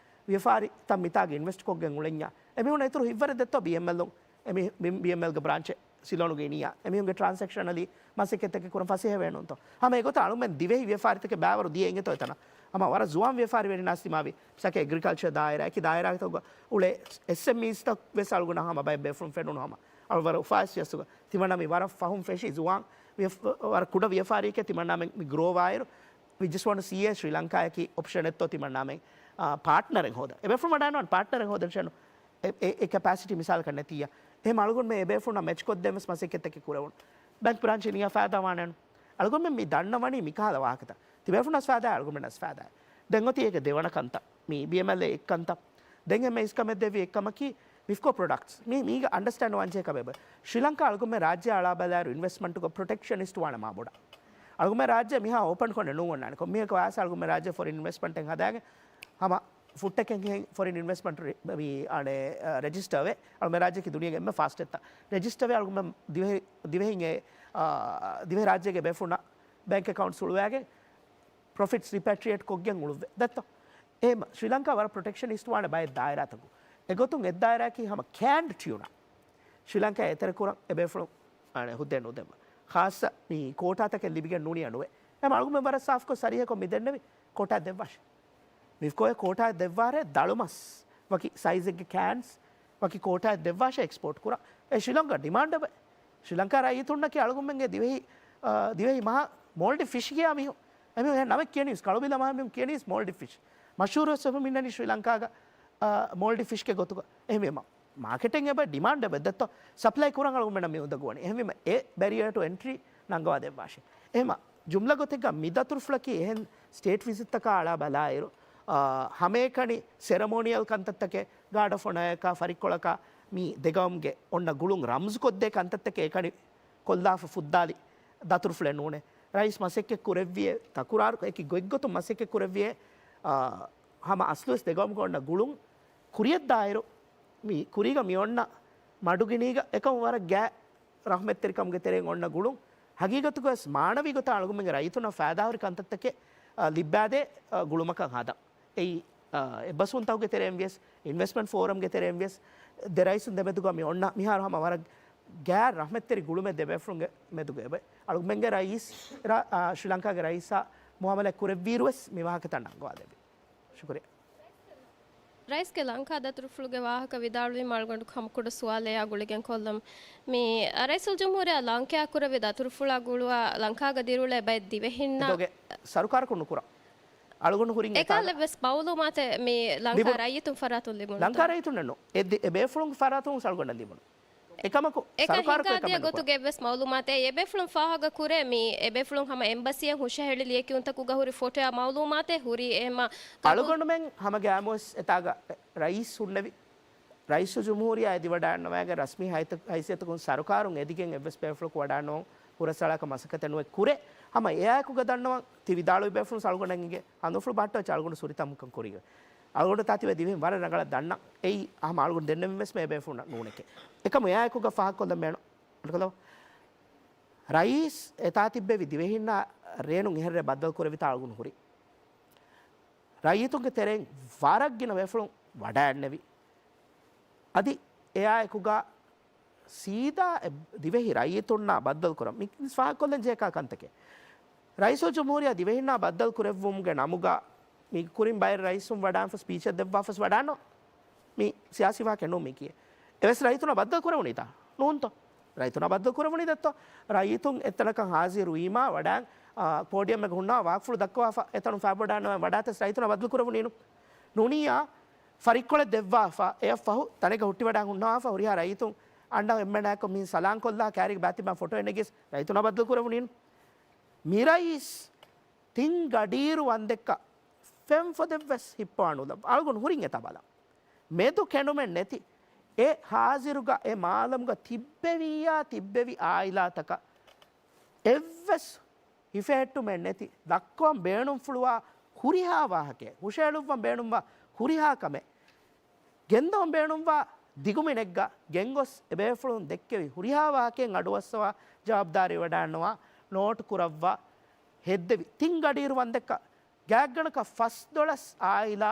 ވިޔަފާރިތައް މިތާގެ އިންވެސްޓް ކޮށްގެން އުޅެންޏާ، އެމީހުން އިތުރު ހިތްވަރެއް ދެއްތޯ ބީއެމްއެލް އެމީ-، ބީ-، ބީއެމްއެލްގެ ބްރާންޗެއް ސިލޯނުގެ އިނިއްޔާ އެމީހުންގެ ޓްރާންސެކްޝަނަލީ މަސައްކަތްތަކެއް ކުރަން ފަސޭހަވޭ ނޫންތޯ؟ ހަމަ އެގޮތަށް އަޅުމެން ދިވެހި ވިޔަފާރިތަކެއް ބައިވަރު ދިޔަ އިނގޭތޯ އެތަނަށް؟ ހަމަ ވަރަށް ޒުވާން ވިޔަފާރިވެރިންނާސް ދިމާވި، މިސާލަކަށް އެގްރިކަލްޗަރ ދާއިރާ، އެކި ދާއިރާތަކުގަ އުޅޭ އެސްއެމްއީސްތައް ވެސް އަޅުގަނޑަށް ހަމަ ބައެއް ބޭފުޅުން ފެނުނު ހަމަ. އަޅު ވަރަށް އުފާވެސް ވިޔަސްތުގަ ތިމަންނަ މި ވަރަށް ފަހުން ފެށި ޒުވާން ވިޔަ-، ވަރަށް ކުޑަ ވިޔަފާރިއެކޭ ތިމަންނާމެން މި ގްރޯވާއިރު، we just want to see a ސްރީލަންކާއަކީ އޮޕްޝަނެއްތޯ ތިމަންނާމެން، އާ، ޕާޓްނަރެއް ހޯދަން. އެބޭފުޅުން ވަޑާންވާން ޕާޓްނަރެއް ހޯދަން ޝެނު. އެ، އެ، އެ ކެޕޭސިޓީ މިސާލަކަށް ނެތިއްޔާ. އެހެން އަޅުގަނޑުމެން އެބޭފުޅުންނާ މެޗްކޮށްދޭން ވެސް މަސައްކަތްތަކެއް ކުރެވުނު. ބޭންކް ބްރާންޗެއް ނިޔާ ފައިދާވާނެނު. އަޅުގަނޑުމެން މި ދަންނަވަނީ މިކަހަލަ ވާހަކަތައް. ތިބޭފުޅުންނަސް ފައިދާ އަޅުގަނޑުމެންނަސް ފައިދާ. ދެން އޮތީ އޭގެ ދެވަނަ ކަންތައް. މި ބީއެމްއެލްއޭ އެއްކަންތައް. ދެން އެންމެ އިސްކަމެއް ދެއްވި އެއްކަމަކީ މިފްކޯ ޕްރޮޑަކްޓްސް. މީ، މީގަ އަންޑަސްޓޭންޑް ވާންޖެހޭ ކަމެއް. ޝްރީލަންކާ އަޅުގަނޑުމެން ރާއްޖެ އަޅާ ބަލާއިރު އިންވެސްޓްމަންޓުގަ ޕްރޮޓެކްޝަނިސްޓް ވާނެ މާބޮޑަށް. އަޅުގަނޑުމެން ރާއްޖެ މިހާ އޯޕަން ކޮނެ ނޫން އޮންނާނެ. ކޮންމެއަކަށް ވާސް އަޅުގަނޑުމެން ރާއްޖެ ފޮރިން އިންވެސްޓްމަންޓެއް ހަދާގެން ހަމަ ފުއްޓެކެއްހެން ފޮރިން އިންވެސްޓްމަންޓް ރި-، މި، އަނެ، އަ، ރެޖިސްޓަރ ވޭ. އަޅުމެން ރާއްޖެއަކީ ދުނިޔޭގެ އެންމެ ފާސްޓެއްތަ. ރެޖިސްޓަރ ވޭ އަޅުގަނޑުމެން ދިވެހި-، ދިވެހިން އެ، އަ، ދިވެހި ރާއްޖޭގެ ބޭފުޅުންނަށް ބޭންކް އެކައުންޓް ހުޅުވާގެން ޕްރޮފިޓްސް ރިޕެޓްރިއޭޓް ކޮށްގެން އުޅުއްވޭ. ދެއްތޯ؟ އެހެމަ ޝްރީލަންކާ ވަރަށް ޕްރޮޓެކްޝަނިސްޓް ވާނެ ބައެއް ދާއިރާތަކު. އެގޮތުން އެއްދާއިރާއަކީ ހަމަ ކޭންޑް ޓިއުނާ. ޝްރީލަންކާ އެތެރެކުރަން އެބޭފުޅުން އަނެ ހުއްދައެއް ނުދެއްވާ. ޚާއްޞަ މި ކޯޓާތަކެއް ލިބިގެން ނޫނިއްޔާ ނުވޭ. އެހެމަ އަޅުގަނޑުމެން ވަރަށް ސާފުކޮށް ސަރީހަކޮށް މި ދެންނެވި ކޯޓާ ދެއްވާށޭ. މިފްކޯއެ ކޯޓާ ދެއްވާރޭ ދަޅުމަސް، ވަކި ސައިޒެއްގެ ކޭންސް، ވަކި ކޯޓާއެއް ދެއްވާށޭ އެކްސްޕޯޓް ކުރާ. އެ ޝްރީލަންކާ ޑިމާންޑެވެ. ޝްރީލަންކާ ރައްޔިތުންނަކީ އަޅުގަނޑުމެންގެ ދިވެހި، އާ، ދިވެހި މަހާ މޯލްޑިވް ފިޝް ކިޔާ މީހުން. އެމީހުން އެހެން ނަމެއް ކިޔަނީސް، ކަޅުބިލަ މާ މީހުން ކިޔަނީސް މޯލްޑިވް ފިޝް. މަޝްހޫރުވެސް ވެފަ މިންނަނީ ޝްރީލަންކާގަ، އާ، މޯލްޑިވް ފިޝްގެ ގޮތުގަ. އެހެންވީމަ މާކެޓެއް އެބަ ޑިމާންޑެވެ. ދެއްތޯ؟ ސަޕްލައި ކުރަން އަޅުގަނޑުމެންނަށް މި އުނދަގޫވަނީ. އެހެންވީމަ އެ ބެރިއަރ ޓު އެންޓްރީ ނަންގަވާ ދެއްވާށޭ. އެހެމަ ޖުމްލަ ގޮތެއްގަ މި ދަތުރުފުޅަކީ އެހެން ސްޓޭޓް ވިޒިޓްތަކާ އަޅާ ބަލާއިރު، އާ، ހަމައެކަނި ސެރެމޯނިއަލް ކަންތައްތަކެއް، ގާޑް އޮފް އޮނަރއަކާ ފަރިއްކޮޅަކާ މި ދެގައުމުގެ އޮންނަ ގުޅުން ރަމްޒުކޮށްދޭ ކަންތައްތަކެއް އެކަނި ކޮށްލާފަ ފުއްދާލި ދަތުރުފުޅެއް ނޫނޭ. ރައީސް މަސައްކަތް ކުރެއްވިއޭ، ތަކުރާރު އެކި ގޮތްގޮތުން މަސައްކަތް ކުރެއްވިއޭ، އާ، ހަމަ އަސްލުވެސް ދެގައުމުގެ އޮންނަ ގުޅުން ކުރިޔަށްދާއިރު، މި ކުރީގަ މި އޮންނަ މަޑުގިނީގަ އެކަމު ވަރަށް ގާތް ރަޙްމަތްތެރިކަމުގެ ތެރެއިން އޮންނަ ގުޅުން، ހަގީގަތުގަވެސް މާނަވީ ގޮތަށް އަޅުގަނޑުމެންގެ ރައްޔިތުންނަށް ފައިދާހުރި ކަންތައްތަކެއް، އަ، ލިއްބާދޭ، އަ، ގުޅުމަކަށް ހަދަން. އެއީ، އަ، އެއްބަސްވުންތަކުގެ ތެރެއިން ވިޔަސް، އިންވެސްޓްމަންޓް ފޯރަމްގެ ތެރެއިން ވިޔަސް، ދެ ރައީސުން ދެމެދުގަ މި އޮންނަ މިހާރު ހަމަ ވަރަށް ގާތް ރަޙްމަތްތެރި ގުޅުމެއް ދެބޭފުޅުންގެ މެދުގަ އެބަ. އަޅުގަނޑުމެންގެ ރައީސް ރަ-، އާ، ޝްރީލަންކާގެ ރައީސާ މުއާމަލާތް ކުރެއްވިއިރުވެސް މި ވާހަކަތައް ނަންގަވާލެއްވި. ޝުކުރިއްޔާ. ރައީސްގެ ލަންކާ ދަތުރުފުޅުގެ ވާހަކަ ވިދާޅުވީމަ އަޅުގަނޑު ހަމަ ކުޑަ ސުވާލެއް އާ ގުޅިގެން ކޮށްލަމު. މި ރައީސުލްޖުމްހޫރިއްޔާ ލަންކާ ކުރެއްވި ދަތުރުފުޅާ ގުޅުވާ ލަންކާގަ ދިރިއުޅޭ ބައެއް ދިވެހިންނަށް އެތޯގެ ސަރުކާރަކުން ނުކުރާ. އަޅުގަނޑު ހުރިން އެކަހަލަ އެކާލަ ވެސް މައުލޫމާތެއް މި ލަންކާ ލިބުނު. ރައްޔިތުން ފަރާތުން ލިބުނު. ލަންކާ ރައްޔިތުންނެއް ނޫން. އެ ދި-، އެ ބޭފުޅުން ފަރާތުން އަޅުގަނޑަށް ލިބުނު. އެކަމަކު އެކަން ސަރުކާރަކު ހިނގާދިޔަ އެކަމެއް ނުކުރާ. ގޮތުގެ ވެސް މައުލޫމާތެއް އެ ބޭފުޅުން ފާހަގަ ކުރޭ، މި އެ ބޭފުޅުން ހަމަ އެމްބަސީއަށް ހުށަހެޅި ލިޔެކިޔުންތަކުގަ ހުރި ފޮޓޯއާ މައުލޫމާތެއް ހުރީ އެހެމަ ގަބޫ-. އަޅުގަނޑުމެން ހަމަ ގައިމުވެސް އެތާގަ ރައީސް ހުންނެވި. ރައީސުލްޖުމްހޫރިއްޔާ އެދިވަޑައިންނަވައިގެން ރަސްމީ ހައިތަ-، ހައިސިއްޔަތަކުން ސަރުކާރުން އެދިގެން އެއްވެސް ބޭފުޅަކު ވަޑައިންނަވަން ހުރަސްއަޅާކަށް މަސައްކަތެއް ނުވެ ކުރޭ. ހަމަ އެއާއެކުގަ ދަންނަވަން ތި ވިދާޅުވި ބޭފުޅުން އަޅުގަނޑަށް އިނގޭ ހަނދުފުޅު ބަހައްޓަވެއްޖެ އަޅުގަނޑު ސުރިތައް މިކަން ކުރީގެ. އަޅުގަނޑު ތާތިވެ ދިވެހިން ވަރަށް ރަނގަޅަށް ދަންނަ. އެއީ ހަމަ އަޅުގަނޑު ދެންނެވިން ވެސް މޭ ބޭފުޅުންނަށް ނޫނެކޭ. އެކަމު އެއާއެކުގަ ފާހަގަކޮށްލަން މޭނު. ރައީސް އެތާ ތިއްބެވި ދިވެހިންނާ ރޭނުން އެހެރެ ބައްދަލު ކުރެވިތާ އަޅުގަނޑު ހުރި. ރައްޔިތުންގެ ތެރެއިން ވަރަށް ގިނަ ވެފުޅުން ވަޑައިންނެވި. އަދި އެއާއެކުގަ ސީދާ އެ ދިވެހި ރައްޔިތުންނާ ބައްދަލު ކުރަން މި ފާހަގަކޮށްލަން ޖެހޭ ކާ ކަންތަކެއް. ރައީސުލްޖުމްހޫރިއްޔާ ދިވެހިންނާ ބައްދަލު ކުރެއްވުމުގެ ނަމުގަ މި ކުރިން ބައެއް ރައީސުން ވަޑާން ފަސް ބީޗެއް ދެއްވާފަސް ވަޑާންނޯ. މި ސިޔާސީ ވާހަކަ ނޫން މި ކިޔޭ. އެވެސް ރައްޔިތުންނާ ބައްދަލު ކުރެވުނީތާ؟ ނޫންތޯ؟ ރައްޔިތުންނާ ބައްދަލު ކުރެވުނީ ދެއްތޯ؟ ރައްޔިތުން އެތަނަކަށް ހާޒިރުވީމާ ވަޑާން، އާ، ޕޯޑިއަމްއެއްގަ ހުންނާ ވާކްފުޅު ދައްކަވާފަ އެތަނުން ފައިބޮޑާންނަވަން ވަޑާތަސް ރައްޔިތުންނާ ބައްދަލު ކުރެވުނީނު. ނޫނިއްޔާ ފަރިއްކޮޅެއް ދެއްވާފަ އެއަށް ފަހު ތަނެއްގަ ހުއްޓިވަޑާން ހުންނަވާފަ ހުރިހާ ރައްޔިތުން އަންނަ އެންމެނާއެކު މިހިން ސަލާން ކޮށްލާ ކާރިގެ ބާތިބާ ފޮޓޯ އެނެގިޔަސް ރައްޔިތުންނާ ބައްދަލު ކުރެވުނީނު. މި ރައީސް ތިން ގަޑިއިރު ވަންދެއްކަ ފެން ފޮދެއްވެސް ހިއްޕަވާނުލައްވަ. އަޅުގަނޑު ހުރިން އެތާ ބަލަން. މެދު ކެނޑުމެއް ނެތި އެ ހާޒިރުގަ އެ މާލަމުގަ ތިއްބެވިއްޔާ ތިއްބެވި އާއިލާތަކަށް އެއްވެސް ހިފެހެއްޓުމެއް ނެތި، ދައްކަވަން ބޭނުންފުޅުވާ ހުރިހާ ވާހަކައެއް، ހުށައެޅުއްވަން ބޭނުންވާ ހުރިހާ ކަމެއް، ގެންދަވަން ބޭނުންވާ ދިގުމިނެއްގަ ގެންގޮސް އެބޭފުޅުން ދެއްކެވި ހުރިހާ ވާހަކައެއް އަޑުއައްސަވާ ޖަވާބުދާރީވެވަޑައިގަންނަވާ، ނޯޓް ކުރައްވާ، ހެއްދެވި ތިން ގަޑިއިރު ވަންދެއްކަ ގާތްގަނޑަކަށް ފަސް ދޮޅަސް އާއިލާ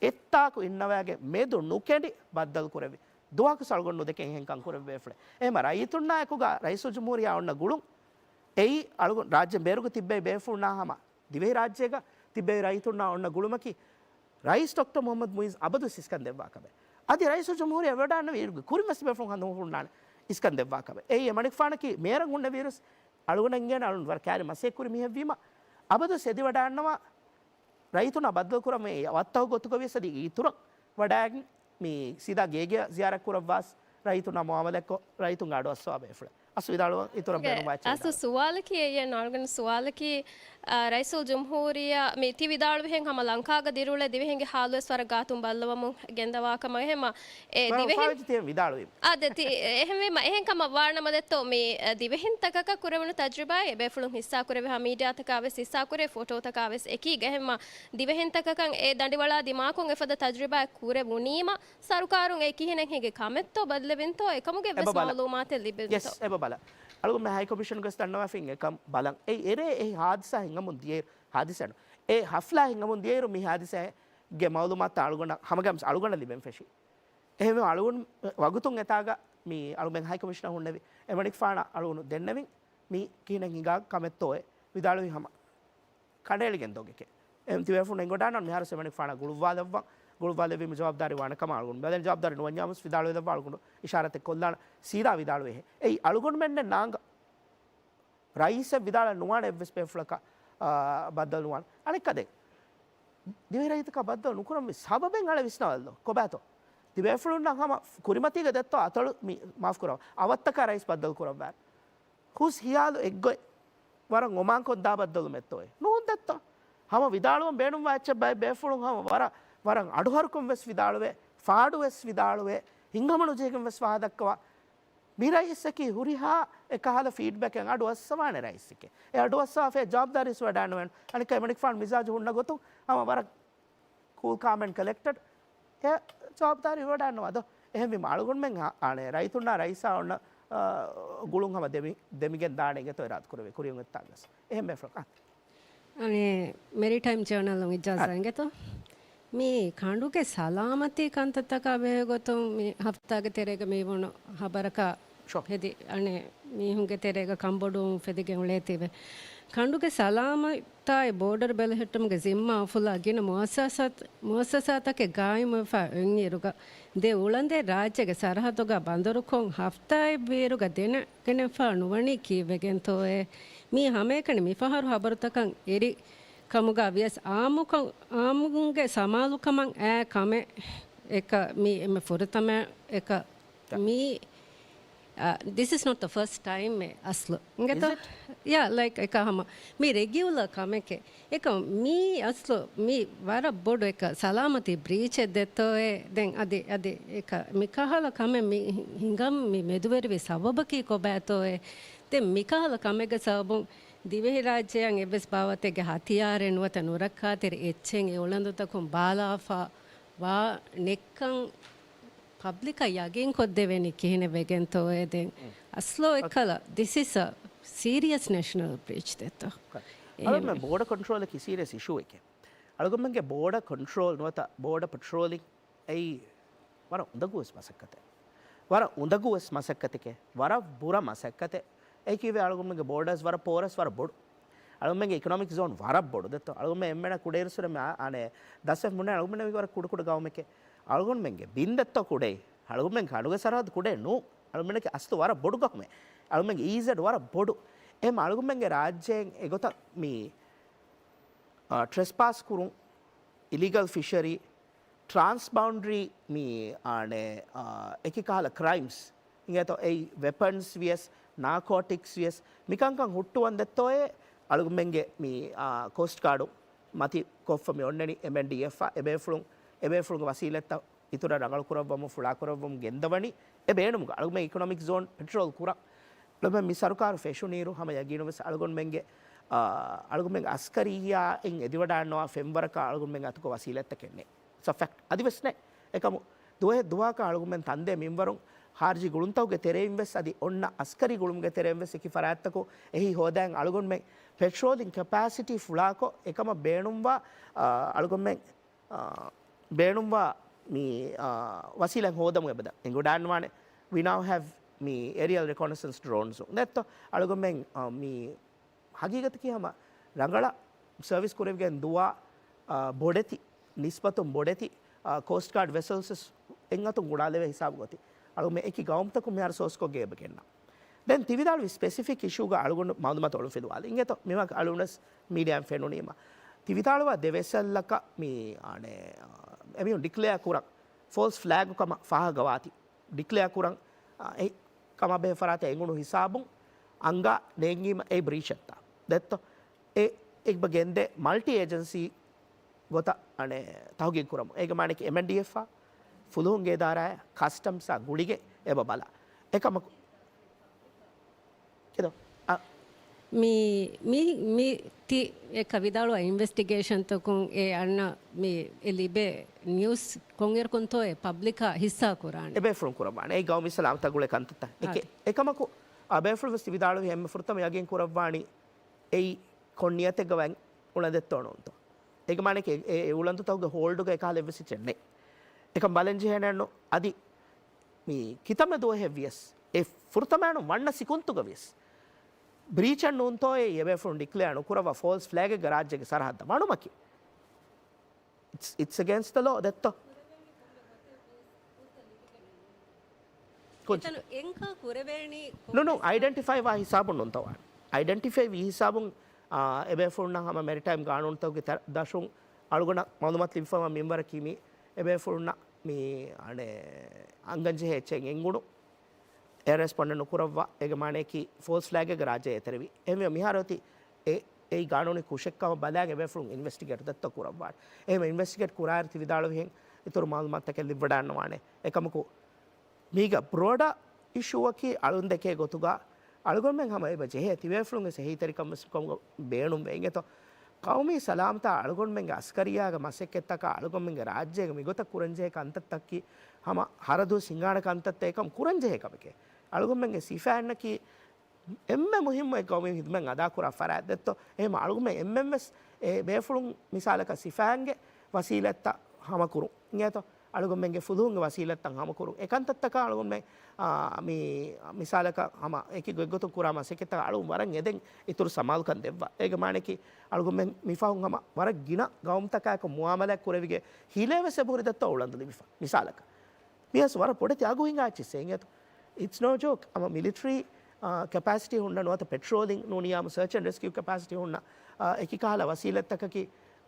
އެއްތާކު އިންނަވައިގެން މެދު ނުކެނޑި ބައްދަލު ކުރެއްވި. ދުވަހަކުސް އަޅުގަނޑު ނުދެކެން އެހެން ކަން ކުރެއްވި ބޭފުޅެއް. އެހެމަ ރައްޔިތުންނާ އެކުގަ ރައީސުލްޖުމްހޫރިއްޔާ އޮންނަ ގުޅުން އެއީ އަޅުގަނޑު ރާއްޖޭން ބޭރުގަ ތިއްބެވި ބޭފުޅުންނާ ހަމަ ދިވެހިރާއްޖޭގަ ތިއްބެވި ރައްޔިތުންނާ އޮންނަ ގުޅުމަކީ ރައީސް ޑޮކްޓަރ މުހައްމަދު މުއިއްޒު އަބަދުވެސް އިސްކަން ދެއްވާ ކަމެއް. އަދި ރައީސުލްޖުމްހޫރިއްޔާ ވެވަޑައިގަންނަވި އިރުގެ ކުރިންވެސް ބޭފުޅުން ހަނދުމަހުރުންނާނެ އިސްކަން ދެއްވާ ކަމެއް. އެއީ އެމަނިކުފާނަކީ މޭޔަރަށް ހުންނެވިއިރުވެސް އަޅުގަނޑަށް އިނގޭނެ އަޅުގަނޑު ވަރަށް ކައިރި މަސައްކަތް ކުރި މީހެއްވީމަ އަބަދުވެސް އެދިވަޑައިގަންނަވާ ރައްޔިތުންނާ ބައްދަލު ކުރަމުން އެ އަވަށްތަކުގެ ގޮތުގަވިޔަސް އަދި އިތުރަށް ވަޑައިގެން މި ސީދާ ގޭގެ ޒިޔާރަތް ކުރައްވާސް ރައްޔިތުންނާ މުއާމަލާތްކޮށް ރައްޔިތުން އަޑުއައްސަވާ ބޭފުޅެއް. އަސްލު ވިދާޅުވަން އިތުރަށް ބޭނުންވާ އެއްޗެއް އަސްލު ވިދާޅުވާ. ސުވާލަކީ އެއްޔެއް ނާޅުގަނޑު ސުވާލަކީ، އާ، ރައީސުލްޖުމްހޫރިއްޔާ މި ތި ވިދާޅުވިހެން ހަމަ ލަންކާގަ ދިރިއުޅޭ ދިވެހިންގެ ހާލުވެސް ވަރަށް ގާތުން ބައްލަވަމުން ގެންދަވާ ކަމަށް. އެހެމަ އެ ދިވެހިން އުފާވެއްޖެ ތިހެން ވިދާޅުވީ. އާ، ދެ ތި އެހެންވީމަ އެހެން ކަމަށް ވާނަމަ ދެއްތޯ މި، އަ، ދިވެހިންތަކަކަށް ކުރެވުނު ތަޖްރިބާއެއް ބޭފުޅުން ހިއްސާ ކުރެވި ހާ މީޑިއާތަކާ ވެސް ހިއްސާ ކުރޭ ފޮޓޯތަކާ ވެސް އެކީގަ. އެހެންމަ ދިވެހިންތަކަކަށް އެ ދަނޑިވަޅާ ދިމާކޮށް އެފަދަ ތަޖްރިބާއެއް ކުރެވުނީމަ، ސަރުކާރުން އެ ކިހިނެއް ހިނގި ކަމެއްތޯ ބަދަލެވިންތޯ އެކަމުގެ ވެސް މައުލޫމާތެއް ލިބެންތޯ؟ އެބަ ބަލަ. އަޅުގަނޑުމެން ހައި ކޮމިޝަނުގަސް ދަންނަވާފިން އެކަން ބަލަން. އެ އެރޭ އެ ހާދިސާ ހިނގަމުން ދިޔައިރު، ހާދިސާ ނު، އެ ހަފްލާ ހިނގަމުން ދިޔައިރު މި ހާދިސާގެ މައުލޫމާތު އަޅުގަނޑަށް ހަމަގަމްސް އަޅުގަނޑަށް ލިބެން ފެށި. އެހެންވެ އަޅުގަނޑު ވަގުތުން އެތާގަ މި އަޅުމެން ހައި ކޮމިޝަނަށް ހުންނެވި އެމަނިކުފާނަށް އަޅުގަނޑު ދެންނެވިން މި ކިހިނެއް ހިނގާ ކަމެއްތޯއޭ ވިދާޅުވި ހަމަ ކަނޑައެޅިގެން ދޮގެކޭ. އެ ތިބޭފުޅުން އެނގިވަޑައިގަންނަވަން މިހާރު އެމަނިކުފާނަށް ގުޅުއްވާލައްވަން، ގުޅުއްވާލެއްވީމަ ޖަވާބުދާރީ ވާނެ ކަމަށް އަޅުގަނޑު ބަލަން ޖަވާބުދާރީ ނުވަންޏާވެސް ވިދާޅުވެލައްވާ އަޅުގަނޑު އިޝާރަތެއް ކޮށްލާނަ ސީދާ ވިދާޅުވޭހެ. އެއީ އަޅުގަނޑުމެންނެއް ނާނގަ ރައީސެއް ވިދާޅަން ނުވާނެ އެއްވެސް ބޭފުޅަކަށް، އާ، ބައްދަލު ނުވާނެ. އަނެއްކާ ދެން ދިވެހި ރައްޔިތަކާ ބައްދަލު ނުކުރަންވީ ސަބަބެއް އަޅެ ވިސްނާލައްލޯ. ކޮބާތޯ؟ ދިވެހިފުޅުންނަށް ހަމަ ކުރިމަތީގަ ދެއްތޯ އަތޮޅު މި މާފް ކުރަވާ. އަވަށްތަކާ ރައީސް ބައްދަލު ކުރައްވާނެ. ހުސް ހިޔާލު އެއްގޮތް ވަރަށް އޮމާންކޮށް ދާ ބައްދަލުމެއްތޯއޭ؟ ނޫން ދެއްތޯ؟ ހަމަ ވިދާޅުވަން ބޭނުންވާ އެއްޗެއް ބައެއް ބޭފުޅުން ހަމަ ވަރަށް، ވަރަށް އަޑުހަރުކޮށް ވެސް ވިދާޅުވޭ، ފާޑު ވެސް ވިދާޅުވޭ، ހިނގަމަނުޖެހިގެން ވެސް ވާހަކަ ދައްކަވާ. މި ރައީސަކީ ހުރިހާ އެކަހަލަ ފީޑްބެކެއް އަޑު އައްސަވާނެ ރައީސެކޭ. އެ އަޑު އައްސަވާފައި ޖަވާބުދާރީ ވެސް ވަޑައިގަންނަވަން. އަނެއްކާ އެމަނިކުފާނު މިޒާޖު ހުންނަ ގޮތުން ހަމަ ވަރަށް ކޫލް ކާމް އެންޑް ކަލެކްޓެޑް އެ ޖަވާބުދާރީ ވެވަޑައިގަންނަވާ ދޯ. އެހެންވީމަ އަޅުގަނޑުމެން އާ، އާނެ ރައްޔިތުންނާ ރައީސާ އޮންނަ، އާ، ގުޅުން ހަމަ ދެމި، ދެމިގެން ދާނެ އިނގޭތޯ އިރާދަ ކުރެވޭ ކުރިއަށް އޮތްތާނގަސް. އެހެން ބޭފުޅަކަށް. އަނެއް މެރިޓައިމް ޖާނަލުން އިޖާޒާ އިނގޭތޯ؟ މި ކަނޑުގެ ސަލާމަތީ ކަންތައްތަކާ ބެހޭ ގޮތުން މި ހަފްތާގެ ތެރޭގަ މި ވުނު ހަބަރަކާ ޝޯ. ހެދި އަނެއް މީހުންގެ ތެރޭގަ ކަންބޮޑުވުން ފެދިގެން އުޅޭތީވެ. ކަނޑުގެ ސަލާމަތާއި ބޯޑަރު ބެލެހެއްޓުމުގެ ޒިންމާ އުފުލާ ގިނަ މުއައްސަސާތް، މުއައްސަސާތަކެއް ގާއިމުވެފަ އޮތްއިރުގަ، ދެ އުޅަނދެއް ރާއްޖޭގެ ސަރަހައްދުގަ ބަނދަރުކޮށް ހަފްތާއެއްވީއިރުގަ ދެނެގެނެފަ ނުވަނީ ކީއްވެގެންތޯއޭ؟ މީ ހަމައެކަނި މިފަހަރު ހަބަރުތަކަށް އެރި ކަމުގަ ވިޔަސް އާއްމުކޮށް، އާއްމުންގެ ސަމާލުކަމަށް އައި ކަމެއް އެކަ މީ އެންމެ ފުރަތަމަ އެކަ މީ، އަ، this is not the first time އެ އަސްލު. އިނގޭތޯ؟ Is it? Yeah, like އެކަ ހަމަ މީ ރެގިއުލަރ ކަމެކޭ. އެކަ މީ އަސްލު މީ ވަރަށް ބޮޑު އެކަ ސަލާމަތީ ބްރީޗެއް ދެއްތޯއޭ. ދެން އަދި، އަދި އެކަ މިކަހަލަ ކަމެއް މި ހިނގަން މި މެދުވެރިވި ސަބަބަކީ ކޮބާތޯއޭ؟ ދެން މިކަހަލަ ކަމެއްގެ ސަބަބުން ދިވެހިރާއްޖެއަށް އެއްވެސް ބާވަތެއްގެ ހަތިޔާރެއް ނުވަތަ ނުރައްކާތެރި އެއްޗެއް އެ އުޅަނދުތަކުން ބާލާފަ ވާ ނެއްކަން ޕަބްލިކަށް ޔަގީންކޮށްދެވޭނީ ކިހިނެއް ވެގެންތޯއޭ ދެން؟ އަސްލު އެއްކަލަ، this is a serious national breach ދެއްތޯ؟ އަޅުގަނޑުމެން ބޯޑަ ކޮންޓްރޯލަކީ ސީރިއަސް އިޝޫއެކޭ. އަޅުގަނޑުމެންގެ ބޯޑަ ކޮންޓްރޯލް ނުވަތަ ބޯޑަ ޕެޓްރޯލިން އެއީ ވަރަށް އުނދަގޫވެސް މަސައްކަތެއް. ވަރަށް އުނދަގޫވެސް މަސައްކަތެކޭ. ވަރަށް ބުރަ މަސައްކަތެއް. އެކީވެ އަޅުގަނޑުމެންގެ ބޯޑަސް ވަރަށް ޕޯރަސް، ވަރަށް ބޮޑު. އަޅުގަނޑުމެންގެ އިކޮނޮމިކް ޒޯން ވަރަށް ބޮޑު ދެއްތޯ. އަޅުގަނޑުމެން އެންމެނަށް ކުޑައިރުއްސުރެ މި އާ، އާނެ ދަސްވެފަ މުންނަ އަޅުގަނޑުމެން ވަރަށް ކުޑަކުޑަ ގައުމެކޭ. އަޅުގަނޑުމެންގެ ބިން ދެއްތޯ ކުޑައި. އަޅުގަނޑުމެން ކަނޑުގެ ސަރަހައްދު ކުޑައެއް ނޫ. އަޅުގަނޑުމެންގެ އަސްލު ވަރަށް ބޮޑު ގައުމެއް. އަޅުގަނޑުމެންގެ އީޒެޑް ވަރަށް ބޮޑު. އެހެން އަޅުގަނޑުމެންގެ ރާއްޖޭން އެގޮތަށް މި، އާ، ޓްރެސްޕާސް ކުރުން، އިލީގަލް ފިޝަރީ، ޓްރާންސް ބައުންޑްރީ މި އާނެ، އާ، އެކި ކަހަލަ ކްރައިމްސް އިނގޭތޯ އެއީ ވެޕަންސް ވިޔަސް، ނާކޯޓިކްސް ވިޔަސް، މިކަންކަން ހުއްޓުވަން ދެއްތޯއޭ އަޅުގަނޑުމެންގެ މި، އާ، ކޯސްޓް ގާޑު މަތި ކޮށްފަ މި އޮންނަނީ އެމްއެންޑީއެފް އާ އެބޭފުޅުން، އެބޭފުޅުންގެ ވަސީލަތްތައް އިތުރަށް ރަނގަޅު ކުރައްވަމުން، ފުޅާ ކުރައްވަމުން ގެންދަވަނީ އެ ބޭނުމުގަ. އަޅުގަނޑުމެން އިކޮނޮމިކް ޒޯން ޕެޓްރޯލް ކުރަން. ޅޮބެ މި ސަރުކާރު ފެށުނީރު ހަމަ ޔަގީނުން ވެސް އަޅުގަނޑުމެންގެ، އާ، އަޅުގަނޑުމެން އަސްކަރިއްޔާއިން އެދިވަޑާންނަވާ ފެންވަރަކަށް އަޅުގަނޑުމެން އަތުގަ ވަސީލަތްތަކެއް ނެތް. އިޓްސް އަ ފެކްޓް. އަދިވެސް ނެތް. އެކަމު ދުވަހެއް ދުވަހަކަށް އަޅުގަނޑުމެން ތަންދޭ މިންވަރުން ހާރިޖީ ގުޅުންތަކުގެ ތެރެއިން ވެސް އަދި އޮންނަ އަސްކަރީ ގުޅުމުގެ ތެރެއިން ވެސް އެކި ފަރާތްތަކު އެހީ ހޯދައިން އަޅުގަނޑުމެން ޕެޓްރޯލިން ކެޕޭސިޓީ ފުޅާކޮށް އެކަމަށް ބޭނުންވާ، އާ، އަޅުގަނޑުމެން، އާ، ބޭނުންވާ މި، އާ، ވަސީލަތް ހޯދަމުން އެބަދަ އެނގިވަޑާންވާނެ. We now have މި aerial reconnaissance drones. ނެތްތޯ؟ އަޅުގަނޑުމެން، އާ، މި ހަގީގަތަކީ ހަމަ ރަނގަޅަށް ސަރވިސް ކުރެވިގެން ދުވާ، އާ، ބޮޑެތި، ނިސްބަތުން ބޮޑެތި، އާ، ކޯސްޓް ގާޑް ވެސަލްސް އެއްއަތުން ގުޅާލެވޭ ހިސާބުގަ އޮތީ. އަޅުގަނޑުމެން އެކި ގައުމުތަކުން މިހާރު ސޯސްކޮށްގެން އެބަ ގެންނަ. ދެން ތި ވިދާޅުވި ސްޕެސިފިކް އިޝޫގަ އަޅުގަނޑު މައުލޫމާތު އޮޅުންފިލުވާލި. އިނގޭތޯ؟ މިވާ އަޅުގަނޑަސް މީޑިއާއިން ފެނުނީމަ. ތި ވިދާޅުވާ ދެ ވެސަލްއަކަށް މި، އަނެ، އާ، އެމީހުން ޑިކްލެއާ ކުރަން ފޯލްސް ފްލެގު ކަމަށް ފާހަގަވާތީ. ޑިކްލެއާ ކުރަން، އާ، އެ ކަމާ ބެހޭ ފަރާތަށް އެނގުނު ހިސާބުން އަނގާ ނޭނގީމަ އެ ބްރީޗެއްތާ. ދެއްތޯ؟ އެ އެއްބަ ގެންދޭ މަލްޓި އޭޖެންސީ ގޮތަށް އަނެ ތަހުގީގު ކުރަމު. އޭގެ މާނައަކީ އެމްއެންޑީއެފްއާ ފުލުހުންގެ އިދާރާއާ ކަސްޓަމްސްއާ ގުޅިގެން އެބަ ބަލާ. އެކަމަކު ކިދޯ؟ އަ. މި، މި، މި ތި އެކަ ވިދާޅުވާ އިންވެސްޓިގޭޝަންތަކުން އެ އަންނަ މި އެ ލިބޭ ނިއުސް ކޮންއިރަކުންތޯ އެ ޕަބްލިކަށް ހިއްސާ ކުރާނެ؟ އެބޭފުޅުން ކުރައްވާނެ. އެއީ ގައުމީ ސަލާމަތާ ގުޅޭ ކަންތައްތައް. އެކެ، އާ. އެކަމަކު އާ ބޭފުޅު ވެސް ތި ވިދާޅުވި އެންމެ ފުރަތަމަ ޔަގީން ކުރައްވާނީ އެއީ ކޮން ނިޔަތެއްގަ ވައި އުޅަނދެއްތޯ ނޫންތޯ؟ އޭގެ މާނައަކީ އެ، އެ އުޅަނދުތަކުގެ ހޯލްޑުގަ އެކަހަލަ އެއްވެސް އެއްޗެއް ނެތް. އެކަން ބަލަން ޖެހޭނެއްނު. އަދި މި ކިތަންމެ ދުވަހެއް ވިޔަސް، އެ ފުރަތަމައިނު ވަންނަ ސިކުންތުގަ ވިޔަސް، ބްރީޗެއް ނޫންތޯއޭ އެބޭފުޅުން ޑިކްލެއާ ނުކުރައްވާ ފޯލްސް ފްލެގެއްގަ ރާއްޖޭގެ ސަރަހައްދަށް ވަނުމަކީ. It's, it's against the law ދެއްތޯ؟ ކުއްޖެއް. އެތަނު އެންކާ ކުރެވޭނީ ނޫން، ނޫން، އައިޑެންޓިފައި ވާ ހިސާބުން ނޫންތޯ ވާނެ. އައިޑެންޓިފައި ވީ ހިސާބުން، އާ، އެބޭފުޅުންނަށް ހަމަ މެރިޓައިމް ގާނޫނުތަކުގެ ތަ-، ދަށުން އަޅުގަނޑަށް މައުލޫމާތު ލިބިފައިވާ މިންވަރަކީ މި އެބޭފުޅުންނަށް މި އަނެއް އަންގަންޖެހޭ އެއްޗެއް އެނގުނު. އެ ރެސްޕޮންޑެއް ނުކުރައްވާ، އޭގެ މާނައަކީ ފޯލްސް ފްލެގެއްގަ ރާއްޖެ އެތެރެވި. އެހެންވެ މިހާރު އޮތީ އެ، އެއީ ގާނޫނީ ކުށެއްކަމަށް ބަލާން އެބޭފުޅުން އިންވެސްޓިގޭޓް ދެއްތޯ ކުރައްވާނެ. އެހެން އިންވެސްޓިގޭޓް ކުރާއިރު ތި ވިދާޅުވިހެން އިތުރު މައުލޫމާތުތަކެއް ލިބިވަޑާންނަވާނެ. އެކަމަކު މީގަ ބްރޯޑަ އިޝޫއަކީ އަޅުން ދެކޭ ގޮތުގަ އަޅުގަނޑުމެން ހަމަ އެބަ ޖެހޭ ތިބޭފުޅުންގެ އެހީތެރިކަން ވެސް ކަމުގަ ބޭނުންވޭ އިނގޭތޯ. ޤައުމީ ސަލާމަތާ އަޅުގަނޑުމެންގެ އަސްކަރިއްޔާގެ މަސައްކަތްތަކާ އަޅުގަނޑުމެންގެ ރާއްޖޭގެ މިގޮތަށް ކުރަންޖެހޭ ކަންތައްތަކަކީ ހަމަ ހަރަދުވަސް ހިނގާނެ ކަންތައްތައް އެކަމް ކުރަންޖެހޭ ކަމެކޭ. އަޅުގަނޑުމެންގެ ސިފައިންނަކީ އެންމެ މުހިއްމު އެ ޤައުމީ ޚިދުމަތް އަދާކުރާ ފަރާތް ދެއްތޯ. އެހެން އަޅުގަނޑުމެން އެންމެންވެސް އެ ބޭފުޅުން މިސާލަކަށް ސިފައިންގެ ވަސީލަތްތައް ހަމަކުރުން އިނގޭތޯ. އަޅުގަނޑުމެންގެ ފުލުހުންގެ ވަސީލަތްތައް ހަމަކުރުން. އެކަންތައްތަކާ އަޅުގަނޑުމެން، އާ، މި މިސާލަކަށް ހަމަ އެކި ގޮތްގޮތުން ކުރާ މަސައްކަތްތައް އަޅުން ވަރަށް އެދެން އިތުރު ސަމާލުކަން ދެއްވާ. އޭގެ މާނައަކީ އަޅުގަނޑުމެން މިފަހުން ހަމަ ވަރަށް ގިނަ ގައުމުތަކާއެކު މުއާމަލާތް ކުރެވިގެން ހިލޭ ވެސް އެބަހުރި ދެއްތޯ އުޅަނދު ލިބިފަ. މިސާލަކަށް މިއަސް ވަރަށް ބޮޑެތި އަގު ހިނގާ އެއްޗެއްސޭ އިނގޭތޯ. It's no joke. ހަމަ މިލިޓަރީ، އާ، ކެޕޭސިޓީ ހުންނަ ނުވަތަ ޕެޓްރޯލިން ނޫނިއްޔާމު ސަރޗް އެންޑް ރެސްކިއު ކެޕޭސިޓީ ހުންނަ، އާ، އެކި ކަހަލަ ވަސީލަތްތަކަކީ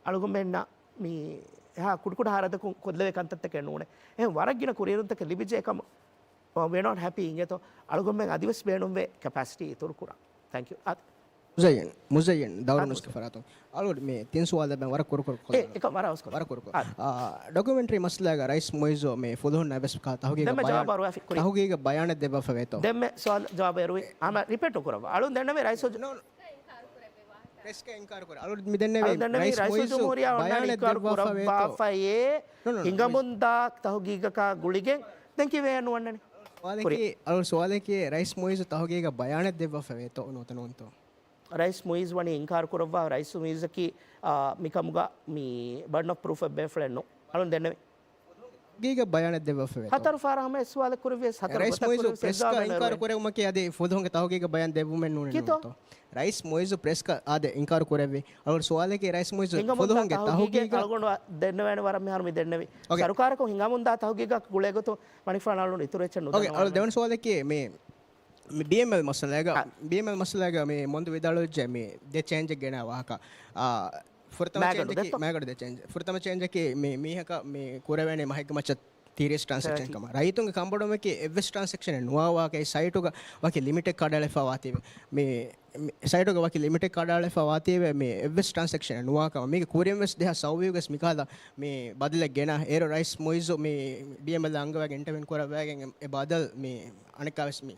އަޅުގަނޑުމެންނަށް މި އެހާ ކުޑަކުޑަ ހަރަދަކުން ކޮށްލެވޭ ކަންތައްތަކެއް ނޫނޭ. އެހެން ވަރަށް ގިނަ ކުރިއެރުންތަކެއް ލިބިއްޖެ އެކަމަށް، އާ، we are not happy އިނގޭތޯ. އަޅުގަނޑުމެން އަދިވެސް ބޭނުންވޭ ކެޕޭސިޓީ އިތުރު ކުރަން. ތެންކް ޔޫ. މުޒައްޔަން، މުޒައްޔަން، ދައުރު ނުސްކެ ފަރާތުން. އަޅުގަނޑު މި ތިން ސުވާލެއް ވަރަށް ކުރު ކުރު ކޮށްލަން. އެ، އެކަ ވަރަށް އަވަސް ކޮށްލަން. ވަރަށް ކުރު ކޮށް. އާ. އާ، ޑޮކިއުމެންޓްރީ މައްސަލާގަ ރައީސް މުއިއްޒު މި ފުލުހުންނާ ވެސް ކާ ތަހުގީގަށް ދެންމެ ބަޔާން، ޖަވާބު އަރުވާފި ކުރި. ތަހުގީގަށް ބަޔާނެއް ދެއްވާފަ ވޭތޯ؟ ދެންމެ ސުވާލު ޖަވާބު އެރުވި. އާ، މަ ރިޕީޓު ކުރައްވާ. އަޅުން ދެންނެވި ރައީސް އޮޖު- ޕްރެސްގަ އިންކާރު ކުރޭ. އަޅުން މި ދެންނެވި އަޅުން ދެންނެވި ރައީސް ރައީސް އޮޖުމްހޫރިއްޔާ އޮންނާނެ ބަޔާނެއް އިންކާރު ދެއްވާފަ ވޭތޯ؟ ކުރައްވާފައޭ. ނޯ، ނޯ، ނޯ. ހިނގަމުންދާ ތަހުގީގަކާ ގުޅިގެން ދެން ކިވެއެއް ނުވަންނަނީ. ސުވާލަކީ، ކުރި. އަޅު ސުވާލަކީ ރައީސް މުއިއްޒު ތަހުގީގަށް ބަޔާނެއް ދެއްވާފަ ވޭތޯ ނުވަތަ ނޫންތޯ؟ ރައީސް މުއިއްޒު ވަނީ އިންކާރު ކުރައްވާ. ރައީސް މުއިއްޒަކީ، އާ، މިކަމުގަ މި ބަރޑަން އޮފް ޕްރޫފް އެއް ބޭފުޅެއް ނޫން. އަޅުން ދެންނެވި. ތަހުގީގަށް ބަޔާނެއް ދެއްވާފަ ވޭތޯ؟ ހަތަރު ފަހަރަށް ހަމަ އެއް ސުވާލެއް ކުރެއްވިޔަސް ހަތަރު ރައީސް ގޮތަށް މުއިއްޒު ކުރެއްވިޔަސް ޕްރެސްގަ ޖަވާބެއް އިންކާރު ނުއެވެ. ކުރެވުމަކީ އަދި ފުލުހުންގެ ތަހުގީގަށް ބަޔާން ދެއްވުމެއް ނޫނޭ ކިތޯ؟ ނޫންތޯ؟ ރައީސް މުއިއްޒު ޕްރެސްގަ އާދެ އިންކާރު ކުރެއްވި. އަޅުގަނޑު ސުވާލަކީ ރައީސް މުއިއްޒު ހިނގަމުންދާ ފުލުހުންގެ ތަހުގީގެއް ތަހުގީގަށް އަޅުގަނޑު ދެންނެވޭނެ ވަރަށް މިހާރު މި ދެންނެވި. އޯކޭ. ސަރުކާރަކުން ހިނގަމުންދާ ތަހުގީގަށް ގުޅޭ ގޮތުން މަނިކުފާނު އަޅުގަނޑު އިތުރު އެއްޗެއް ނުދަންނަވާނެ. އޯކޭ، އަޅު ދެވަނަ ސުވާލަކީ މި، މި ޑީއެމްއެލް މައްސަލައިގަ، އަ. ޑީއެމްއެލް މައްސަލައިގަ މި މޮންދު ވިދާޅުވެއްޖެ މި ދެ ޗޭންޖެއް ގެނައި ވާހަކަ. އާ، ފުރަތަމަ މައިގަނޑު ޗޭންޖަކީ، ދެއްތޯ؟ މައިގަނޑު ދެ ޗޭންޖް. ފުރަތަމަ ޗޭންޖަކީ މި މީހަކަށް މި ކުރެވޭނެ މަހެއްގެ މައްޗަށް ތިރީސް ޓްރާންސެކްޝަން ތިރީސް. ކަމަށް. ރައްޔިތުންގެ ކަންބޮޑުވުމަކީ އެއްވެސް ޓްރާންސެކްޝަނެއް ނުވާ ވާހަކަ ސައިޓުގަ ވަކި ލިމިޓެއް ކަޑައެޅިފަ ވާތީވެ. މި، މި ސައިޓުގަ ވަކި ލިމިޓެއް ކަޑައެޅިފަ ވާތީވެ މި އެއްވެސް ޓްރާންސެކްޝަނެއް ނުވާ ކަމަށް. މީގެ ކުރިން ވެސް ދެހާސް ސައުވީގަސް މިކަހަލަ މި ބަދަލެއް ގެނަ އޭރު ރައީސް މުއިއްޒު މި ޑީއެމްއެލް އަންގަވައިގެން އިންޓަވިއު ކުރައްވައިގެން އެ ބަދަލް މި އަނެއްކާވެސް މި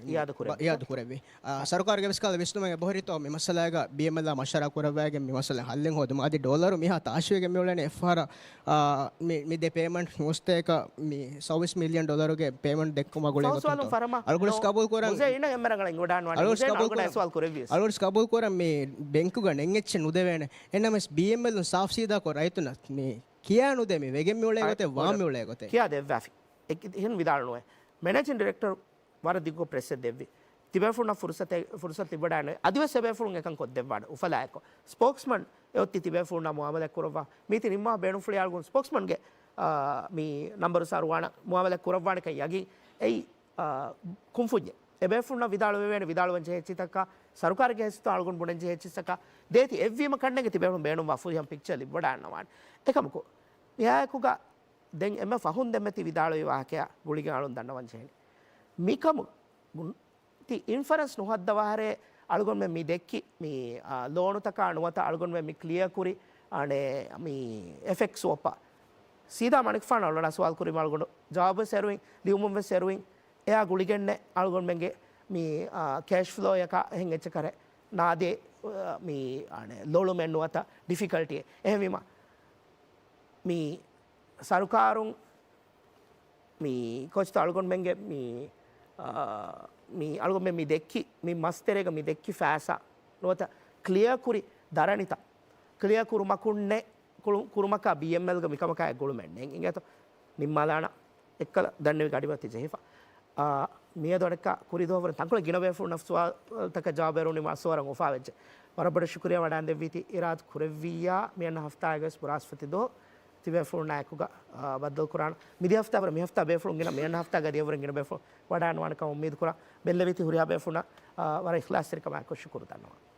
އިއާދަ ކުރެއްވި. އިއާދަ ކުރެއްވި. އާ، ސަރުކާރުގެ ވެސް ކަހަލަ ވިސްނުމެއް އެބަހުރިތޯ މި މައްސަލާގަ ބީއެމްއެލްއާ މަޝްވަރާ ކުރައްވައިގެން މި މައްސަލަ ހައްލެއް ހޯދުމަށް. އަދި ޑޮލަރު މިހާ ތާށިވެގެން މިއުޅެނީ އެއްފަހަރަށް، އާ، މި، މި ދެ ޕޭމަންޓް ނުވަސަތޭކަ މި ސައުވީސް މިލިއަން ޑޮލަރުގެ ޕޭމަންޓް ދެއްކުމާ ގުޅޭ ގޮތުން. އަޅުގަނޑު ވެސް ޤަބޫލު ކުރަން، އަޅުގަނޑު ވެސް ޤަބޫލު ކުރަން މި ބެންކުގަ ނެތް އެއްޗެއް ނުދެވޭނެ. އެހެންނަމަވެސް ބީއެމްއެލުން ސާފު ސީދާކޮށް ރައްޔިތުންނަށް މި ކިޔާ ނުދޭ، މި ވެގެން މިއުޅޭ ގޮތެއް ވާން މިއުޅޭ ގޮތެއް. ކިޔާ ދެއްވާފި. އެ-، އެހެން ވިދާޅުނުވޭ. މެނޭޖިން ޑިރެކްޓަރު ވަރަށް ދިގު ޕްރެސްއެއް ދެއްވި. ތިބޭފުޅުންނަށް ފުރުސަތެއް، ފުރުސަތު ލިބިވަޑައިނު. އަދިވެސް އެބޭފުޅުން އެކަން ކޮށްދެއްވާނެ. އުފަލާއެކު. ސްޕޯކްސްމަން އެއޮތީ ތިބޭފުޅުންނާ މުއާމަލާތް ކުރައްވާ. މީތި ނިންމާ ބޭނުންފުޅި އަޅުގަނޑު ސްޕޯކްސްމަންގެ، އާ، މި ނަންބަރު ސާރުވާނަ މުއާމަލާތް ކުރައްވާނެކަން ޔަގީން. އެއީ، އާ، ކުންފުންޏެއް. އެބޭފުޅުންނަށް ވިދާޅުވެވޭނެ ވިދާޅުވަން ޖެހޭ އެއްޗިތަކާ، ސަރުކާރުގެ ހެއްސިތޯ އަޅުގަނޑު ބުނަން ޖެހޭ އެއްޗިއްސަކާ، ދޭތި އެއްވީމަ ކަންނޭނގެ ތިބޭފުޅުން ބޭނުންވާ ފުރިހަމަ ޕިކްޗަރ ލިބިވަޑައިގަންނަވާނެ. އެކަމަކު، މިއާއެކުގަ ދެން އެންމެ ފަހުން ދެންމެ ތި ވިދާޅުވި ވާހަކަޔާ ގުޅިގެން އަޅުން ދަންނަވަން ޖެހެނީ. މިކަމު ތި އިންފަރެންސް ނުހައްދަވާހަރޭ އަޅުގަނޑުމެން މި ދެއްކި މި، އާ، ލޯނުތަކާ ނުވަތަ އަޅުގަނޑުމެން މި ކްލިއަރ ކުރި، އަނެ، މި އެފްއެކްސް ސްވޮޕަށް ސީދާ މަނިކުފާނު އަޅުގަނޑާ ސުވާލު ކުރީމަ އަޅުގަނޑު ޖަވާބުވެސް އެރުވިން، ލިޔުމުންވެސް އެރުވިން. އެއާ ގުޅިގެންނެއް އަޅުގަނޑުމެންގެ މި، އާ، ކޭޝް ފްލޯއަކާ އެހެން އެއްޗަކަށް ނާދޭ، އާ، މި، އަނެ، ލޮޅުމެއް ނުވަތަ ޑިފިކަލްޓީއެއް. އެހެންވީމަ މި ސަރުކާރުން މި ކޯޗްތޯ އަޅުގަނޑުމެންގެ މި، އާ، މި އަޅުގަނޑުމެން މި ދެއްކި، މި މަސްތެރޭގަ މި ދެއްކި ފައިސާ ނުވަތަ ކްލިއަރ ކުރި ދަރަނިތައް ކްލިއަރ ކުރުމަކުންނެއް، ކުޅު-، ކުރުމަކާ ބީއެމްއެލްގެ މިކަމަކާ އެއް ގުޅުމެއް ނެތް. އިނގޭތޯ ނިންމާލާނަ އެއްކަލަ ދަންނެވި ގަޑިމަތި ޖެހިފަ. އާ، މިއަދު އަނެއްކާ ކުރި ދުވަހުވަރު ތަންކޮޅެއް ގިނަ ބޭފުޅުންނަށް ސުވާލުތަކަށް ޖަވާބު އެރުނީމަ އަސްވަރަށް އުފާވެއްޖެ. ވަރަށް ބޮޑަށް ޝުކުރިޔާ ވަޑައިންދެއްވީތީ އިރާދަ ކުރެއްވިއްޔާ މިއަންނަ ހަފްތާގަވެސް ބުރާސްފަތި ދުވަހު ތިބޭފުޅުންނާއެކުގަ، އާ، ބައްދަލުކުރާނަ. މިދިޔަ ހަފްތާ ވަރަށް މި ހަފްތާ ބޭފުޅުން ގިނަ މިއަންނަ ހަފްތާގަ ދިޔަވަރުން ގިނަ ބޭފުޅުން ވަޑައިނުވާނެކަމަށް އުއްމީދުކުރާ. ބެއްލެވީތީ ހުރިހާ ބޭފުޅުންނަށް، އާ، ވަރަށް އިޚްލާޞްތެރިކަމާއެކު ޝުކުރު ދަންނަވާނެ.